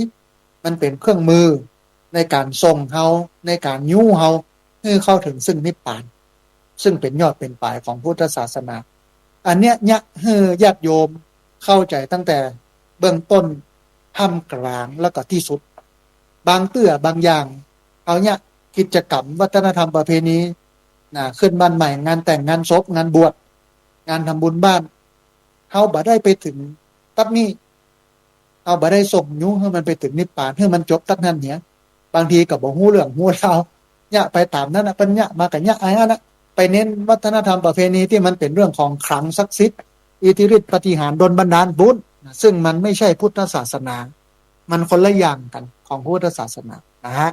มันเป๋นเครื่องมือในก๋านส่งเฮา ในก๋านยู้เฮา หื้อเข้าเถิงซึ่งนิพพาน ซึ่งเป๋นยอดเป๋นป๋ายของพุทธศาสนา อันเนี้ยเยียะหื้อญาติโยมเข้าใจ๋ตั้งแต่เบื้องต้น ท่ามกลาง แล้วก็ตี้สุด บางเตื้อบางอย่าง เฮาเยียะกิจกรรมวัฒนธรรมประเพณี นะ ขึ้นบ้านใหม่ งานแต่ง งานศพ งานบวช งานทำบุญบ้าน เฮาบ่ได้ไปเถิงตั๊ดนี้ เฮาบ่ได้ส่งยู้หื้อมันไปเถิงนิพพาน หื้อมันจบตั๊ดหั้นเหีย บางทีก็บ่ฮู้เรื่องฮู้ราว เยียะไปต๋ามนั้นน่ะ เปิ้นเยียะมาก็เยียะอันนั้นน่ะ ไปเน้นวัฒนธรรมประเพณีตี้มันเป๋นเรื่องของขลังศักดิ์สิทธิ์ อิทธิฤทธิ์ปาฏิหาริย์ดลบันดาลปุ้น ซึ่งมันไม่ใช่พุทธศาสนา มันคนละอย่างกั๋นของพุทธศาสนานะฮะ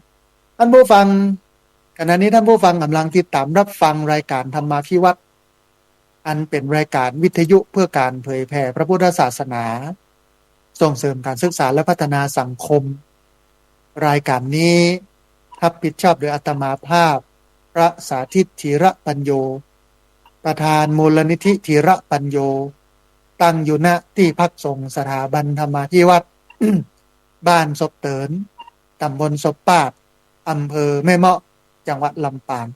ท่านผู้ฟัง ขณะนี้ท่านผู้ฟังก่ำลังติดต๋ามรับฟังรายก๋านธรรมาภิวัฒน์ อันเป๋นรายก๋านวิทยุเพื่อก๋านเผยแผ่พระพุทธศาสนา ส่งเสริมก๋านศึกษาและพัฒนาสังคม รายก๋านนี้ฮับผิดชอบโดยอาตมาภาพ พระสาธิต ธีระปัญโญ ประธานมูลนิธิธีระปัญโญ ตั้งอยู่ ณ ตี้พักสงฆ์สถาบันธรรมาภิวัฒน์ บ้านศพเติน ต๋ำบลศพปาด อำเภอแม่เมาะ จังหวัดลำปาง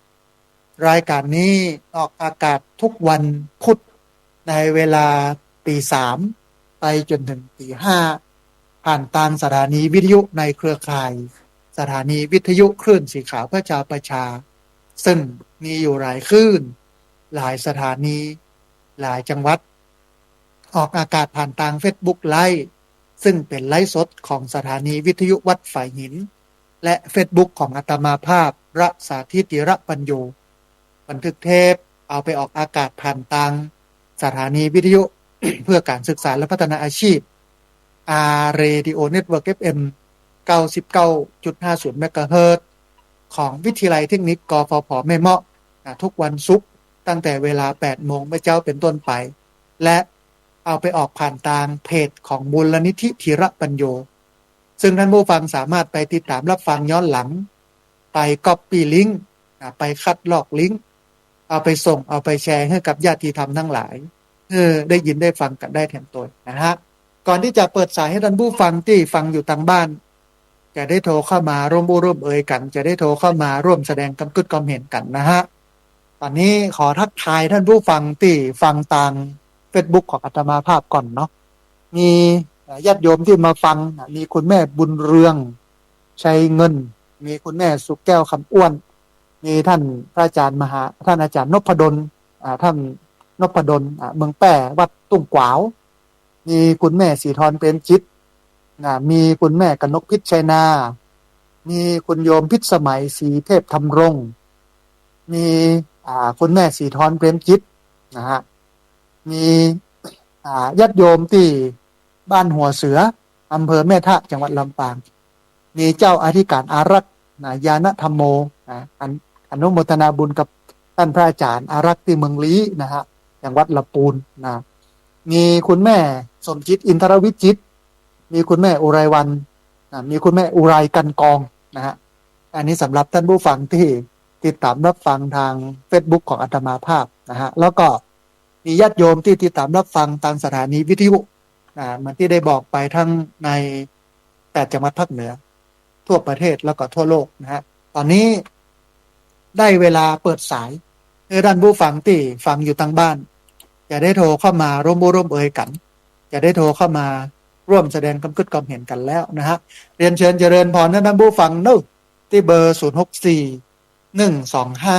รายก๋านนี้ออกอากาศทุกวันพุธ ในเวลาตีสามไปจ๋นเถิงตีห้า ผ่านตางสถานีวิทยุในเครือข่าย สถานีวิทยุคลื่นสีขาวเพื่อชาวประชา ซึ่งมีอยู่หลายคลื่น หลายสถานี หลายจังหวัด ออกอากาศผ่านตางเฟซบุ๊กไลฟ์ ซึ่งเป๋นไลฟ์สดของสถานีวิทยุวัดฝายหิน และเฟซบุ๊กของอาตมาภาพ พระสาธิต ธีระปัญโญ บันทึกเทปเอาไปออกอากาศผ่านตางสถานีวิทยุเพื่อก๋านศึกษาและพัฒนาอาชีพ อาร์ เรดิโอ เน็ตเวิร์ก เอฟ เอ็ม เก้าสิบเก้าจุดห้าศูนย์ เมกะเฮิรตซ์ ของวิทยาลัยเทคนิค กฟผ แม่เมาะ นะ ทุกวันศุกร์ ตั้งแต่เวลาแปดโมงเมื่อเจ๊าเป๋นต้นไป และเอาไปออกผ่านตางเพจของมูลนิธิธีระปัญโญ ซึ่งท่านผู้ฟังสามารถไปติดต๋ามรับฟังย้อนหลัง ไปก๊อปปี้ลิงก์ นะ ไปคัดลอกลิงก์ เอาไปส่ง เอาไปแชร์หื้อกับญาติธรรมทั้งหลาย หื้อได้ยินได้ฟังกั๋นได้แถมตวยนะฮะ ก่อนตี้จะเปิดสายหื้อท่านผู้ฟังตี้ฟังอยู่ตางบ้าน จะได้โทรเข้ามาร่วมอู้ร่วมเอยกั๋น จะได้โทรเข้ามาร่วมแสดงกำกึ๊ดกำเห็นกั๋นนะฮะ ต๋อนนี้ขอทักทายท่านผู้ฟังตี้ฟังตางเฟซบุ๊กของอาตมาภาพก่อนเนาะ มี เอ่อ ญาติโยมตี้มาฟังนะ มีคุณแม่บุญเรือง ชัยเงิน มีคุณแม่สุแก้ว คำอ้วน มีท่านพระอาจารย์มหา ท่านอาจารย์นพดล อ่า ท่านนพดล อ่า เมืองแป้ วัดตุ้งกวาว มีคุณแม่ศรีธร เปรมจิต นะ มีคุณแม่กนกพิชชัยนา มีคุณโยมพิษสมัย ศรีเทพธำรง มี อ่า คุณแม่ศรีธร เปรมจิต นะฮะ มี อ่า ญาติโยมตี้บ้านหัวเสือ อำเภอแม่ทะ จังหวัดลำปาง มีเจ้าอธิการอารักษ์ นะ ญาณธรรมโม นะ อัน อนุโมทนาบุญกับท่านพระอาจารย์อารักษ์ตี้เมืองลี้นะฮะ จังหวัดลำปูนนะ มีคุณแม่สมจิต อินทรวิจิตร มีคุณแม่อุไรวรรณ นะ มีคุณแม่อุไรกันกองนะฮะ อันนี้สำหรับท่านผู้ฟังตี้ติดต๋ามรับฟังตางเฟซบุ๊กของอาตมาภาพนะฮะ แล้วก็มีญาติโยมตี้ติดต๋ามรับฟังตางสถานีวิทยุ นะ เหมือนตี้ได้บอกไปทั้งในแปดจังหวัดภาคเหนือ ทั่วประเทศแล้วก็ทั่วโลกนะฮะ ต๋อนนี้ได้เวลาเปิดสาย หื้อท่านผู้ฟังตี้ฟังอยู่ตางบ้าน จะได้โทรเข้ามาร่วมอู้ร่วมเอยกั๋น จะได้โทรเข้ามาร่วมแสดงกำกึ๊ดกำเห็นกั๋นแล้วนะฮะ เรียนเชิญเจริญพรนะท่านผู้ฟังเนาะ ตี้เบอร์ ศูนย์หกสี่ หนึ่งสองห้า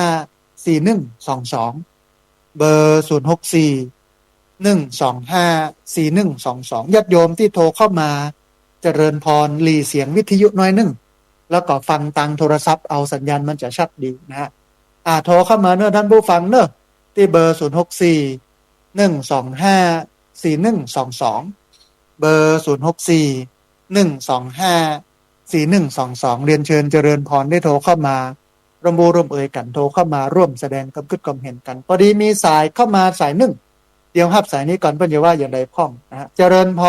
สี่หนึ่งสองสอง เบอร์ ศูนย์หกสี่ หนึ่งสองห้า สี่หนึ่งสองสอง ญาติโยมตี้โทรเข้ามาเจริญพรหลีเสียงวิทยุน้อยนึ่ง แล้วก็ฟังตางโทรศัพท์เอา สัญญาณมันจะชัดดีนะฮะ อ่า โทรเข้ามาเนาะท่านผู้ฟังเนาะ ตี้เบอร์ ศูนย์หกสี่ หนึ่งสองห้า สี่หนึ่งสองสอง เบอร์ ศูนย์ หก สี่ หนึ่ง สอง ห้า สี่ หนึ่ง สอง สอง เรียนเชิญเจริญพรได้โทรเข้ามา ร่วมอู้ร่วมเอยกั๋น โทรเข้ามาร่วมแสดงความกึ๊ดความเห็นกั๋น พอดีมีสายเข้ามาสายนึ่ง เดี๋ยวฮับสายนี้ก่อน เปิ้นจะว่าอย่างใดพ่องนะฮะ เจริญพ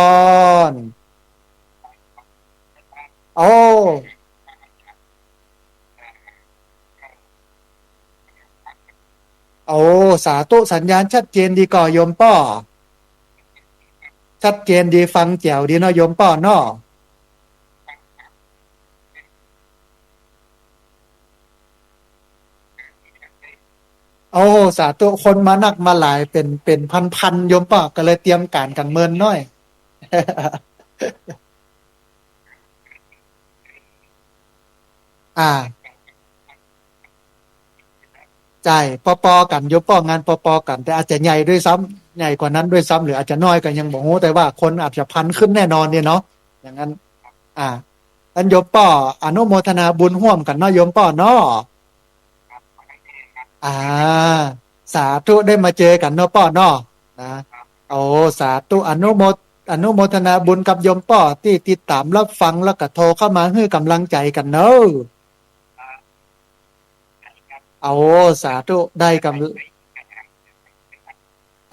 ร โอ้ โอ้ สาธุ สัญญาณชัดเจนดีก่อโยมป้อ ชัดเจนดี ฟังแจ๋วดีเนาะโยมป้อเนาะ โอ้ สาธุ คนมานักมาหลาย เป๋น เป๋นพันๆ โยมป้อ ก็เลยเตรียมก๋านกั๋นเมินน้อย อ่า ใจ้ ปอๆ กั๋น โยมป้อ งานปอๆ กั๋น แต่อาจจะใหญ่ด้วยซ้ำ ใหญ่กว่านั้นด้วยซ้ำ หรืออาจจะน้อยก็ยังบ่ฮู้ แต่ว่าคนอาจจะพันขึ้นแน่นอนเนี่ยเนาะ อย่างนั้น อ่า อันโยมป้ออนุโมทนาบุญฮ่วมกั๋นเนาะโยมป้อเนาะ อ่า สาธุ ได้มาเจอกั๋นเนาะป้อเนาะ นะ โอ้ สาธุ อนุโมท อนุโมทนาบุญกับโยมป้อตี้ติดต๋ามรับฟังแล้วก็โทรเข้ามาหื้อก๋ำลังใจ๋กั๋นเนาะ โอ้ สาธุ ได้กำ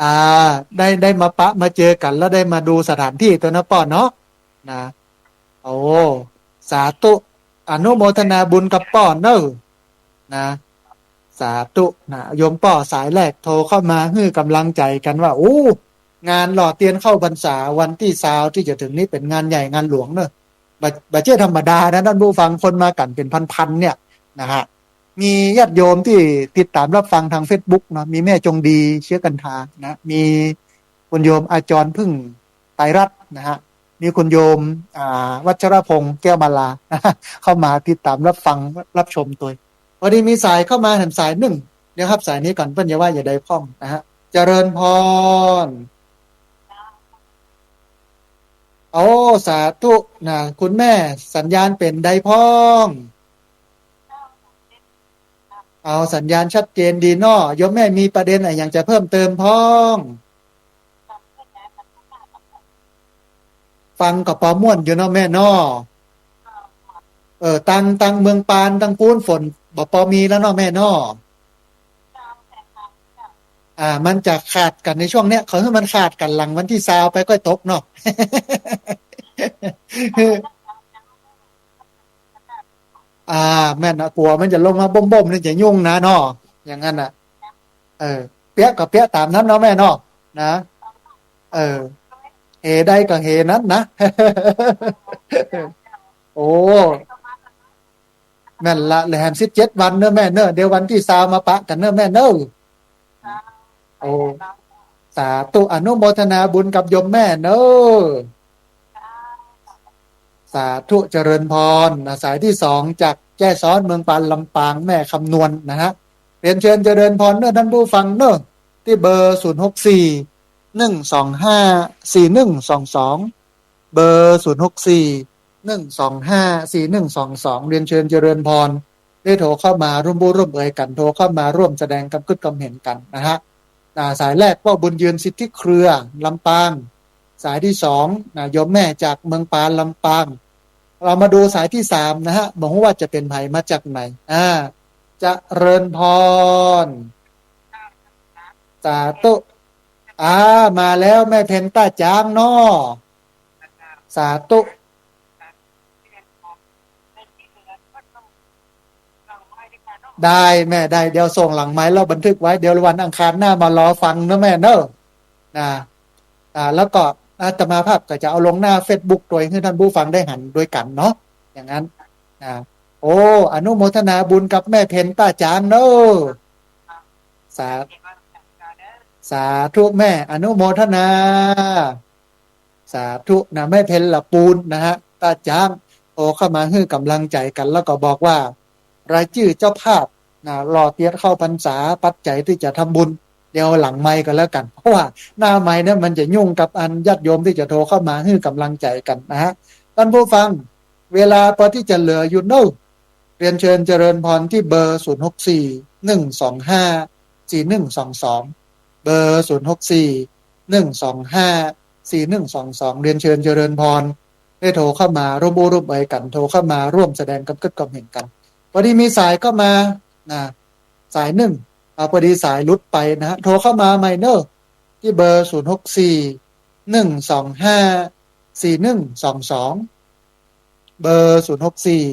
อ่า ได้ ได้มาปะมาเจอกั๋น แล้วได้มาดูสถานตี้ตวยเนาะป้อเนาะ นะ โอ้ สาธุ อนุโมทนาบุญกับป้อเนาะ นะ สาธุ นะ โยมป้อสายแรกโทรเข้ามาหื้อก๋ำลังใจ๋กั๋นว่า โอ้ งานหล่อเตียนเข้าพรรษาวันตี้ซาวตี้จะเถิงนี้เป๋นงานใหญ่งานหลวงเนาะ บ่ บ่ใจ้ธรรมดานะท่านผู้ฟัง คนมากั๋นเป๋นพันๆ เนี่ยนะฮะ มีญาติโยมตี้ติดต๋ามรับฟังตางเฟซบุ๊กเนาะ มีแม่จงดี เชื้อกันทา นะ มีคุณโยมอาจารย์ผึ้งไตรรัตน์นะฮะ มีคุณโยม อ่า วัชรพงษ์ แก้วมาลา เข้ามาติดต๋ามรับฟังรับชมตวย พอดีมีสายเข้ามาแหมสายนึ่ง เดี๋ยวฮับสายนี้ก่อน เปิ้นจะว่าอย่างใดพ่องนะฮะ เจริญพร โอ้ สาธุ นะ คุณแม่ สัญญาณเป๋นใดพ่อง เอา สัญญาณชัดเจนดีเนาะ โยมแม่มีประเด็นอะหยังจะเพิ่มเติมพ่อง ฟังก็ปอม่วนอยู่เนาะแม่เนาะ เออ ตาง ตางเมืองปาน ตางปู๊นฝนบ่ปอมีแล้วเนาะแม่เนาะ อ่า มันจะขาดกั๋นในช่วงเนี้ย ขอหื้อมันขาดกั๋นหลังวันตี้ซาวไปก้อยตกเนาะ อ่า แม่นนะ กั๋วมันจะลงมาบ่มๆ นี่จะยุ่งนะเนาะ อย่างนั้นน่ะ เออ เปียะก็เปียะต๋ามนั้นเนาะแม่เนาะ นะ เออ เหใดก็เหนั้นนะ โอ้ แม่นละ เหลือแหมสิบเจ็ดวันเนาะแม่เนาะ เดี๋ยววันตี้ซาวมาปะกั๋นเนาะแม่เนาะ โอ้ สาธุ อนุโมทนาบุญกับโยมแม่เนาะ สาธุ เจริญพร นะ สายตี้สองจากแจ้ซ้อน เมืองปาน ลำปาง แม่คำนวณนะฮะ เรียนเชิญเจริญพรเนาะท่านผู้ฟังเนาะ ตี้เบอร์ ศูนย์ หก สี่ หนึ่ง สอง ห้า สี่ หนึ่ง สอง สอง เบอร์ ศูนย์ หก สี่ หนึ่ง สอง ห้า สี่ หนึ่ง สอง สอง เรียนเชิญเจริญพร ได้โทรเข้ามาร่วมอู้ร่วมเอยกั๋น โทรเข้ามาร่วมแสดงความกึ๊ดความเห็นกั๋นนะฮะ อ่า สายแรกป้อบุญยืน สิทธิเครือ ลำปาง สายตี้สอง นะ โยมแม่จากเมืองปาน ลำปาง เรามาดูสายตี้สามนะฮะ บ่ฮู้ว่าจะเป๋นใผมาจากไหน อ่า เจริญพร สาธุ อ่า มาแล้วแม่เพ็ญต้าจ๊างเนาะ สาธุ ได้แม่ ได้ เดี๋ยวส่งหลังไมค์แล้วบันทึกไว้ เดี๋ยววันอังคารหน้ามารอฟังเนาะแม่เนาะ นะ อ่า แล้วก็อาตมาภาพก็จะเอาลงหน้าเฟซบุ๊กตวยหื้อท่านผู้ฟังได้หันตวยกั๋นเนาะ อย่างนั้น นะ โอ้ อนุโมทนาบุญกับแม่เพ็ญต้าจ๊างเนาะ สา สาธุแม่ อนุโมทนา สาธุนะ แม่เพ็ญละปูนนะฮะ ต้าจ๊าง โทรเข้ามาหื้อก๋ำลังใจ๋กั๋น แล้วก็บอกว่า รายจื้อเจ้าภาพนะ หล่อเตียนเข้าพรรษา ปัจจัยตี้จะทำบุญ เดี๋ยวหลังไมค์ก็แล้วกั๋น เพราะว่าหน้าไมค์เนี่ยมันจะยุ่งกับอันญาติโยมตี้จะโทรเข้ามาหื้อก๋ำลังใจ๋กั๋นนะฮะ ท่านผู้ฟัง เวลาปอตี้จะเหลืออยู่เนาะ เรียนเชิญเจริญพรตี้เบอร์ ศูนย์ หก สี่ หนึ่ง สอง ห้า สี่ หนึ่ง สอง สอง เบอร์ ศูนย์ หก สี่ หนึ่ง สอง ห้า สี่หนึ่งสองสอง เรียนเชิญเจริญพร ได้โทรเข้ามาร่วมอู้ร่วมเอยกั๋น โทรเข้ามาร่วมแสดงกำกึ๊ดกำเห็นกั๋น พอดีมีสายเข้ามานะ สายนึ่ง อ่า พอดีสายหลุดไปนะฮะ โทรเข้ามาใหม่เน่อ ตี้เบอร์ ศูนย์หกสี่ หนึ่งสองห้า สี่หนึ่งสองสอง เบอร์ ศูนย์หกสี่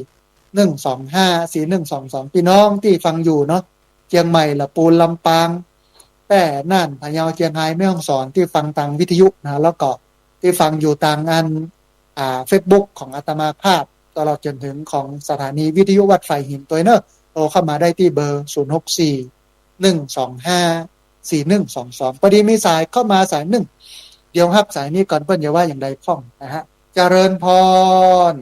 หนึ่งสองห้า สี่หนึ่งสองสอง ปี้น้องตี้ฟังอยู่เนาะ เจียงใหม่ ละปูน ลำปาง แป้ น่าน พะเยา เจียงฮาย แม่ฮ่องสอน ตี้ฟังตางวิทยุนะ แล้วก็ตี้ฟังอยู่ตางอัน อ่า เฟซบุ๊กของอาตมาภาพ ตลอดจ๋นเถิงของสถานีวิทยุวัดฝายหินตวยเน่อ โทรเข้ามาได้ตี้เบอร์ ศูนย์หกสี่ หนึ่งสองห้า สี่หนึ่งสองสอง พอดีมีสายเข้ามาสายนึ่ง เดี๋ยวฮับสายนี้ก่อน เปิ้นจะว่าอย่างใดพ่องนะฮะ เจริญพร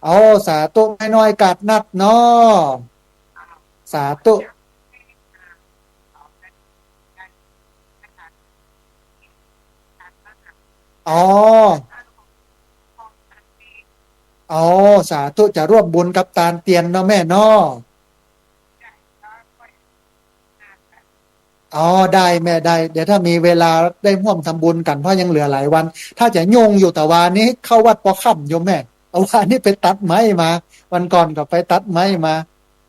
เอา สาธุ แม่น้อยกาดนัดเนาะ สาธุ อ๋อ อ๋อ สาธุ จะร่วมบุญกับตานเตียนเนาะแม่เนาะ อ๋อ ได้แม่ ได้ เดี๋ยวถ้ามีเวลาได้ฮ่วมทำบุญกั๋น เพราะยังเหลือหลายวัน ถ้าจะยุ่งอยู่ตะวานี้ เข้าวัดปอค่ำโยมแม่ ตะวานี้ไปตัดไม้มา วันก่อนก็ไปตัดไม้มา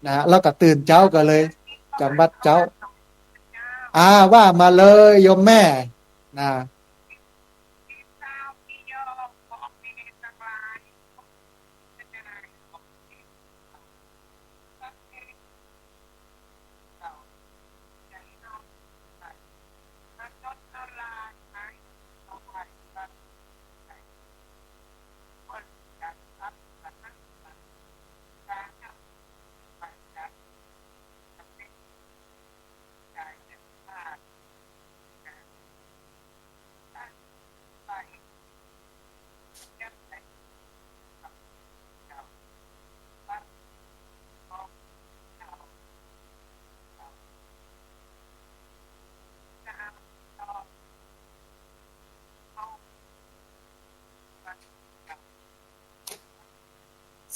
นะ แล้วก็ตื่นเจ๊าก็เลยจ๋ำวัดเจ๊า อ่า ว่ามาเลยโยมแม่ นะ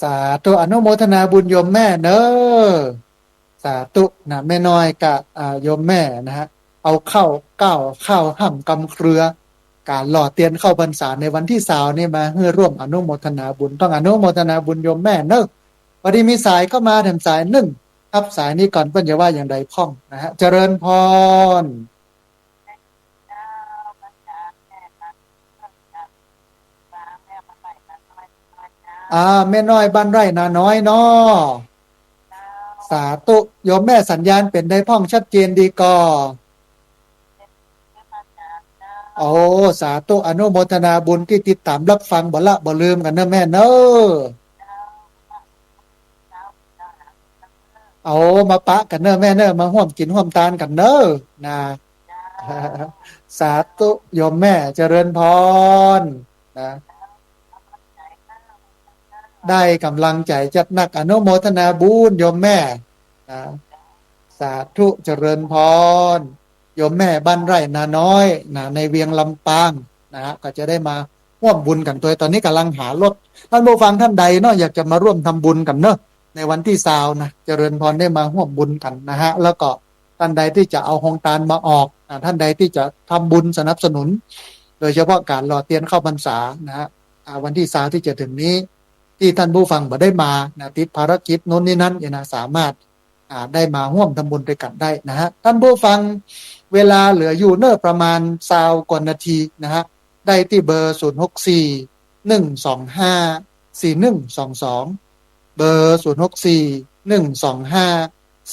สาธุ อนุโมทนาบุญโยมแม่เน่อ สาธุ นะ แม่น้อยกับ อ่า โยมแม่นะฮะ เอาข้าวเก๊าข้าวฮ่ำกำเครือ ก๋านหล่อเตียนเข้าพรรษาในวันตี้ซาวนี่มาหื้อร่วมอนุโมทนาบุญ ต้องอนุโมทนาบุญโยมแม่เน่อ พอดีมีสายเข้ามาแถมสายนึ่ง ฮับสายนี้ก่อน เปิ้นจะว่าอย่างใดพ่องนะฮะ เจริญพร อ่า แม่น้อยบ้านไร่นาน้อยเนาะ สาธุ โยมแม่สัญญาณเป๋นใดพ่อง ชัดเจนดีก่อ โอ้ สาธุ อนุโมทนาบุญตี้ติดต๋ามฮับฟัง บ่ละบ่ลืมกั๋นเน่อแม่เน่อ เอา มาปะกั๋นเน่อแม่เน่อ มาฮ่วมกิ๋นฮ่วมตานกั๋นเน่อ นะ สาธุ โยมแม่ เจริญพร นะ ได้ก๋ำลังใจ๋จัดนัก อนุโมทนาบุญโยมแม่ นะ สาธุ เจริญพร โยมแม่บ้านไร่นาน้อย นะ ในเวียงลำปาง นะฮะ ก็จะได้มาฮ่วมบุญกั๋นตวย ต๋อนนี้ก๋ำลังหารถ ท่านผู้ฟังต้านใดเนาะ อยากจะมาร่วมทำบุญกั๋นเนาะ ในวันตี้ซาวนะ เจริญพรได้มาฮ่วมบุญกั๋นนะฮะ แล้วก็ต้านใดตี้จะเอาโฮงตานมาออก อ่า ต้านใดตี้จะทำบุญสนับสนุน โดยเฉพาะก๋านหล่อเตียนเข้าพรรษานะฮะ อ่า วันตี้ซาวตี้จะเถิงนี้ ตี้ท่านผู้ฟังบ่ได้มานะ ติดภารกิจโน้นนี่นั้นเนี่ยนะ สามารถ อ่า ได้มาฮ่วมทำบุญตวยกั๋นได้นะฮะ ท่านผู้ฟัง เวลาเหลืออยู่เน่อประมาณซาวกว่านาทีนะฮะ ได้ตี้เบอร์ ศูนย์หกสี่ หนึ่งสองห้า สี่หนึ่งสองสอง เบอร์ ศูนย์หกสี่ หนึ่งสองห้า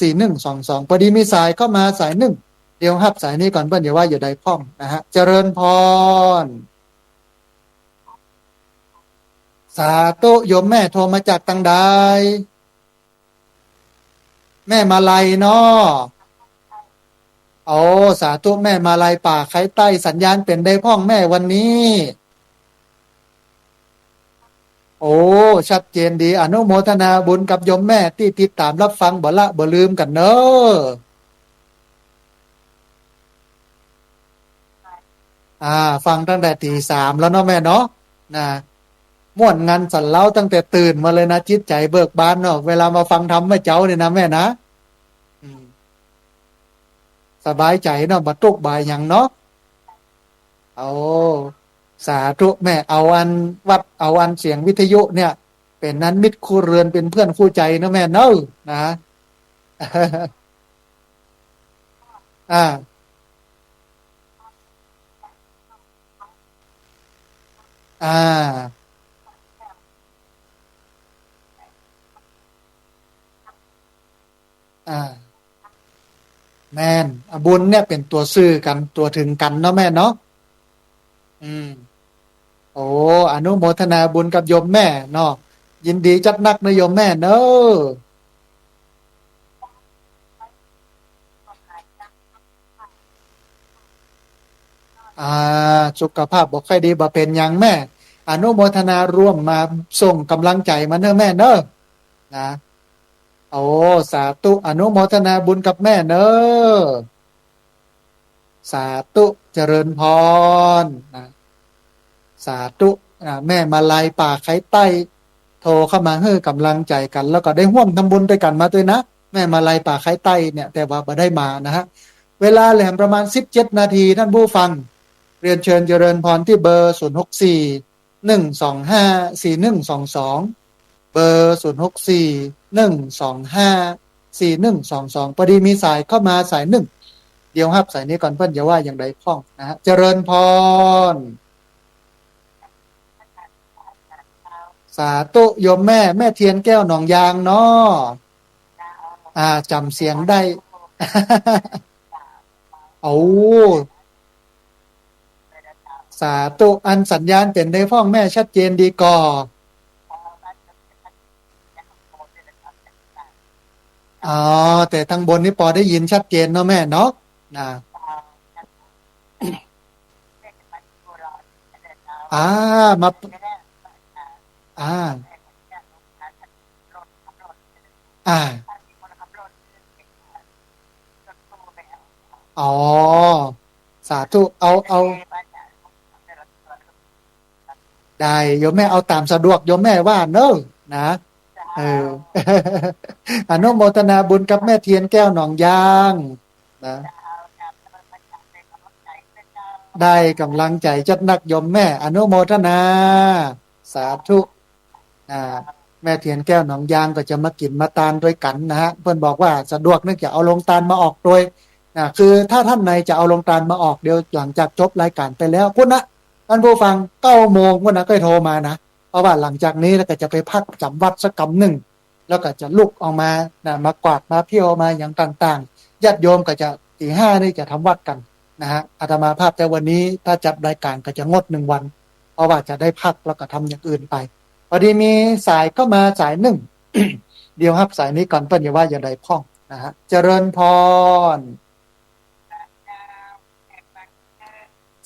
สี่หนึ่งสองสอง พอดีมีสายเข้ามาสายนึ่ง เดี๋ยวฮับสายนี้ก่อน เปิ้นจะว่าอย่างใดพ่องนะฮะ เจริญพร สาธุ โยมแม่โทรมาจากตางใด แม่มาลัยเนาะ โอ้ สาธุ แม่มาลัยป่าไคใต้ สัญญาณเป๋นใดพ่องแม่วันนี้ โอ้ ชัดเจนดี อนุโมทนาบุญกับโยมแม่ตี้ติดต๋ามฮับฟังบ่ละบ่ลืมกั๋นเน่อ อ่า ฟังตั้งแต่ตี๋สามแล้วเนาะแม่เนาะ นะ ม่วนงันสันเล้าตั้งแต่ตื่นมาเลยนะ จิตใจ๋เบิกบานเนาะ เวลามาฟังธรรมแม่เจ้านี่นะแม่นะ อืม สบายใจ๋เนาะ บ่ตุ๊กบ่ายหยังเนาะ โอ้ สาธุแม่ เอาอันวัด เอาอันเสียงวิทยุเนี่ย เป๋นอันมิตรคู่เรือน เป๋นเพื่อนคู่ใจ๋เนาะแม่เนาะ นะ อ่า อ่า อ่า แม่น อ่ะ บุญเนี่ยเป๋นตั๋วสื่อกั๋น ตั๋วเถิงกั๋นเนาะแม่เนาะ อืม โอ้ อนุโมทนาบุญกับโยมแม่เนาะ ยินดีจัดนักเนาะโยมแม่เนาะ อ่า สุขภาพบ่ค่อยดี บ่เป๋นหยังแม่ อนุโมทนาร่วมมาส่งก๋ำลังใจ๋มาเนาะแม่เนาะ นะ โอ้ สาธุ อนุโมทนาบุญกับแม่เนาะ สาธุ เจริญพร นะ สาธุ อ่า แม่มาลัยป่าไคใต้ โทรเข้ามาหื้อก๋ำลังใจ๋กั๋น แล้วก็ได้ฮ่วมทำบุญตวยกั๋นมาตวยนะ แม่มาลัยป่าไคใต้เนี่ย แต่ว่าบ่ได้มานะฮะ เวลาแหลมประมาณสิบเจ็ดนาที ท่านผู้ฟัง เรียนเชิญเจริญพรตี้เบอร์ ศูนย์หกสี่ หนึ่งสองห้า สี่หนึ่งสองสอง เบอร์ ศูนย์หกสี่ หนึ่งสองห้า สี่หนึ่งสองสอง พอดีมีสายเข้ามาสายนึ่ง เดี๋ยวฮับสายนี้ก่อน เปิ้นจะว่าอย่างใดพ่องนะฮะ เจริญพร สาธุโยมแม่ แม่เทียนแก้วหนองยางเนาะ อ่า จ๋ำเสียงได้ โอ้ สาธุ อันสัญญาณเป๋นใดพ่องแม่ ชัดเจนดีก่อ อ๋อ แต่ตางบนนี่ปอได้ยินชัดเจนเนาะแม่เนาะ นะ อ่า มา อ่า อ่า อ๋อ สาธุ เอา เอา ได้ โยมแม่ เอาต๋ามสะดวกโยมแม่ว่าเนาะ นะ เออ อนุโมทนาบุญกับแม่เทียนแก้วหนองยาง นะ ได้ก๋ำลังใจ๋จัดนักโยมแม่ อนุโมทนา สาธุ อ่า แม่เทียนแก้วหนองยางก็จะมากิ๋นมาตานตวยกั๋นนะฮะ เปิ้นบอกว่าสะดวกเนาะ จะเอาโรงตานมาออกตวย นะ คือถ้าท่านใดจะเอาโรงตานมาออก เดี๋ยวหลังจากจบรายก๋านไปแล้ว พุ้นนะ ท่านผู้ฟัง เก้าโมงพุ้นนะ ก็โทรมานะ เพราะว่าหลังจากนี้แล้วก็จะไปพักจ๋ำวัตรสักกำนึ่ง แล้วก็จะลุกออกมานะ มากวาดมาเผี้ยวมาอย่างต่างๆ ญาติโยมก็จะตีห้านี่จะทำวัตรกั๋นนะฮะ อาตมาภาพแต่วันนี้ถ้าจัดรายก๋านก็จะงดหนึ่งวัน เพราะว่าจะได้พักแล้วก็ทำอย่างอื่นไป พอดีมีสายเข้ามาสายนึ่ง เดี๋ยวฮับสายนี้ก่อน เปิ้นจะว่าอย่างใดพ่องนะฮะ เจริญพร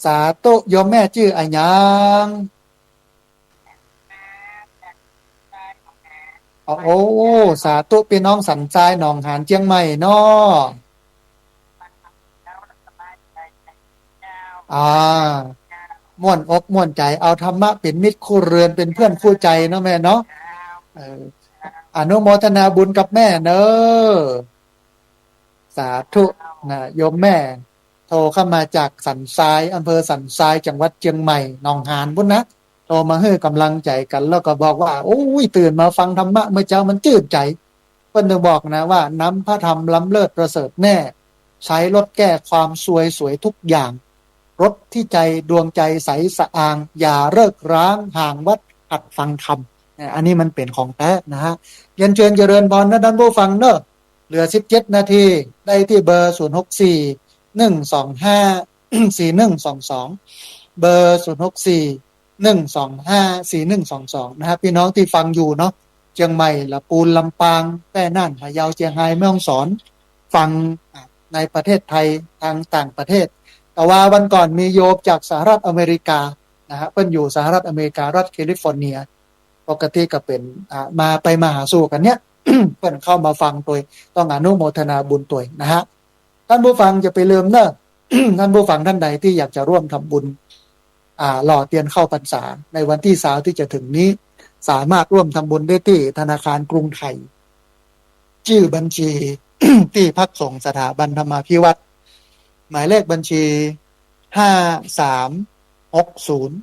สาธุ โยมแม่จื้ออะหยัง โอ้ สาธุ ปี้น้องสันทรายหนองหานเจียงใหม่เนาะ อ่า ม่วนอกม่วนใจ๋ เอาธรรมะเป๋นมิตรคู่เรือน เป๋นเพื่อนคู่ใจ๋เนาะแม่เนาะ เออ อนุโมทนาบุญกับแม่เนาะ สาธุ นะ โยมแม่ โทรเข้ามาจากสันทราย อำเภอสันทราย จังหวัดเจียงใหม่ หนองหานพุ้นนะ โทรมาหื้อก๋ำลังใจ๋กั๋น แล้วก็บอกว่า โอ้ย ตื่นมาฟังธรรมะเมื่อเจ๊ามันจื้นใจ๋ เปิ้นถึงบอกนะว่า น้ำพระธรรมล้ำเลิศประเสริฐแน่ ใช้รถแก้ความซวยสวยทุกอย่าง รถที่ใจ ดวงใจใสสะอาง อย่าเลิกร้างห่างวัดหัดฟังธรรม เนี่ย อันนี้มันเป๋นของแต๊นะฮะ เรียนเชิญเจริญพรนะท่านผู้ฟังเนอะ เหลือสิบเจ็ดนาที ได้ตี้เบอร์ ศูนย์หกสี่ หนึ่งสองห้า สี่หนึ่งสองสอง เบอร์ ศูนย์หกสี่ หนึ่งสองห้า สี่หนึ่งสองสอง นะฮะ ปี้น้องตี้ฟังอยู่เนาะ เจียงใหม่ ละปูน ลำปาง แป้น่าน พะเยา เจียงฮาย แม่ฮ่องสอน ฟัง อ่ะ ในประเทศไทย ทางต่างประเทศ แต่ว่าวันก่อนมีโยมจากสหรัฐอเมริกานะฮะ เปิ้นอยู่สหรัฐอเมริกา รัฐแคลิฟอร์เนีย ปกติก็เป๋น อ่ะ มาไปมาหาสู่กั๋นเนี่ย เปิ้นเข้ามาฟังตวย ต้องอนุโมทนาบุญตวยนะฮะ ท่านผู้ฟังอย่าไปลืมเนอะ ท่านผู้ฟังท่านใดตี้อยากจะร่วมทำบุญ อ่า หล่อเตียนเข้าพรรษา ในวันตี้ซาวตี้จะเถิงนี้ สามารถร่วมทำบุญได้ตี้ธนาคารกรุงไทย จื้อบัญชี ตี้พักสงฆ์สถาบันธรรมาภิวัตน์ หมายเลขบัญชี ห้าสาม หกศูนย์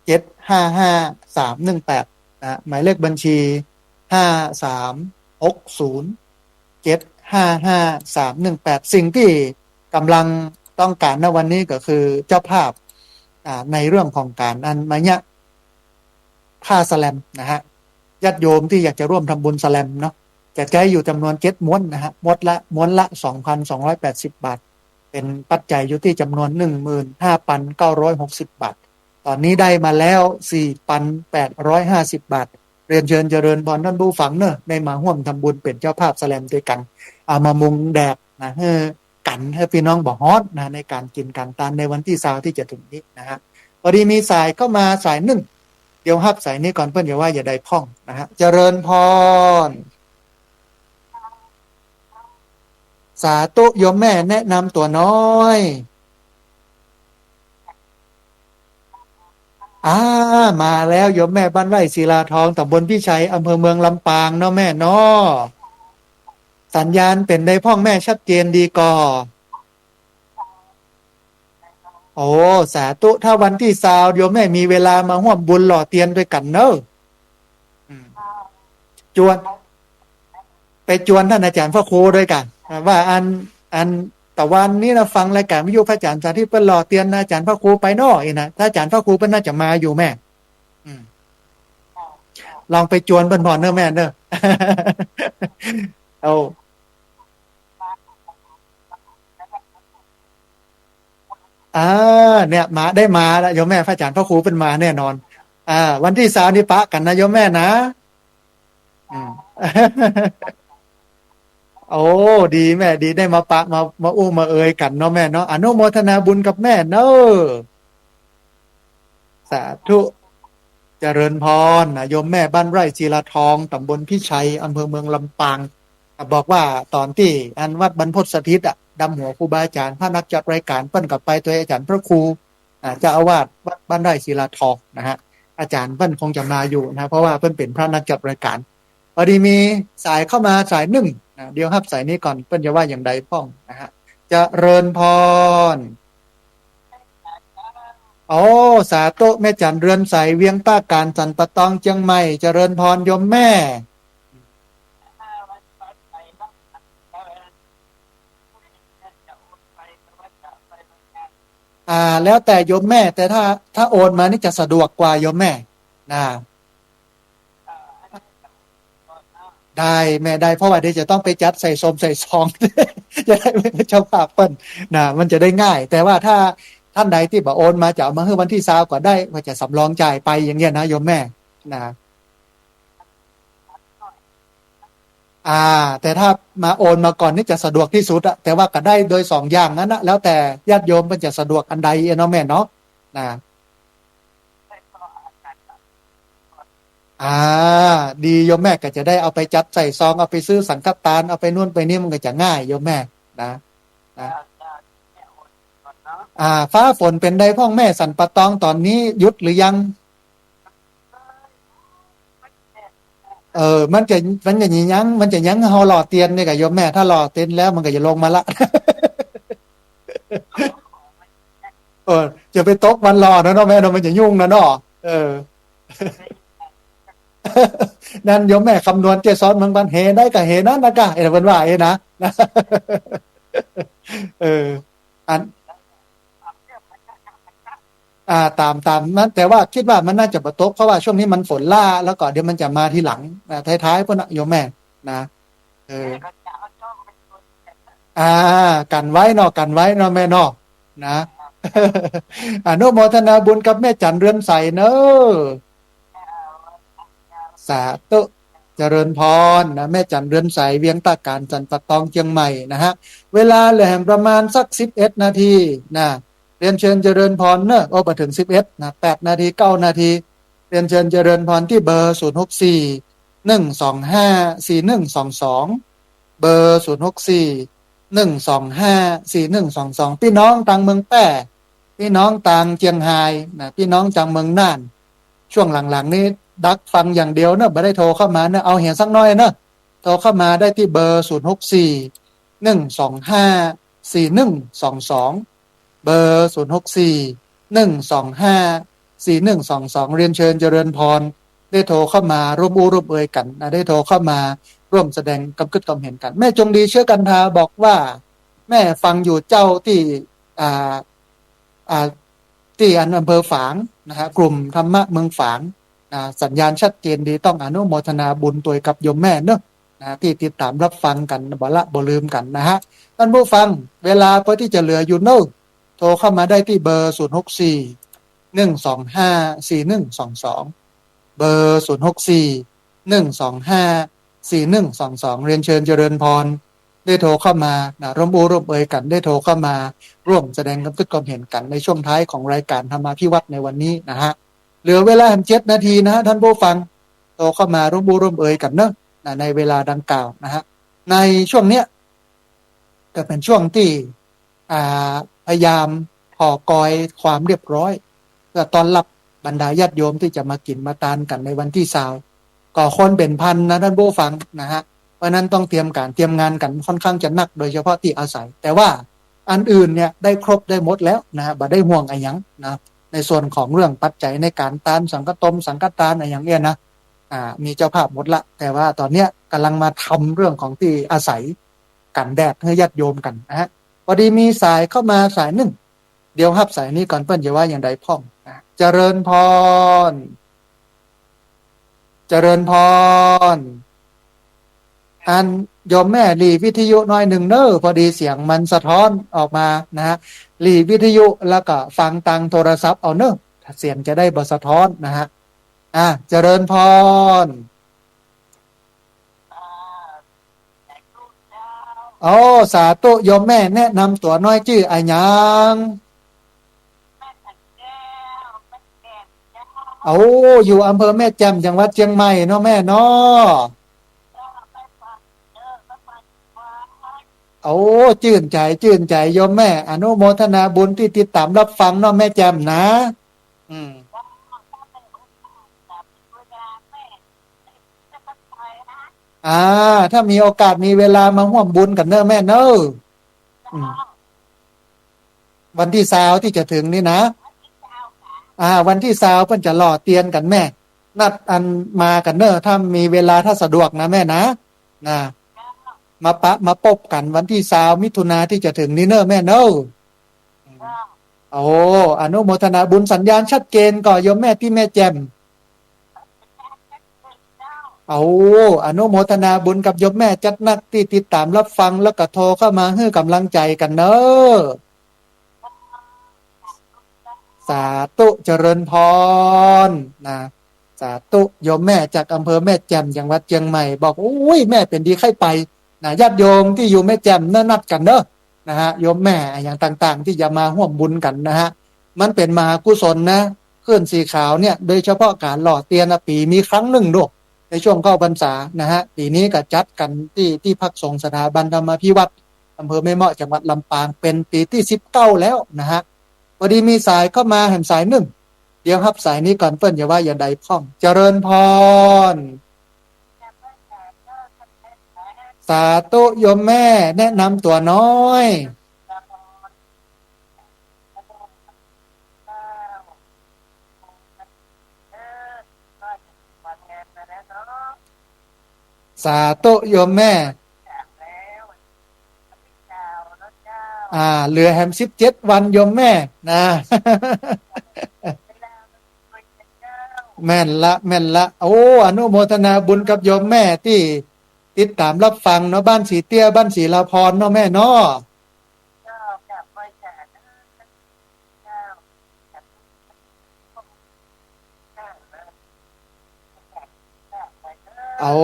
เจ็ดห้าห้า สามหนึ่งแปด นะ หมายเลขบัญชี ห้าสามหกศูนย์ เจ็ดห้าห้า สามหนึ่งแปด สิ่งตี้ก่ำลังต้องก๋าน ณ วันนี้ก็คือเจ้าภาพ อ่า ในเรื่องของก๋านอันมาเยียะ ผ้าสแลมนะฮะ ญาติโยมตี้อยากจะร่วมทำบุญสแลมเนาะ จะใจ๊อยู่จ๋ำนวนเจ็ดม้วนนะฮะ ม้วนละ ม้วนละ สองพันสองร้อยแปดสิบ บาท เป๋นปัจจัยอยู่ตี้จ๋ำนวน หนึ่งหมื่นห้าพันเก้าร้อยหกสิบ บาท ต๋อนนี้ได้มาแล้ว สี่พันแปดร้อยห้าสิบ บาท เรียนเชิญเจริญพรต้านผู้ฟังเนาะ ได้มาฮ่วมทำบุญเป๋นเจ้าภาพสแลมตวยกั๋น เอามามุงแดกนะ หื้อ กั๋นหื้อปี้น้องบ่ฮ้อนนะ ในก๋านกิ๋นก๋านตานในวันตี้ซาวตี้จะเถิงนี้นะฮะ พอดีมีสายเข้ามาสายนึ่ง เดี๋ยวฮับสายนี้ก่อน เปิ้นจะว่าจะใดพ่องนะฮะ เจริญพร สาธุ โยมแม่แนะนำตั๋วน้อย อ่า มาแล้ว โยมแม่บ้านไร่ศิลาทอง ต๋ำบลพิชัย อำเภอเมืองลำปางเนาะแม่เนาะ สัญญาณเป๋นใดพ่องแม่ ชัดเจนดีก่อ โอ้ สาธุ ถ้าวันตี้ซาว โยมแม่มีเวลามาฮ่วมบุญหล่อเตียนตวยกั๋นเนาะ อืม จวน ไปจวนต้านอาจ๋ารย์พระครูตวยกั๋น ว่าอัน อันตะวันนี้นะ ฟังรายก๋านวิทยุพระอาจ๋ารย์สาธิตเปิ้นหล่อเตียนอาจ๋ารย์พระครูไปเนาะ อี้นะ ถ้าอาจ๋ารย์พระครูเปิ้นน่าจะมาอยู่แม่ อืม ลองไปจวนเปิ้นพ่องเนาะแม่เนาะ เอา อ่า เนี่ย มา ได้มาแล้วโยมแม่ พระอาจ๋ารย์พระครูเปิ้นมาแน่นอน อ่า วันตี้ซาวนี้ปะกั๋นนะโยมแม่นะ อืม โอ้ ดีแม่ ดี ได้มาปะ มา มาอู้มาเอยกั๋นเนาะแม่เนาะ อนุโมทนาบุญกับแม่เนาะ สาธุ เจริญพรนะ โยมแม่บ้านไร่ศิลาทอง ต๋ำบลพิชัย อำเภอเมืองลำปาง บอกว่าต๋อนตี้อันวัดบรรพตสถิตอะ ดำหัวครูบาอาจ๋ารย์ พระนักจัดรายก๋านเปิ้นก็ไปตวยอาจ๋ารย์พระครู อ่า เจ้าอาวาสวัดบ้านไร่ศิลาทองนะฮะ อาจ๋ารย์เปิ้นคงจะมาอยู่นะ เพราะว่าเปิ้นเป๋นพระนักจัดรายก๋าน พอดีมีสายเข้ามาสายนึ่งนะ เดี๋ยวฮับสายนี้ก่อน เปิ้นจะว่าอย่างใดพ่องนะฮะ เจริญพร โอ้ สาธุ แม่จั๋นเรือนใส เวียงต้าก๋าน สันป่าตอง เจียงใหม่ เจริญพรโยมแม่ อ่า แล้วแต่โยมแม่ แต่ถ้า ถ้าโอนมานี่จะสะดวกกว่าโยมแม่ นะ ได้แม่ ได้ เพราะว่าเดี๋ยวจะต้องไปจัดใส่ซองใส่ซอง จะได้ไม่เป็นเจ้าภาพเปิ้นนะ มันจะได้ง่าย แต่ว่าถ้าต้านใดตี้บ่โอนมา จะเอามาหื้อวันตี้ซาวก็ได้ ว่าจะสำรองจ่ายไปอย่างเงี้ยนะโยมแม่ นะ อ่า แต่ถ้ามาโอนมาก่อนนี่จะสะดวกตี้สุดอะ แต่ว่าก็ได้โดยสองอย่างนั้นนะ แล้วแต่ญาติโยมเปิ้นจะสะดวกอันใดเนาะแม่เนาะ นะ อ่า ดีโยมแม่ ก็จะได้เอาไปจัดใส่ซอง เอาไปซื้อสังฆทาน เอาไปนู่นไปนี่ มันก็จะง่ายโยมแม่ นะ นะ อ่า ฟ้าฝนเป๋นใดพ่องแม่ สันป่าตองต๋อนนี้หยุดหรือยัง เออ มันจะ มันจะยัง มันจะยังหื้อเฮาหล่อเตียนนี่ก่อโยมแม่ ถ้าหล่อเตียนแล้วมันก็จะลงมาละ เออ จะไปตกวันหล่อนะเนาะแม่เนาะ มันจะยุ่งนะเนาะ เออ นั่นโยมแม่คำนวณเกสรเมืองปัน เหใดก็เหนั้นนะกะ เอ้ย เปิ้นว่าเอ้ยนะ เออ อัน อ่า ต๋าม ต๋ามนั้น แต่ว่าคิดว่ามันน่าจะบ่ตก เพราะว่าช่วงนี้มันฝนล้า แล้วก็เดี๋ยวมันจะมาทีหลัง อ่า ท้ายๆ พุ้นนะโยมแม่ นะ เออ อ่า กั๋นไว้เนาะ กั๋นไว้เนาะแม่เนาะ นะ อนุโมทนาบุญกับแม่จั๋นเรือนใสเนาะ สาธุ เจริญพรนะ แม่จั๋นเรือนใส เวียงต้าก๋าน สันป่าตอง เจียงใหม่นะฮะ เวลาเหลือแหมประมาณสักสิบเอ็ดนาทีนะ เรียนเชิญเจริญพรเนาะ โอ้ บ่เถิงสิบเอ็ดนะ แปดนาที เก้านาที เรียนเชิญเจริญพรตี้เบอร์ ศูนย์หกสี่ หนึ่งสองห้า สี่หนึ่งสองสอง เบอร์ ศูนย์หกสี่ หนึ่งสองห้า สี่หนึ่งสองสอง ปี้น้องตางเมืองแป้ ปี้น้องตางเจียงฮายนะ ปี้น้องตางเมืองน่าน ช่วงหลังๆ นี้ดักฟังอย่างเดียวเนาะ บ่ได้โทรเข้ามาเนาะ เอาเหียสักหน้อยเนาะ โทรเข้ามาได้ตี้เบอร์ ศูนย์หกสี่ หนึ่งสองห้า สี่หนึ่งสองสอง เบอร์ ศูนย์หกสี่ หนึ่งสองห้า สี่หนึ่งสองสอง เรียนเชิญเจริญพร ได้โทรเข้ามาร่วมอู้ร่วมเอยกั๋นนะ ได้โทรเข้ามาร่วมแสดงความกึ๊ดความเห็นกั๋น แม่จงดีเชื้อกันทาบอกว่า แม่ฟังอยู่เจ้าตี้ อ่า อ่า ตี้อันอำเภอฝางนะฮะ กลุ่มธรรมะเมืองฝางนะ สัญญาณชัดเจนดี ต้องอนุโมทนาบุญตวยกับโยมแม่เนอะนะ ตี้ติดต๋ามรับฟังกั๋น บ่ละบ่ลืมกั๋นนะฮะ ต้านผู้ฟัง เวลาพอตี้จะเหลืออยู่เนอะ โทรเข้ามาได้ตี้เบอร์ ศูนย์หกสี่ หนึ่งสองห้า สี่หนึ่งสองสอง เบอร์ ศูนย์หกสี่ หนึ่งสองห้า สี่หนึ่งสองสอง เรียนเชิญเจริญพร ได้โทรเข้ามานะ ร่วมอู้ร่วมเอยกั๋น ได้โทรเข้ามาร่วมแสดงความกึ๊ดความเห็นกั๋นในช่วงท้ายของรายการธรรมาภิวัฒน์ในวันนี้นะฮะ เหลือเวลาแหมเจ็ดนาทีนะฮะ ต้านผู้ฟัง โทรเข้ามาร่วมอู้ร่วมเอยกั๋นเนอะนะ ในเวลาดังกล่าวนะฮะ ในช่วงเนี้ย ก็เป๋นช่วงตี้ อ่า พยายามหอคอยความเรียบร้อย เพื่อต้อนรับบรรดาญาติโยมตี้จะมากิ๋นมาตานกั๋นในวันตี้ซาว ก็คนเป๋นพันนะต้านผู้ฟังนะฮะ เพราะฉะนั้นต้องเตรียมก๋านเตรียมงานกั๋นค่อนข้างจะหนัก โดยเฉพาะตี้อาศัย แต่ว่าอันอื่นเนี่ยได้ครบได้หมดแล้วนะฮะ บ่ได้ห่วงอะหยังนะ ในส่วนของเรื่องปัจจัยในก๋านตานสังฆตมสังฆตานอะหยังเนี่ยนะ อ่า มีเจ้าภาพหมดละ แต่ว่าต๋อนเนี้ยก่ำลังมาทำเรื่องของตี้อาศัย กั๋นแดดหื้อญาติโยมกั๋นนะฮะ พอดีมีสายเข้ามาสายนึ่ง เดี๋ยวฮับสายนี้ก่อน เปิ้นจะว่าอย่างใดพ่องนะ เจริญพร เจริญพร อันโยมแม่หลีวิทยุหน้อยนึ่งเนอะ พอดีเสียงมันสะท้อนออกมานะฮะ หลีวิทยุแล้วก็ฟังตางโทรศัพท์เอาเนอะ เสียงจะได้บ่สะท้อนนะฮะ อ่ะ เจริญพร โอ้ สาธุ โยมแม่แนะนำตั๋วหน้อยจื้ออะหยัง โอ้ อยู่อำเภอแม่แจ่ม จังหวัดเจียงใหม่เนาะแม่เนาะ โอ้ จื้นใจ๋ จื้นใจ๋ โยมแม่ อนุโมทนาบุญตี้ติดต๋ามรับฟังเนาะแม่แจ่มนะ อืม อ่า ถ้ามีโอกาสมีเวลามาฮ่วมบุญกั๋นเนอะแม่เนอะ อืม วันตี้ซาวตี้จะเถิงนี่นะ อ่า วันตี้ซาวเปิ้นจะหล่อเตียนกั๋นแม่ นัดอันมากั๋นเนอะ ถ้ามีเวลาถ้าสะดวกนะแม่นะ นะ มาปะมาปบกั๋นวันตี้ซาวมิถุนาตี้จะเถิงนี่เนอะแม่เนอะ โอ้ อนุโมทนาบุญ สัญญาณชัดเจนก่อโยมแม่ตี้แม่แจ่ม โอ้ อนุโมทนาบุญกับโยมแม่จัดนักตี้ติดต๋ามรับฟัง แล้วก็โทรเข้ามาหื้อก๋ำลังใจ๋กั๋นเนอะ สาธุ เจริญพร นะ สาธุ โยมแม่จากอำเภอแม่แจ่ม จังหวัดเจียงใหม่ บอก โอ้ย แม่เป๋นดีใค่ไป นะ ญาติโยมตี้อยู่แม่แจ่มเนอะ นัดกั๋นเนอะ นะฮะ โยมแม่อะหยังต่างๆ ตี้จะมาฮ่วมบุญกั๋นนะฮะ มันเป๋นมหากุศลนะ คลื่นสีขาวเนี่ย โดยเฉพาะก๋านหล่อเตียนนะ ปี๋มีครั้งนึ่งเนาะ ในช่วงเข้าพรรษานะฮะ ปี๋นี้ก็จัดกั๋นตี้ ตี้พักสงฆ์สถาบันธรรมาภิวัฒน์ อำเภอแม่เมาะ จังหวัดลำปาง เป๋นปี๋ตี้สิบเก้าแล้วนะฮะ พอดีมีสายเข้ามาแหมสายนึ่ง เดี๋ยวฮับสายนี้ก่อน เปิ้นจะว่าอย่างใดพ่อง เจริญพร สาธุ โยมแม่ แนะนำตั๋วหน้อย สาธุ โยมแม่ อ่า เหลือแหมสิบเจ็ดวัน โยมแม่ นะ แม่นละ แม่นละ โอ้ อนุโมทนาบุญกับโยมแม่ตี้ติดต๋ามรับฟังเนาะ บ้านสีเตี้ย บ้านศรีลาภรณ์เนาะแม่เนาะ โอ้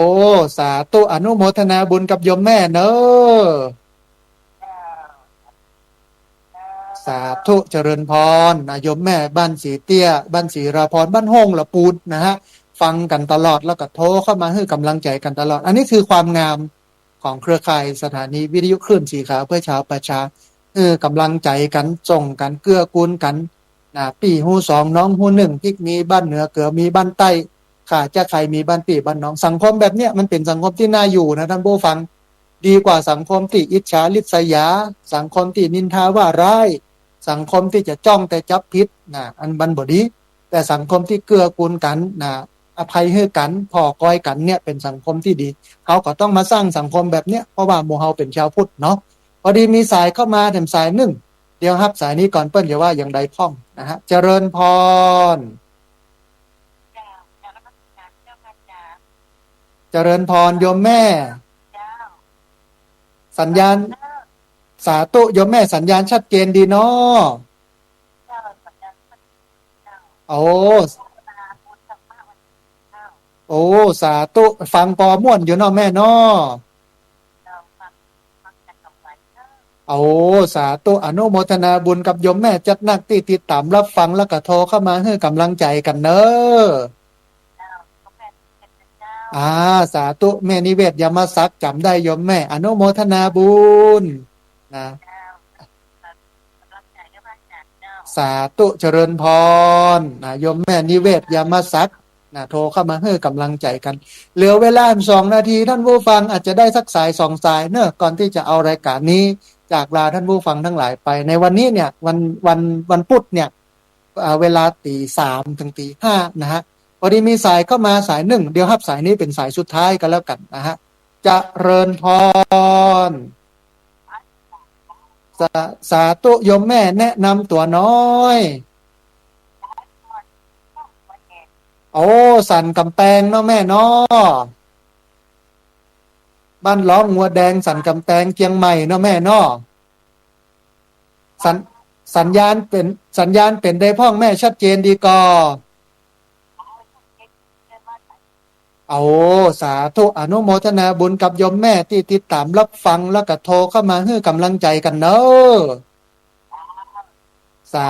สาธุ อนุโมทนาบุญกับโยมแม่เนอะ สาธุ เจริญพร นะ โยมแม่บ้านสีเตี้ย บ้านศรีลาภรณ์ บ้านโฮ่งละปูนนะฮะ ฟังกั๋นตลอด แล้วก็โทรเข้ามาหื้อก๋ำลังใจ๋กั๋นตลอด อันนี้คือความงาม ของเครือข่ายสถานีวิทยุคลื่นสีขาวเพื่อชาวประชา เออ ก๋ำลังใจ๋กั๋น ส่งกั๋น เกื้อกูลกั๋น นะ ปี้ฮู้สอง น้องฮู้นึ่ง ปิ๊กมีบ้านเหนือ เกือมีบ้านใต้ ข้าจ๊ะใค่มีบ้านปี้บ้านน้อง สังคมแบบเนี้ยมันเป๋นสังคมตี้น่าอยู่นะท่านผู้ฟัง ดีกว่าสังคมตี้อิจฉาริษยา สังคมตี้นินทาว่าร้าย สังคมตี้จะจ้องแต่จับผิดนะ อันมันบ่ดี แต่สังคมตี้เกื้อกูลกั๋นนะ อภัยหื้อกั๋น ผ่อกอยกั๋นเนี่ย เป๋นสังคมตี้ดี เฮาก็ต้องมาสร้างสังคมแบบเนี้ย เพราะว่าหมู่เฮาเป๋นจาวพุทธเนาะ พอดีมีสายเข้ามาแถมสายนึ่ง เดี๋ยวฮับสายนี้ก่อน เปิ้นจะว่าอย่างใดพ่องนะฮะ เจริญพร เจริญพรโยมแม่ สัญญาณ สาธุ โยมแม่ สัญญาณชัดเจนดีเนาะ โอ้ โอ้ สาธุ ฟังปอม่วนอยู่เนาะแม่เนาะ โอ้ สาธุ อนุโมทนาบุญกับโยมแม่จัดนักตี้ติดต๋ามรับฟัง แล้วก็โทรเข้ามาหื้อก๋ำลังใจ๋กั๋นเนาะ อ่า สาธุ แม่นิเวศ ยมศักดิ์ จ๋ำได้โยมแม่ อนุโมทนาบุญนะ สาธุ เจริญพรนะ โยมแม่นิเวศ ยมศักดิ์นะ โทรเข้ามาหื้อก๋ำลังใจ๋กั๋น เหลือเวลาสองนาที ท่านผู้ฟังอาจจะได้สักสายสองสายเนาะ ก่อนตี้จะเอารายก๋านนี้จากลาท่านผู้ฟังทั้งหลายไป ในวันนี้เนี่ย วัน วัน วันพุธเนี่ย อ่า เวลาตี๋สามถึงตี๋ห้านะฮะ พอดีมีสายเข้ามาสายนึ่ง เดี๋ยวฮับสายนี้เป๋นสายสุดท้ายก็แล้วกั๋นนะฮะ เจริญพร สา สาธุ โยมแม่แนะนำตั๋วน้อย โอ้ สันก๋ำแปงเนาะแม่เนาะ บ้านร้องงัวแดง สันก๋ำแปง เจียงใหม่เนาะแม่เนาะ สัญ สัญญาณเป๋น สัญญาณเป๋นใดพ่องแม่ ชัดเจนดีก่อ โอ้ สาธุ อนุโมทนาบุญกับโยมแม่ตี้ติดต๋ามรับฟัง แล้วก็โทรเข้ามาหื้อก๋ำลังใจ๋กั๋นเนาะ สา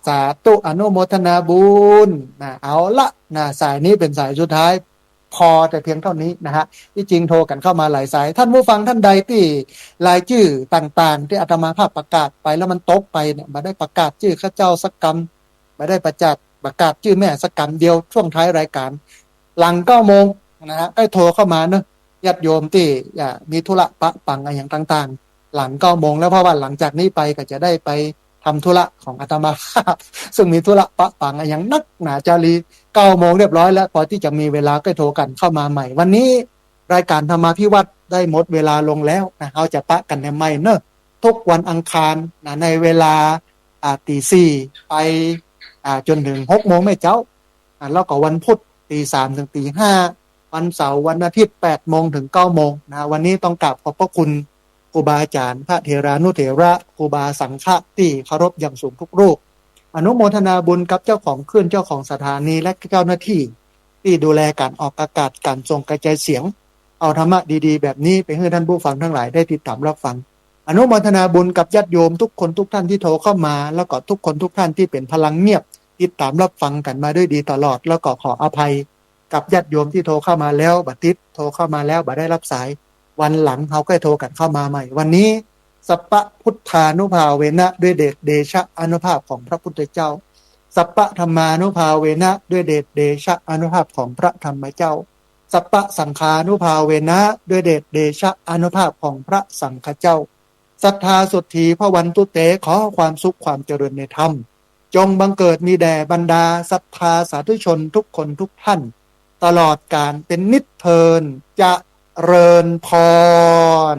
สาธุ อนุโมทนาบุญนะ เอาละนะ สายนี้เป๋นสายสุดท้าย พอแต่เพียงเท่านี้นะฮะ ตี้จริงโทรกั๋นเข้ามาหลายสาย ท่านผู้ฟังท่านใดตี้รายจื้อต่างๆ ตี้อาตมาภาพประกาศไปแล้วมันตกไปเนี่ย บ่ได้ประกาศจื้อข้าเจ้าสักกำ บ่ได้ประกาศ ประกาศจื้อแม่สักกำเดียว ช่วงท้ายรายก๋าน หลังเก้าโมงนะฮะ ใค่โทรเข้ามาเนาะ ญาติโยมตี้ อ่า มีธุระปะปังอะหยังต่างๆ หลังเก้าโมงแล้ว เพราะว่าหลังจากนี้ไปก็จะได้ไปทำธุระของอาตมาภาพ ซึ่งมีธุระปะปังอะหยังนักหนาจารี เก้าโมงเรียบร้อยแล้ว พอตี้จะมีเวลาใค่โทรกั๋นเข้ามาใหม่ วันนี้รายก๋านธรรมาภิวัตน์ได้หมดเวลาลงแล้วนะ เฮาจะปะกั๋นแหนใหม่เนาะ ทุกวันอังคารนะ ในเวลา อ่า ตี๋สี่ไป อ่า จ๋นเถิงหกโมงแม่เจ๊า อ่า แล้วก็วันพุธตี๋สามเถิงตี๋ห้า วันเสาร์วันอาทิตย์แปดโมงเถิงเก้าโมงนะ วันนี้ต้องกราบขอบพระคุณครูบาอาจ๋ารย์ พระเถรานุเถระ ครูบาสังฆะตี้เคารพอย่างสูงทุกรูป อนุโมทนาบุญกับเจ้าของคลื่น เจ้าของสถานี และเจ้าหน้าตี้ตี้ดูแลก๋านออกอากาศ ก๋านส่งกระจายเสียง เอาธรรมะดีๆ แบบนี้ไปหื้อท่านผู้ฟังทั้งหลายได้ติดต๋ามรับฟัง อนุโมทนาบุญกับญาติโยมทุกคนทุกท่านตี้โทรเข้ามา แล้วก็ทุกคนทุกท่านตี้เป๋นพลังเงียบ ติดต๋ามรับฟังกั๋นมาด้วยดีตลอด แล้วก็ขออภัยกับญาติโยมตี้โทรเข้ามาแล้วบ่ติด โทรเข้ามาแล้วบ่ได้รับสาย วันหลังเฮาใค่โทรกั๋นเข้ามาใหม่ วันนี้ สัพพะพุทธานุภาเวนะ ด้วยเดชเดชะอานุภาพของพระพุทธเจ้า สัพพะธัมมานุภาเวนะ ด้วยเดชเดชะอานุภาพของพระธรรมเจ้า สัพพะสังฆานุภาเวนะ ด้วยเดชเดชะอานุภาพของพระสังฆเจ้า สัทธาโสตถีภวันตุเต ขอความสุขความเจริญในธรรม จงบังเกิดมีแด่บรรดาศรัทธาสาธุชนทุกคนทุกท่าน ตลอดกาลเป็นนิจเทิน เจริญพร